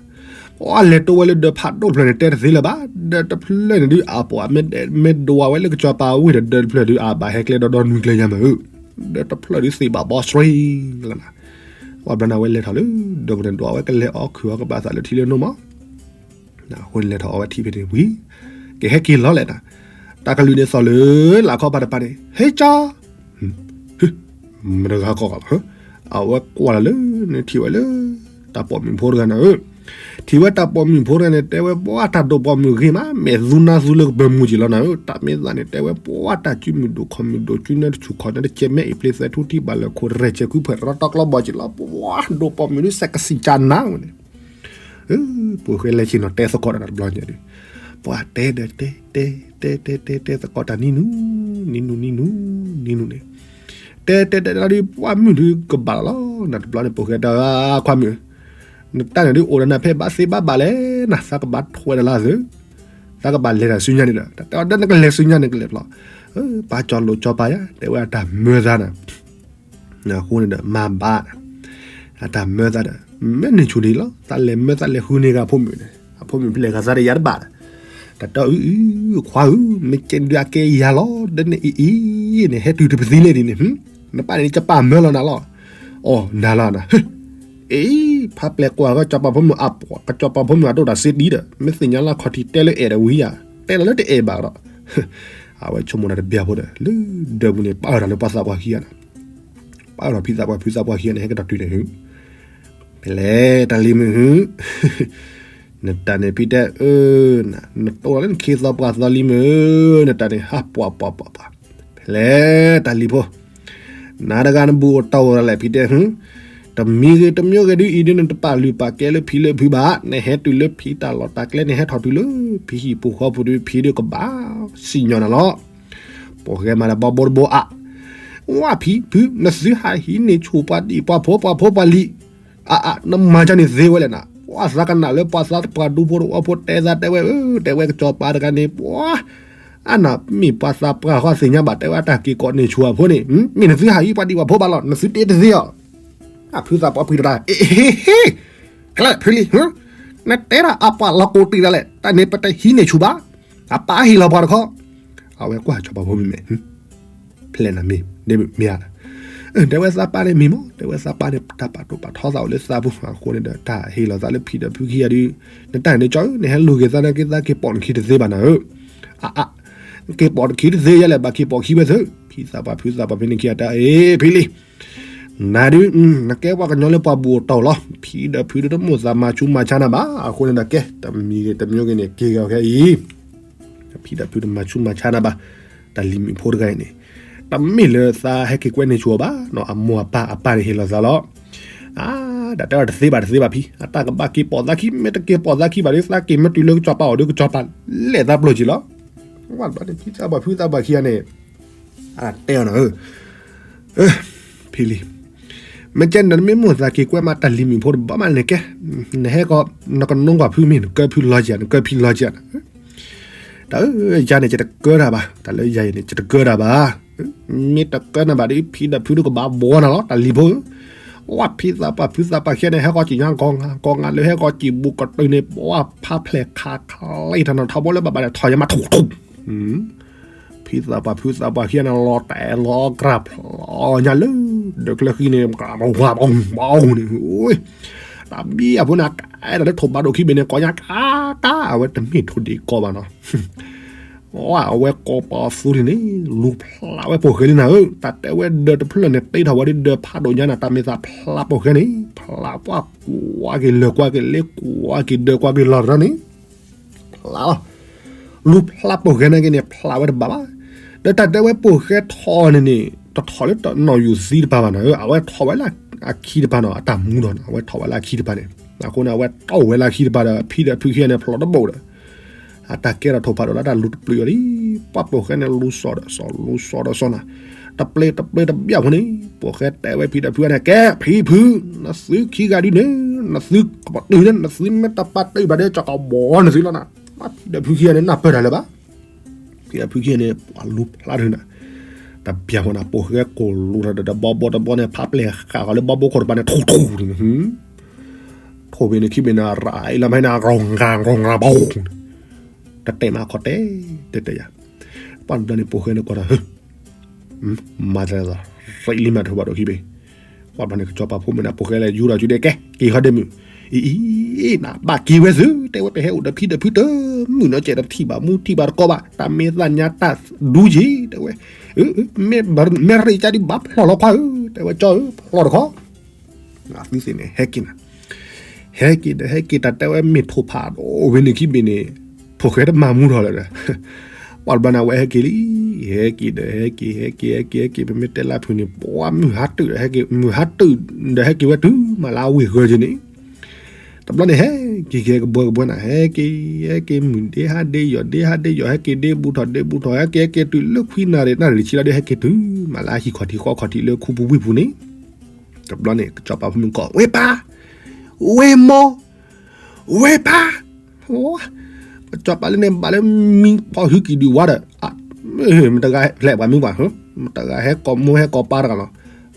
ပှၤလဲၤတိဝဲလၢဒၢးဖးဒိၣ်တဖျၢၣ်န့ၣ် တဲတသ့လၢၤဘၣ်, ဒၢးတဖျၢၣ်န့ၣ်ဒုးအပှၤ မ့ၢ်ဒိဝဲလၢကစီၤပၤဝ့ၢ်ဒီး ဒၢးတဖျၢၣ်ဒုးအဘၣ်ဟဲကျဲဒီဒီနွံကျဲညါမးဧၢ, ဒၢးတဖျၢၣ်ဒုးသ့ၣ်ဘၣ်ဘီစှ့လီၤနၤ, ပှၤဘျီန့ၣ်ဝဲလဲၤထီၣ်လၢ ဒၢးပူၤန့ၣ်ဒိးဝဲကလဲၤအီၣ်ခုၣ်အီၣ်ကဘၣ်သးလၢထံလၢနိမး အဃိန့ၣ်လဲၤထီၣ်အီဝဲထံဖဲန့ၣ်ဝံၤ, ကဟဲက့ၤလီၤလဲၣ်နၤ, တၢ်ကလုၢ်န့ၣ်သီၣ်လၢလၢ်ခီပၤတပၤန့ၣ် ဟ့ကၠီ, မတဂၤကီၢ်ဘၣ်, အဝဲကွၢ်လီၤလၢန့ၣ်ထံၣ်ဝဲလၢ တၢ်ပိာ်မုၣ်ဖိတဂၤနၤဧၢ, ထံၣ်ဝဲတၢ်ပိာ်မုၣ်ဖိတဂၤန့ၣ် တဲဝဲပှၤတၢ်ဒိၣ်ပိာ်မုၣ်ဂ့ၤမး မဲာ်သူနါသူလၢကပၢၤမူက့ၤလီၤနၤဧၢ, တၢ်မ့ၢ်သးန့ၣ် တဲဝဲပှၤတၢ်စုမုၢ်ဒိၣ်ခီၣ်မုၢ်ဒိၣ် စုနဲတဆူၣ်ခီၣ်နဲတကဲ မဲအံၤပျ့သဲထူထံဘၣ်လၢခိၣ်ရဲၣ်ဆဲးခုဖၢၣ်ရီတီကျီဘီက့ၤလီၤ ပှၤဒိၣ်ပိာ်မုၣ်ဒုးစဲးကစံၣ်ကၠါနၤဝဲန့ၣ် ပှၤဃဲလဲၤဆ့ၣ်နီၤတဲသကိးတၢ်တဘျီညါဒီး, ပှၤတဲဒီးတဲ တဲတဲတဲတဲတဲသကိးတၢ်နံၤနူၤ, နံၤနူၤနံၤနူၤ, နံၤနူၤန့ၣ်, တဲတဲတဲလီၤဒုး ပှၤမုၢ်ဒုးကဘၣ်လီၤလီၤ, နတဘျီန့ၣ် ပိာ်ဃဲတၢ်ခွါမုၣ်, နတၢ်န့ၣ်ဒုးအိၣ်ဒီးနၤဖဲဘၣ်သ့ဘၣ်ဘၣ်လဲၣ်, နသးကဘၣ်ထွဲဒီးလၢသု, သးကဘၣ်လဲၤတၢ်ဆူညါန့ၣ်ဒီး တၢ်တဲအီၤဒီးနကလဲၤဆူညါန့ၣ်ကလဲၤဖျီ, ပၢ်ကၠီလိာ်ကၠီပၤယါ တဲဝဲအတၢ်မၢသးနၤ အဃိန့ၣ်ဒီး မၤဘၣ်, အတၢ်မၢသးဒီး မ့ၢ်န့ၢ်ဆူၣ်ဒံးလီၤ, သးလဲၤမၢသးလဲၤဃုန့ၢ်ဂၤအဖိမုၣ်န့ၣ်, အဖိမုၣ်ဖျဲၣ်ဂၤသးဒီးယၤတဘၣ်ဒီး, တၢ်တဲအီၤအုအု ခွါဧၢ, မ့ၢ်ကဲဒုးအကဲယၤလီၤ, ဒီးန့ၣ်အံၤအံၤန့ၣ် ဟဲတုၤတပသံလၢဒ်န့ၣ်, နပၢ်န့ၣ် ကပာ်မၢလီၤနၤလီၤ, အီၤနၤလီၤနၤ အံၤ ဖးပျဲၢ်ကွၢ်ကစီၤပၤဖိမုၣ်အပှၤ ကစီၤပၤဖိမုၣ်အဒိၣ်တၢ်စ့ဒံဒီး မ့ၢ်သ့ၣ်ညါလၢခီၣ်ထံးတဲလၢအဲၣ်ဒီးဝံၤယၤ, တဲလီၤလၢတအဲၣ်ဘၣ်ဒီး, အဝဲဆိကမိၣ်တၢ်တဘျီဖိဒီး လၢဒၢးပူၤန့ၣ် ပာ်အၢၣ်တၢ်လၢပှၤသးပှၢ်ခံဂၤန့ၣ်, ပာ်အၢၣ်ထီၣ်ဖံသးပှၢ်ဖုသးပှၢ်ခံဂၤန့ၣ် ဟဲကတီၢ်တုၤန့ၣ်ဟု, ဖဲလဲၣ်တၢ်လံၤမုၢ်ဟု, နတၢ်န့ၣ်ဖံတဲ အၢ, နတိၢ်လီၤလၢနခ့သီပှၤသီလံမုၢ်, နတၢ်န့ၣ်ဟးပှၤပှၤပှၤပှၤ, ဖဲလဲၣ်တၢ်လံၤဖိ နၤတဂၤနဘူၣ်အတီၢ်ဝဲဒၣ်လဲၣ်ဖံတဲဟု, တမံၤဂ့ၤတမံၤဂ့ၤဒုးအံၤဒုး နတပာ်လုၢ်ပာ်ကဲလၢဖံလၢဖုဘၣ်, နဟဲတုၤလၢဖံတၢ်လီၢ်တၢ်ကျဲ နဟဲထီၣ်တုၤလၢ ဖံဟံၣ်ပူၤဃီပူၤဒုး ဖံဒုးကဘၣ်စံၣ်ညီၣ်နၤလီၤ. ပိာ်ဃဲမၤဒီးဘီဘိတဘိအါ, ဝါဖံဖု နသုဟးဟံးန့ၢ်ဆူၣ်ပှၤဒံၣ်ပှၤဖိပှၤဖိပှၤလံၤ, အါအါ နမၤကန့ၣ်သ့ဝဲလဲၣ်နၤ, ပှၤသးကနၣ်လၢပှၤသးပှၢ်ဒူဖိတဝီဖိတဲသးတဲဝဲ, တဲဝဲကစီၤပၤတဂၤန့ၣ် ပှၤ အါနၤမ့ၢ်ပှၤသးပှၢ်ဃီသ့ၣ်ညါဘၣ် တဲဝဲအတၢ်က့ၤကိးန့ၢ်ဆူၣ်အဖိန့ၣ်, မ့ၢ်နသုဟးဟံးပှၤဒံၣ်ပှၤဖိဘၣ်လီၤ နသုတ့တသ့အီၤ, အဖုသးပှၢ်ဖုတဂၤ, အ့ဟ့ဟ့, ကျဲဖုလံ, နတဲဒၣ်အပှၤလီၤကိးတံၢ်ဒၣ်လဲာ် တၢ်န့ၣ်ပတဟံးန့ၢ်ဆူၣ်ဘၣ်, အပၢ်ဟ့ၣ်လီၤပှၤတခီ, အဝဲကွၢ်စီၤပၤဖိမ့မ့ၢ် ဖျဲၣ်နၤမ့ၢ်, မ့ၢ်ဧါ, တဲဝဲသးပၢ်န့ၣ်မ့ၢ်မး တဲဝဲသးပၢ်န့ၣ် တၢ်ပာ်ဒိၣ်ပာ်ထီသးအိၣ်လၢသးပူၤအဃိန့ၣ်ဒီး တၢ်ဟ့ၣ်လီၤသးလၢဖံဒီးဖုခံဂၤဒုး, နတၢ်န့ၣ်ကၠီ နဟဲလိာ်က့ၤသးနာ်က့ သးက့ၤပိာ်နခံတသ့ဘၣ်နၤဧၢ, အါအါ, က့ၤပိာ်နခံတသ့ယဲလဲၣ် ဘၣ်က့ၤပိာ်ခံဝဲသ့, ဖံသးပှၢ်ဖုသးပှၢ်ဖဲန့ၣ်ခံဂၤတဲ အ့ ဖံလံ နၤဒုး, နကဲပှၤကညီလၢပှၤဘူၣ်အတီၢ်လီၤ, ဖံဒီးဖုဒုးတမိၣ်သးမၤဆူးမၤဆါနၤဘၣ်, အဃိန့ၣ်ဒီးကဲ တမံၤဂ့ၤတမံၤဂ့ၤန့ၣ် က့ၤဂ့ၤအီၤခဲအံၤ ဖံဒီးဖုတမၤဆူးမၤဆါနၤဘၣ်, တၢ်လံၤမုၣ်ဖိတဂၤအံၤန့ၣ်, တမ့ၢ်လၢသးဟဲက့ၤကွဲန့ၢ်ဆူၣ်အီၤဘၣ်နီၤ, အမိၢ်အပၢ်အပၢ်န့ၣ်ဟ့ၣ်လီၤသးလီၤ, အါ, တၢ်တဲအီၤတသ့ဘၣ်တသ့ဘၣ်ဖံ, အတၢ်ကဘၣ်က့ၤပိာ်သးခံ မ့ၢ်တက့ၤပိာ်သးခံဘၣ်ဒီး သးက့ၤမ့ၢ်တုၤလၢကစီၤပၤအအိၣ်ဒီး ကစီၤပၤလဲၤသးပျိၢ်က့ၤလီၤ, ဝဲဘျီန့ၣ် ဖံသးပှၢ်ဖုသးပှၢ်ခံဂၤန့ၣ်, အါ တဲအီၤနီၤဧၢ ဖံလံ, မ့ၢ်ကဲနမ့ၢ်မိၣ်သးက့ၤကွဲမးတၢ်လံၤမုၣ်ဖိတဘၣ်မးန့ၣ်ကဲ, နဟဲကီး နကနိကွၢ်ဖုမ့ၢ် နကၢဖုလီၤက့ၤ နကၢဖံလီၤက့ၤ, တၢ်ဧၢ, ယၤန့ၣ် ယတကၢတၢ်ဘၣ်, တၢ်လၢယၤအံၤန့ၣ် ယတကၢတၢ်ဘၣ်, မ့ၢ်တကၢနၤဘၣ်ဒီး ဖံဒီးဖုဒုးကဘၣ်ဘှီနၤလီၤ တၢ်လံၤဖိဧၢ, ဝဲဖံသးပှၢ်ဖုသးပှၢ်ခံဂၤန့ၣ် ဟဲကီးက့ၤညါ ကီးငါ ကီးငါလၢဟဲကီးက့ၤဘူးကတုၤန့ၣ် ပှၤဖးဖျဲၣ်ခးခးလံထီၣ်နီၣ်ထီဘိလၢဘၣ်ဘၣ်န့ၣ် ထီၣ်ယမးထူၣ်ထူၣ် ဖံသးပှၢ်ဖုသးပှၢ်ခံဂၤန့ၣ် လီၤတဲာ်လီၤအကြၢ်ဖျီညါလၢ ဒၢးကျၢဃံန့ၣ် ဘၣ်ဘၣ်ဘၣ်န့ၣ်, တၢ်ဘံၣ်အဖိန့ၣ် ကဲတၢ်လၢထိၣ်ဘါဒိၣ်ခံဘ့ၣ်န့ၣ် ကိးညါကါကါ အဝဲတမ့ၢ်ထိၣ်ဒ့ၣ်ကီးဘၣ်နီၤ, အဝဲကိးပသူလံန့ၣ် လူၤဖျးဝဲပိာ်ဃဲလံနၤဧၢ, တၢ်တဲဝဲဒၢးတဖျၢၣ်န့ၣ် တ့ထီၣ်ဝဲဒၢးဖးဒိၣ်ညါနၤ တၢ်မ့ၢ်သးဖျးပိာ်ဃဲန့ၣ် ဖျးပှၢ်ကွၢ်က့ၤလၢၢ်ကွၢ်က့ၤလ့ကွၢ်က့ၤဒၢးကွၢ်က့ၤလီၢ်တရၢန့ၣ် ဖျါလီၤ, လူၤဖျါပိာ်ဃဲနာ်က့န့ၣ် ဖျါဝဲတဘၣ်ဘၣ်, ဒီးတၢ်တဲဝဲပိာ်ဃဲထီၣ်န့ၣ်န့ၣ် တထီၣ်လၢတနီၣ်ယူၢ်သံတပၤဘၣ်နၤဧၢ, အဝဲထီၣ်ဝဲလၢ အခံတပၤနီၤ အတၢ်မူထီၣ်နီၤ အဝဲထီၣ်ဝဲလၢအခံတပၤန့ၣ် အဃိန့ၣ် အဝဲတီၢ်ဝဲလၢအခံတပၤဒီး ဖံဒီးဖုခံဂၤန့ၣ် ဖျိးတဘိဒီး အတၢ်ကဲထီၣ်ထိၣ်ဖးဒိၣ်လၢတၢ်လူၤတပျုာ်အီၤလံ. ပှၢ်ပိာ်ဃဲန့ၣ်လူၤစိာ်ဒီးစိာ် လူၤစိာ်ဒီးစိာ်နၤ တပျ့တပျ့တဘၣ်ဖိန့ၣ် ပိာ်ဃဲတဲဝဲဖံဒီးဖုဂၤန့ၣ် ကဲ ဖံဖု နသုခံဂၤဒုန့ၣ် နသုကပတုာ်န့ၣ် နသုမ့ၢ်တပာ်တ့ၢ်ဘၣ်ဒီး ကကဘီနသုလီၤနၤ. ဖံဒီးဖုခံဂၤန့ၣ် နၢ်ပၢၢ်တၢ်လၢၤဘၣ် ဖံဒီးဖုခံဂၤန့ၣ် ပှၤလူၤဖျါထီၣ်နၤ တဘၣ်ဖိနၤ ပိာ်ဃဲကိၢ်လူၤထီၣ်ဒီးဘီဘိတဘီန့ၣ် ဖးပျဲၢ်ဃာ်ဃီၤလၢဘီဘိခိၣ်တပၤန့ၣ် ထူထူန့ၣ် ထိၣ်ဘ့ၣ်န့ၣ်ခံဘ့ၣ်န့ၣ် ရၤအံၤလီၤမ့ၢ်န့ၣ် ရီၢ်ငါရီၢ်ငါဘီန့ၣ် တတဲမးခီတဲ တတဲယၤ ပှၢ်တဘျီန့ၣ် ပိာ်ဃဲန့ၣ်ကိးဒီး မၤသး ရ့လံမးတဘၣ်ဒိၣ်ခံဘ့ၣ် ပှၢ်တဘျီန့ၣ် ကစီၤပၤဖိမုၣ်န့ၣ် ပိာ်ဃဲလၢယူၤဒီးကဒဲကဲ က့ၤဃီဒ့မုၣ် အံၤအံၤ နဘၣ်က့ၤဝဲသု တဲဝဲ ပဟဲအိၣ်ဒီးဖံဒီးဖုတမုၢ်နီတစဲး တထံၣ်ဘၣ်မူထံၣ်ဘၣ်တကိးဘၣ် တၢ်မ့ၢ်သးညါတၢ်ဒူက့ၤ တဲဝဲ မ့ၢ်ရ့ၣ်ကါဒုးဘၣ်ဖျီၣ်လီၤခွါဧၢ တဲဝဲ ကၠီဧၢ ဖျီၣ်တခီ သုသ့ၣ်န့ၣ် ဟဲက့ၤနၤ ဟဲက့ၤဒီးဟဲက့ၤ တၢ်တဲဝဲမ့ၢ်ထိၣ်ဖးဒိၣ်ဝဲန့ၣ်ခံဘ့ၣ်န့ၣ် ပိာ်ဃဲတမၤမူထီၣ်လၢၤဒီး ပှၢ်တဘျီန့ၣ် အဝဲဟဲက့ၤလံ ဟဲက့ၤဒီးဟဲက့ၤ ဟဲက့ၤ ဟဲက့ၤ ဟဲက့ၤ ပမ့ၢ်တဲလၢဖုးန့ၣ် ပှၢ်မုၢ်ဟါတုၤဒီးဟဲက့ၤ မုၢ်ဟါတုၤဒီးဟဲက့ၤဝဲတုၤမးလၢအဝ့ၢ်ဂၢၤက့ၤန့ၣ် တဘျီန့ၣ် ဟဲက့ၤကဲကဘှီကဘှီနၤ ဟဲက့ၤ ဟဲက့ၤမုၢ်ဒ့ဟါဒ့ယီၤ ဒ့ဟါဒ့ယီၤ ဟဲက့ၤဒ့ဘူးထီၣ် ဒ့ဘူးထီၣ် ဟဲက့ၤဟဲက့ၤတုၤလၢခွံနၣ်ရံၣ် နၣ်ရံၣ်တဆံလီၤဒီး ဟဲက့ၤတုၤမးလၢအဟံၣ်ခီၣ်ထံးဃီခီၣ်ထံးလၢခူပူၤဝ့ၢ်ပူၤန့ၣ် တဘျီန့ၣ် ကစီၤပၤဖိမုၣ်ကိး ဝ့ၢ်ပၢ် ဝ့ၢ်မိၢ် ဝ့ၢ်ပၢ် ကစီၤပၤလၢန့ၣ်ဘၣ်လၢမံဖီၣ်ဟုကံၢ်ဒုးဝါဒီး မတဂၤဖျဲးပှၤမံပှၤ မတဂၤဟဲကိးမိၢ်ဟဲကိးပၢ်တဂၤလီၤ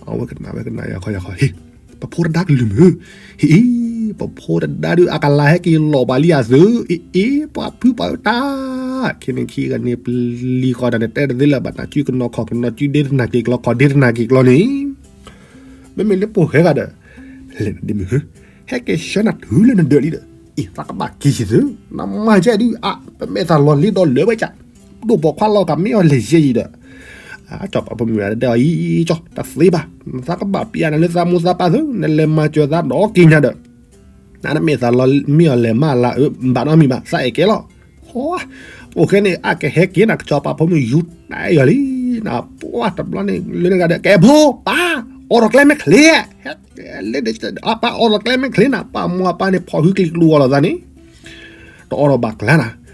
အဝဲကနၣ်ဝဲကနၣ်ယၤခီယၤခီ ဟ့ၣ် ပဖိတဒါကလုၢ်မုၢ် ဟ့ၣ် ပဖိတဒါဒုးအကလၤဟဲက့ၤလီၤပှၤလံအသုး အ့ၣ် ပှၤဖုပှၤအၢတၢ် ခဲန့ၣ်ခံဂၤန့ၣ် ပလံၤဃီတၢ်န့ၣ် တဲတသ့လၢၤဘၣ် နၤစုကနီၤခီၣ်ကနီၤစု ဒ့တနၤက့ၤကျီ ခီၣ်ဒ့တနၤက့ၤကျီန့ၣ် မ့မ့ၢ်လၢပိာ်ဃဲဂၤဒီး လဲၤနဒ့မုၢ် ဟဲက့ၤဆှၢနၤတုၤလၢနဒၢးလံဒီး အ့ၣ် သးကဘၣ်က့ၤယသုး နမၤကဲဒုးအါ ပမဲာ်သးလီၤလ့ဒီးလၢဝဲကၢ် ဒိၣ်ပိာ်ခွါလီၤကးမ့ၢ်အီၤလဲၤယဲယံၤဒီး ကစီၤပၤဖိမုၣ်တဲအီၤ အံၤကၠီ တသ့ဘၣ် နသးကဘၣ်ပျဲနၤလၢသးမိၢ်သးပၢ်သုး နလဲၤမၤစၢၤသးဒီးက့ၤညါဒီး နမ့ၢ်သးလီၤမ့ၢ်အီၤလဲၤမးလၢ ဘၣ်နီတမံၤဘၣ် သးအဲၣ်ကဲလီၤ ပိာ်ဃဲန့ၣ် အကဟဲက့ၤနၤ ကစီၤပၤဖိမုၣ်ယူၤတဲအီၤလံ နပှၢ်တဘျီန့ၣ် လၢနဂၤဒီး ကဲဖိ ပၢ် အိးထီၣ်ကျဲမ့ၢ်ချ့ ဟဲက့ၤလၢ အပၢ်အိးထီၣ်ကျဲမ့ၢ်ချ့နၤ ပၢ်မိၢ်အပၢ်န့ၣ် ဖီၣ်ဟုကလံၤကျူအီၤလိာ်သးန့ၣ် တအိးထီၣ်ဘၣ်ကျါနၤ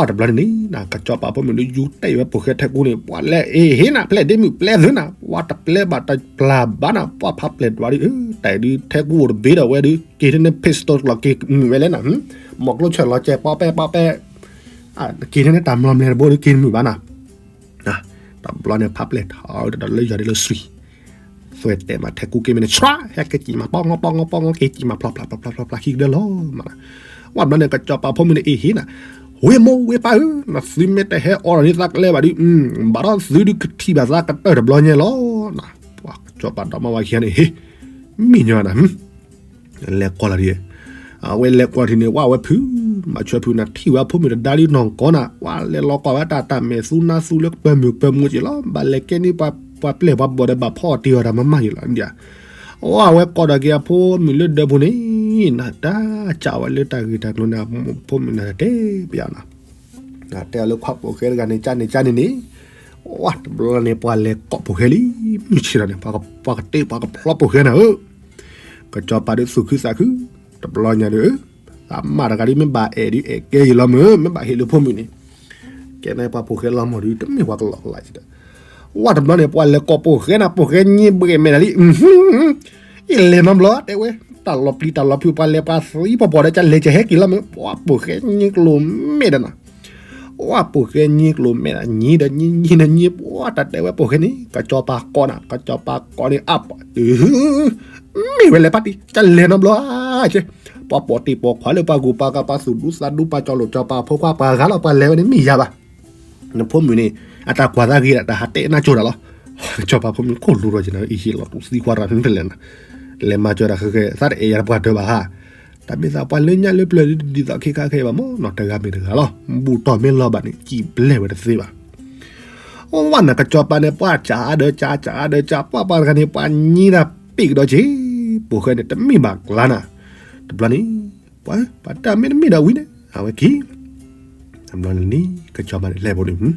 အတဘျီန့ၣ် ကစီၤပၤဖိမုၣ်ဒုးယူၤတဲဝဲပိာ်ဃဲထဲကူန့ၣ် ပှၢ်လဲၤအ့ၣ်ဟ့နၤ ပျဲဒ့မုၣ်ပျဲသုးနၤ ပှၢ်တပျဲဘၣ်တပျၢ်ဘၣ်နၤ ပှၢ်ဖးပျဲၢ်တဝါဒုး တၢ်ဒုးထဲကူအိၣ်တဘ့ၣ်ဒီးဝဲဒုး က့ၤထဲန့ၣ် pistol ကျီၢ်က့ၤမုာ်ဝဲလဲၣ်နၤ မီၢ်ကျိဆၢၣ်လီၤကဲပီပဲပီပဲ က့ၤထဲန့ၣ်တၢ်မျီၤမျဲၢ်တဘိဒုးက့ၤတမုာ်ဘၣ်နၤ တဘျီန့ၣ် ဖးပျဲၢ်ထီၣ်ဒီးလၢယီၤဒ်လၢစွံ သွဲၣ်တဲာ်မးထဲကူက့ၤမ့ၢ်န့ၣ် ဆှး ဟဲက့ၤကံၣ်မး ပီငီပီငီပီငီ က့ၤကံၣ်မး ဖျီဖျီဖျီဖျီဖျီ ခံကဒၢလီၤမး ဝဲတဘျီန့ၣ် ကစီၤပၤဖိမုၣ်န့ၣ် အ့ၣ်ဟ့နၤ ဝ့ၢ်မိၢ်ဝ့ၢ်ပၢ်ဧၢ နသုမ့ၢ်တဟဲအိးထီၣ်န့ၢ်သးကျဲဘၣ်ဒုး ဘၣ်ဒီးသုဒုးကထံၣ်ဘၣ်သးကတၢၢ်တဘျီညါလီၤ ပှၤကစီၤပၤဒီမါဝၤခံဂၤန့ၣ် ဟ့ၣ် မ့ၢ်ညီနၤ လဲၤကွၢ်လီၤဒံး အဝဲလဲၤကွၢ်ထံးန့ၣ် ဝဲအဝဲဖုး မၤဆၢဖုးနၤ ထံၣ်ဝဲအဖိမုၣ်တဒါလံနီၢ်ကီၢ်နၤ ဝဲလဲၤလီၤကွၢ်ဝဲတၢ်တၢ်မဲာ်သူနါသူလၢကပၢၤမုၢ်ကပၢၤမူက့ၤလီၤ ဘၣ်လဲၤကဲန့ၢ်ပှၤပျဲၢ်ပှၤဘီၣ်ဒီးဘၣ်ဖီအီၣ်တ့ၢ်အီၣ်တၢ်မၤမၤယံၤလီၤ အဝဲကိးဒီးက့ၤအဖိမုၣ်လၢဒၢးပူၤန့ၣ် နတၢ်ကးဝဲလၢတၢ်ဂ့ၢ်တၢ်ကျိၤန့ၣ် အဖိမုၣ်နၤတဲပယီၤနၤ တဲအီၤလၢခွါပိာ်ဃဲတဂၤန့ၣ် ကန့ၣ်ကန့ၣ်န့ၣ် ဝဲတဘျီန့ၣ် ပှၤလဲၤကိးပိာ်ဃဲလံ မုၢ်ဆ့ၣ်ထီၣ်န့ၣ် ပှၤကတ့ပှၤကဖျီပိာ်ဃဲနၤဧၢ ကစီၤပၤဒုးသူၣ်ခုသးခု တဘျီညါဒီး သးမါတဂၤဒုး မ့ၢ်ဘၣ်အဲၣ်ဒုး အဲၣ်ကဲယံၤလီၤမုၢ် မ့ၢ်ဘၣ်ဟ့ၣ်လၢဖိမုၣ်န့ၣ် ကဲန့ၣ်ပှၤပိာ်ဃဲလီၤမၢ်ဒုး တမ့ၢ်ပှၤကလီကလီကဒီး ဝဲတဘျီန့ၣ် ပှၤလဲၤကိးပိာ်ဃဲနၤ ပိာ်ဃဲညံဘှဲၣ်မဲာ်နၤလံ အ့ၣ်လဲၤနီတဘျီ တဲဝဲ တၢ်လီၤပျံၤတၢ်လီၤဖုး ပှၤလဲၤပှၤသံပှၤဘီၣ်ဒီး ကလဲၤကဟဲက့ၤလီၤမုၢ် ပှၤပိာ်ဃဲညံကျိၤမဲာ်ဒီးနၤ ဝဲပိာ်ဃဲညံကျိၤမဲာ်နၤ ညံဒီးညံ ညံဒီးညံ ပှၤတၢ်တဲဝဲပိာ်ဃဲန့ၣ် ကစီၤပၤကိးနၤ ကစီၤပၤကိးန့ၣ် အပှၤ မ့ၢ်ဝဲလဲၤပၢ်တံၢ် ကလဲၤနီတဘျီ ကဲ ပှၤပိာ်တ့ၢ်ပိာ်ခွါလၢပှၤဂုၤပှၤဂၤ ပှၤသူၣ်ဒူသးဒူ ပှၤကၠီလိာ်ကၠီပၤဖိခွါ ပှၤဂၤလီၤ ပှၤလဲၤဝဲန့ၣ် မ့ၢ်ယၤဘၣ် နဖိမုၣ်န့ၣ် အတၢ်ကွၢ်သးဂ့ၤဒၣ် တၢ်ဟးတဲနါကၠိတၢ်လီၤ ကစီၤပၤဖိမုၣ်ခိၣ်လူၤထီၣ်က့ၤနၤ အံၤဟ့ၣ်လီၤတူၢ်သံခွါတဂၤ မ့ၢ်ဖဲလဲၣ်နၤ လဲၤမၤစၢၤတၢ်ဃဲဃဲ သးတအဲၣ်ယၤတပှၢ်တၢၢ်ဘၣ်ဧါ တၢ်မ့ၢ်သးပှၤလၢညါလၢပျၢၤဒ်သိးခဲခါခဲအံၤဘၣ်မး နီၢ်တဂၤမ့ၢ်တဂၤလီၤ ဘူၣ်တီၢ်မ့ၢ်လီၤဘၣ်န့ၣ် စံၣ်ဘျဲၣ်ဝဲတသ့ဘၣ် အိၣ်ဝဲနၤ ကစီၤပၤန့ၣ် ပှၤကးဒီးကး ကးဒီးကး ပှၤပှၤတဂၤန့ၣ် ပှၤညံတၢ်ပ့ၢ်ကဒီးက့ၤ ပိာ်ဃဲန့ၣ် တမ့ၢ်ဘၣ်ကျါနၤ တဘျီန့ၣ် ပှၤ ပှၤတၢ်မ့ၢ်တမ့ၢ်ဒီးဝံၤန့ၣ် အဝဲက့ၤ တဘျီန့ၣ် ကစီၤပၤန့ၣ် လဲၤဘိးန့ၣ်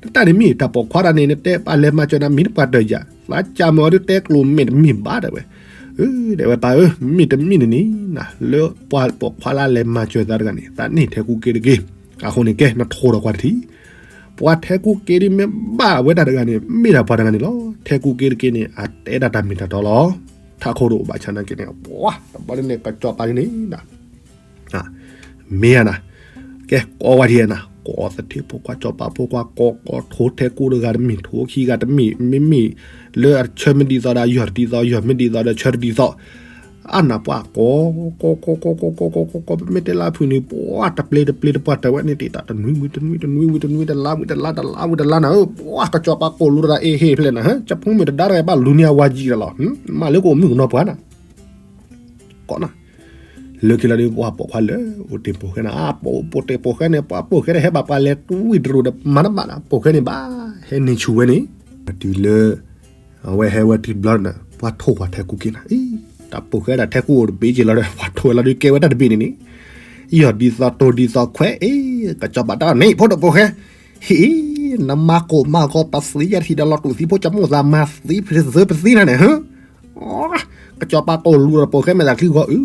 နတၢ်န့ၣ်မ့ၢ်တၢ်ပိာ်ခွါတၢ်န့ၣ် နတဲပှၤလဲၤမၤစၢၤနၤ မ့ၢ်တပှၢ်တၢၢ်ယၤ သးကၢ်မ့ၢ်အီၤဒုးတဲကျိၤမဲာ်တမ့ၢ်ဘၣ်တဲဝဲ တဲဝဲပၢ်ဧၢ, မ့ၢ်တမ့ၢ်န့ၣ်န့ၣ် လၢပှၤပိာ်ခွါလၢအလဲၤမၤစၢၤသးတဂၤန့ၣ် သးန့ၢ်ထဲကူၣ်က့တက့ၢ်. အဃိန့ၣ်ကဲ နထိးဒီးကွၢ်တထံၣ်, ပှၤထဲကူၣ်က့ဒ်မ့ၢ်ဘၣ်ဝဲတၢ်တဂၤန့ၣ် မ့ၢ်ဒၣ်ပှၤတဂၤန့ၣ်လီၤ. ထဲကူၣ်က့တက့ၢ်န့ၣ် အတဲဒၣ်တၢ်မ့ၢ်တၢ်တီလီၤ. ထးခိၣ်တအိၣ်ဘၣ်ဆၣ်နာ်က့န့ၣ် ပှၤတဘျီန့ၣ် ကစီၤပၤဒ်န့ၣ် မ့ၢ်ဧါနၤ, ကဲ ကိးဝဲဒ်နၤ, ကိးသထ့ဖိခွါ စီၤပၤဖိခွါ ကိးကိးထိးထဲကူၣ်တဂၤတမ့ၢ် ထိးခံဂၤတမ့ၢ် မ့မ့ၢ်လၢအဆၢမ့ၢ်ဒ်သိးဒီး ယီၢ်တဒ်သိး ယီၢ်မ့ၢ်ဒ်သိးဒီး ဆၢတဒ်သိး, အနၢ်ပှၤကိး ကိး ကိး ကိး ကိး ကိး ကိး ကိး ပမ့ၢ်တဲလၢအဖုၣ်န့ၣ် ပှၤတပျ့ၤတပျ့ၤတပှၢ်တၢၢ်ဝဲန့ၣ် တ့ၢ်တၢ်တနွံဝံၤတနွံ တနွံဝံၤတနွံ တလါဝံၤတလါ တလါဝံၤတလါနၤဧၢ, ပှၤကစီၤပၤကိးလူၤတၢ်အ့ဟ့ၣ်ဖျဲၣ်နၤ, ကဖိမုၣ်တဒါတဂၤဘၣ်လူၤန့ၢ်အဝၤယံာ်တၢ်လီၤ, မ့ၢ်လၢကအိၣ်မုၣ်ကနီၤပှၤနၤ ကိးနၤ, လၢခံလီၤဒီး ပှၤပိာ်ခွါလၢ အိၣ်တ့ၢ်ပိာ်ဃဲနၤ, ပိာ်တ့ၢ်ပိာ်ဃဲန့ၣ် ပှၤပိာ်ဃဲဒီးဟဲဘၣ်ပှၤလဲၤတွံၢ်တရူးဒီးမၤတဘၣ်နၤ, ပိာ်ဃဲန့ၣ်ဘၣ် ဟဲန့ၢ်ဆူၣ်ဝဲန့ၣ်, တုၤလၢ အဝဲဟဲဝဲတုၤဘျီနၤ ပှၤထိၣ်ပှၤထဲကူၣ်က့နၤ, အံၤ တၢ်ပိာ်ဃဲဒၣ်ထဲကူၣ်အိၣ်တဘ့ၣ်က့ၤလီၤဒီး ပှၤထိၣ်ဝဲလီၤဒီးကဲဝဲတၢ်တဘ့ၣ်န့ၣ်န့ၣ်, ယီၢ်ဒ်သိးတိၤဒ်သိးခွဲး အ့ ကစီၤပၤတၢ်န့ၣ် ဖိဒိၣ်ပိာ်ဃဲ ဟံၣ် နမၤကိၢ်မၤဂီၤပသံယဲၢ်ထံၣ်ဒီးလီၤတူာ်သံဖိကၠီမိၢ်သးမၤသံပသၢပသံနၤန့ၣ်, ကစီၤပၤကိၢ်လူၤဒီးပိာ်ဃဲမဲာ်သးချံဂီၤအု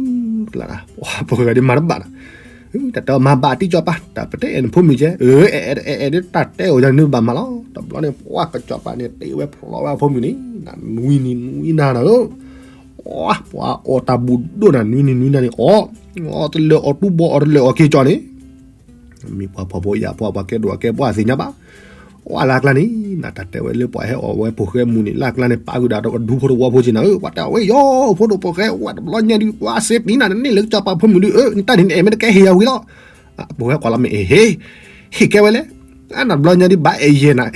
ကျါဒၣ် ပှၤပိာ်ဃဲဒ်မၤတဘၣ်နၤ, တၢ်တဲအီၤမၤဘၣ်တံၢ်ကၠီၤပၤ တၢ်ပတဲအဲၣ်နဖိမုၣ်ကဲ အဲၣ်အဲၣ်အဲၣ်ဒ်တၢ်တဲအိၣ်ယၤန့ၣ်ဘၣ်မၤလီၤ, တဘျီန့ၣ် ပှၤကစီၤပၤန့ၣ် တ့ဝဲဖျိးဝဲအဖိမုၣ်န့ၣ် နနွံနံၤနွံနၤနၤဧၢ, ပှၤအီၣ်တၢ်ဘူၣ်ဒိၣ်နၤ နွံနံၤနွံနၤန့ၣ် အီၣ် အီၣ်တလၢာ်အီၣ်တူၢ်ဘီ အီၣ်တလၢာ်အီၣ်က့ၤကၠီန့ၣ် မ့ၢ်ပှၤဖှီၣ်ဖိယာ်ဖိ ပှၤကဲဒိၣ်အကဲပှၤသ့ၣ်ညါဘၣ်, ပှၤလၢအကျါန့ၣ် နတၢ်တဲဝဲလၢပှၤဟဲအီၣ်ဝဲပိာ်ဃဲမူးန့ၣ် လၢအကျါန့ၣ် ပာ်ဃုာ်ဒၣ်ဒီးကဒူဖိတဝီဖိက့နၤဧၢ, ပှၤတဲအီၤဝဲယီၤ ဖိဒိၣ်ပိာ်ဃဲ ဝဲတဘျီညါဒုး ပှၤစ့ပံနၤန့ၣ်လၢကစီၤပၤဖိမုၣ်ဒုး နတၢ်န့ၣ်နအဲၣ်မ့ၢ်တကဲဟ့ၣ်ယၤဝံၤလီၤ, ပိာ်ဃဲကွၢ်လီၤမ့ၢ်အဲၣ်ဟ့ၣ် ဟ့ၣ်ကဲဝဲလဲၣ်, အနဘျီညါဒုးဘၣ်အဲၣ်ယဲၢ်နၤ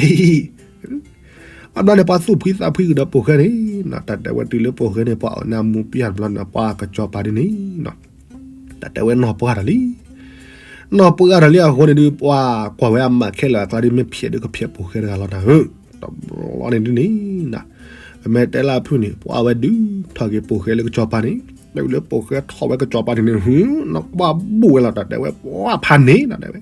ဘၣ်ဘျီန့ၣ် ပှၤသူၣ်ဖှံသးဖှံကဒီးပိာ်ဃဲန့ၣ် နတၢ်တဲဝဲတုၤလၢပိာ်ဃဲန့ၣ် ပှၤအီၣ်န့ၢ်အမူးပျၢ်တဘျီန့ၣ် ပှၤကစီၤပၤဒ်န့ၣ် တၢ်တဲဝဲနီၢ်ပှၢ်တၢ်လံ, နီၢ်ပှၢ်တၢ်လံအဃိန့ၣ်ဒုး ပှၤကွၢ်ဝဲအမၤခဲလၢာ်အကျါဒုး မ့ၢ်ဖျဲးဒုးကဖျဲးပိာ်ဃဲတဂၤလီၤနၤဧၢ, တဘျီန့ၣ်ဒုးန့ၣ် ပမ့ၢ်တဲလၢအဖုၣ်န့ၣ် ပှၤဝဲဒုးထီၣ်က့ၤပိာ်ဃဲလၢကစီၤပၤန့ၣ် တုၤလၢပိာ်ဃဲထီၣ်ဝဲကစီၤပၤန့ၣ်န့ၣ် နကွၢ်ဘူၣ်ဝဲလီၤတၢ်တဲဝဲ ပှၤဖးန့ၣ်တၢ်တဲဝဲ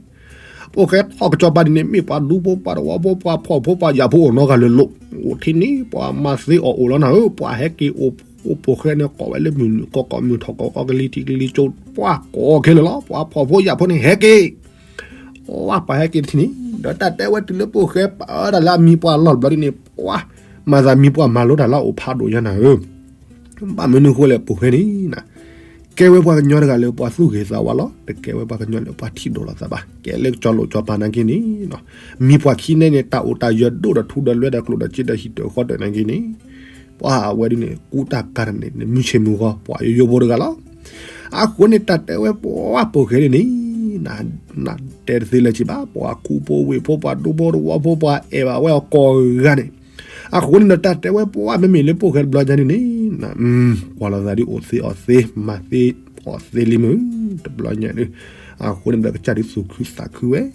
ပိာ်ဃဲထီၣ်ကစီၤပၤဒ်န့ၣ် မ့ၢ်ပှၤဒူဖိပှၤတဝီဖိ ပှၤဖှီၣ်ဖိပှၤယာ်ဖိအိၣ်နီတဂၤလၢၤလိာ်, အိၣ်ထဲန့ၣ် ပှၤမၤသ့အီၣ်အိၣ်လီၤနၤဧၢ, ပှၤဟဲက့ၤအိၣ်ပိာ်ဃဲန့ၣ် ကိးဝဲလၢမုၢ်နုာ်ကိးကိးမုၢ်ထီၣ်ကိးကိးကလံၤထံးကလံၤကၠိ ပှၤကိးခဲလၢာ်လီၤ, ပှၤဖှီၣ်ဖိယာ်ဖိန့ၣ် ဟဲက့ၤ ပှၤဟဲက့ၤတထံၣ်န့ၣ် ဒီးတၢ်တဲဝဲတုၤလၢပိာ်ဃဲပာ်အၢတၢ်လၢအမံၤပှၢ်လီၢ်တဘျီဒ်န့ၣ် ပှၤမၤသးမံၤပှၢ်မၤလိတၢ်လၢအအိၣ်ဖးဒိၣ်ညါနၤဧၢ ဘၣ်မနုၤဃိလဲၣ် ပိာ်ဃဲန့ၣ် ကဲဝဲပှၤကညီတဂၤလၢပှၤသူၣ်ဂ့ၤသးဝါလီၤ, တကဲဝဲပှၤကညီလၢပှၤထံၣ်ဒိၣ်လီၤသးဘၣ်, ကဲလၢကစီၤလိာ်ကစီၤပၤနာ်က့န့ၣ် မံၤပှၢ်ခံန့ၣ်န့ၣ် တၢ်အိၣ်တၢ်ယၢၤဒိၣ်ဒီးထူဒီးလွဲဒီးကျိၣ်ဒီးစ့ဒီးဟံၣ်ဒီးဃီဒီးနာ်က့န့ၣ် ပှၤအဝဲဒ်န့ၣ် ကူတၢ်ကၤတၢ်န့ၣ် မုၢ်ဆ့ၣ်မုၢ်ဂီၤ ပှၤယိယိဖိတဂၤလီၤ. အဃိန့ၣ် တၢ်တဲဝဲပှၤပိာ်ဃဲန့ၣ်န့ၣ် နတဲတသ့လၢၤဘၣ်, ပှၤခူဖိဝ့ၢ်ဖိ ပှၤဒူဖိတဝီဖိ ပှၤအဲၣ်ဘၣ်ဝဲအီၤကိးဂၤန့ၣ် အဃိန့ၣ်ဒီး တၢ်တဲဝဲပှၤမ့မ့ၢ်လၢပိာ်ဃဲတဘျီညါဒ်န့ၣ် ကွၢ်လိာ်သးဒ်အိၣ်သ့အီၣ်သ့ မၤသ့အီၣ်သ့လံမုၢ် တဘျီညါဒ်, အဃိန့ၣ်ဒီး ကစၢ်ဒုးသူၣ်ခုသးခုဝဲ ဒီးတဘျီတခီၣ်ဒီး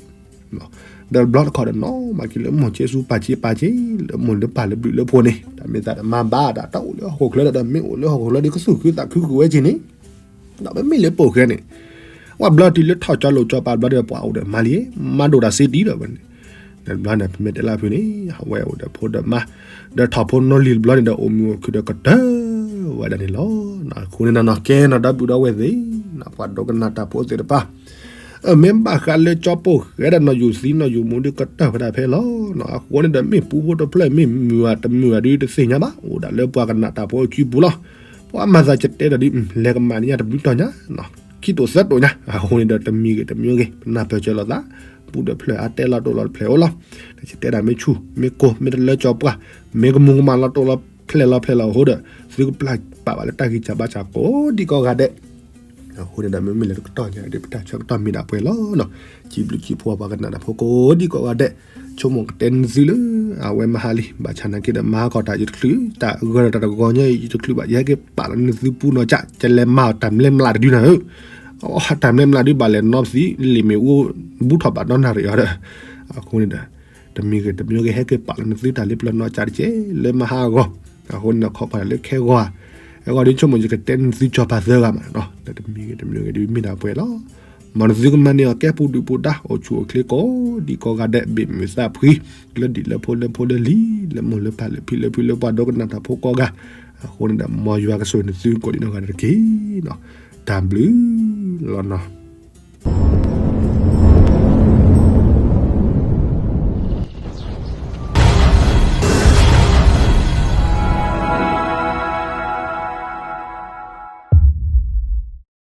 နီၢ်မၤက့ၤလၢမိၢ်က့ၤစူပၢ်က့ၤပၢ်က့ၤ လၢမိၢ်လၢပၢ်လၢဘျုးလၢဖှိၣ်န့ၣ် တၢ်မ့ၢ်သးတမၤဘၣ်ဒီး တၢ်အိၣ်လၢဟီၣ်ခိၣ်ချၢဒီး တၢ်မ့ၢ်အိၣ်လၢဟီၣ်ခိၣ်ချၢဒီး ကသူၣ်ခုသးခုကွံာ်ဝဲက့ၤန့ၣ် ဒီးပမ့ၢ်လၢပိာ်ဃဲန့ၣ် ဝဲဘျီတုၤလၢထီၣ်ကၠီလိာ်ကၠီပၤဘျီဒီး ပှၤအိၣ်ဒီးမၤလံ, မၤဒိၣ်တၢ်စ့တံၢ်ဒီးဝဲန့ၣ်, ဒီးတဘျီန့ၣ် ပမ့ၢ်တဲလၢအဖုၣ်န့ၣ် အဝဲအိၣ်ဒီးဖိဒီးမါ, ဒီးထီၣ်ဖိနီၢ်လံၤတဘျီန့ၣ်ဒီး အိၣ်မုာ်အိၣ်ခုၣ်ဒီးကတၢၢ်ဝဲဒၣ်န့ၣ်လီၤ. အဃိန့ၣ်နီၢ်နီၢ် ကဲနီၢ်ဒီပုၢ်ဒီဝဲၢ်သ့ၣ်, ပှၤဒိကနၣ်တၢ်ဖိသ့ၣ်တဖၣ် အမ့ၢ်ဘၣ်ဃးလၢကၠီပိာ်ဃဲဒီး နီၢ်ယိာ်သံနီၢ်ယိာ်မူဒုးကတၢၢ်ဝဲဒၣ်ဖဲလီၤ. အဃိန့ၣ်ဒီး မ့ၢ်ပူဖိတဖျၢၣ် မ့ၢ်မုာ်ဧါတမုာ်ဧါဒုးတသ့ၣ်ညါဘၣ်, အိၣ်ဒၣ်လၢပှၤကနၣ်တၢ်ဖိအစုပူၤလီၤ. ပှၤမၤသးကတဲဒီးဒုး လဲၤကမၣ်န့ၢ်ညါတဘျုးတီၤညါ, ခံတိာ်သၢတိာ်ညါ, အဃိန့ၣ်ဒီး တမံၤဂ့ၤတမံၤဂ့ၤ ပနၢ်ပၢၢ်စၢၤလိာ်သး, ပူတဖျၢၣ်အါတဲလီၤတိၢ်လီၤတဖျၢၣ်အိၣ်လီၤ. တကတဲဒၣ်မ့ၢ်ဆူၣ် မ့ၢ်ကိၢ် မ့ၢ်တလၢကၠီပှၢ် မ့ၢ်ကမူၤကမၣ်လီၤတိၢ်လီၤဖျဲၣ်လီၤဖျဲၣ်လီၤအဃိဒီး သုကပျၢ်ပာ်ဘၣ်လၢတၢ်ဂံၢ်စၢ်ဘါစၢ်ကိးဒံကိးဂၤဒဲး အဃိန့ၣ်ဒီး မ့မ့ၢ်လၢတကတီၢ်ညါဒီး ပတၢ်ဆၢကတီၢ်မ့ၢ်ဒၣ်ပှဲၤလီၤ. စံးဘျုးစံးဖှိၣ်ပှၤကနၣ်တၢ်ဖိကိးဒံကိးဂၤဒဲး, ဆိကမိၣ်ကတဲနသုလၢ အဝဲမဟါလံ, ဘၣ်ဆၣ်နာ်က့ဒီး မဟါကီၢ်တၢ်ယတချုး, တၢ်ဂၢၢ်ဒီးတၢ်တဂီၤညါအံၤ ယတချုးဘၣ်, ယဟဲက့ၤပာ်လီၤနသုပူနီၢ်ကၠၢ်, ကလဲၤမၤအီၤတၢ်မလဲမလးတဒုနၤဧၢ, အတၢ်မလဲမလးဒုးဘၣ်လဲၤနီတသံ, လံာ်မ့ၣ်အူ ဘူထီၣ်ဘၣ်ဒီနၣ်ရံၣ်အီၤဒီး, အဃိန့ၣ်ဒီး တမံၤဂ့ၤတမံၤဂ့ၤ ဟဲက့ၤပာ်လီၤနသုတၢ်လၢပျၢၤနီၢ်ကၠၢ်တက့ၢ် လၢမဟါအဂီၢ်, အဃိန့ၣ်ဒီး ခီခီလၢခဲဂီၢ်ဧါ, ခဲဂီၢ်ဒုးဆိကမိၣ် ယကတဲနသုကၠီၤပၤသၢဂၤမး, ဒီးတမံၤဂ့ၤတမံၤဂ့ၤဒုးမ့ၢ်ဒၣ်ပှဲၤလီၤ. မ်နသုကမၤန့ၢ်အီၤကဲပူၤဒုၣ်ပူၤဒါ အိၣ်ဆူၣ်အိၣ်ချ့ကိးဒံကိးဂၤဒဲး ဘၣ်မုာ်သးဖှံ လၢဒံၣ်လၢဖိလၢဖိလၢလံၤ လၢမိၢ်လၢပၢ်လၢဖံလၢဖုလၢပှၤဒိကနၣ်တၢ်ဖိကိးဂၤ, အဃိန့ၣ်ဒီး မ်ယွၤကဆိၣ်ဂ့ၤနသုကိးဒံးနီၢ်ဂၤဒဲးတက့ၢ်နီၤ. တၢ်ဘျုးလီၤနီၤ.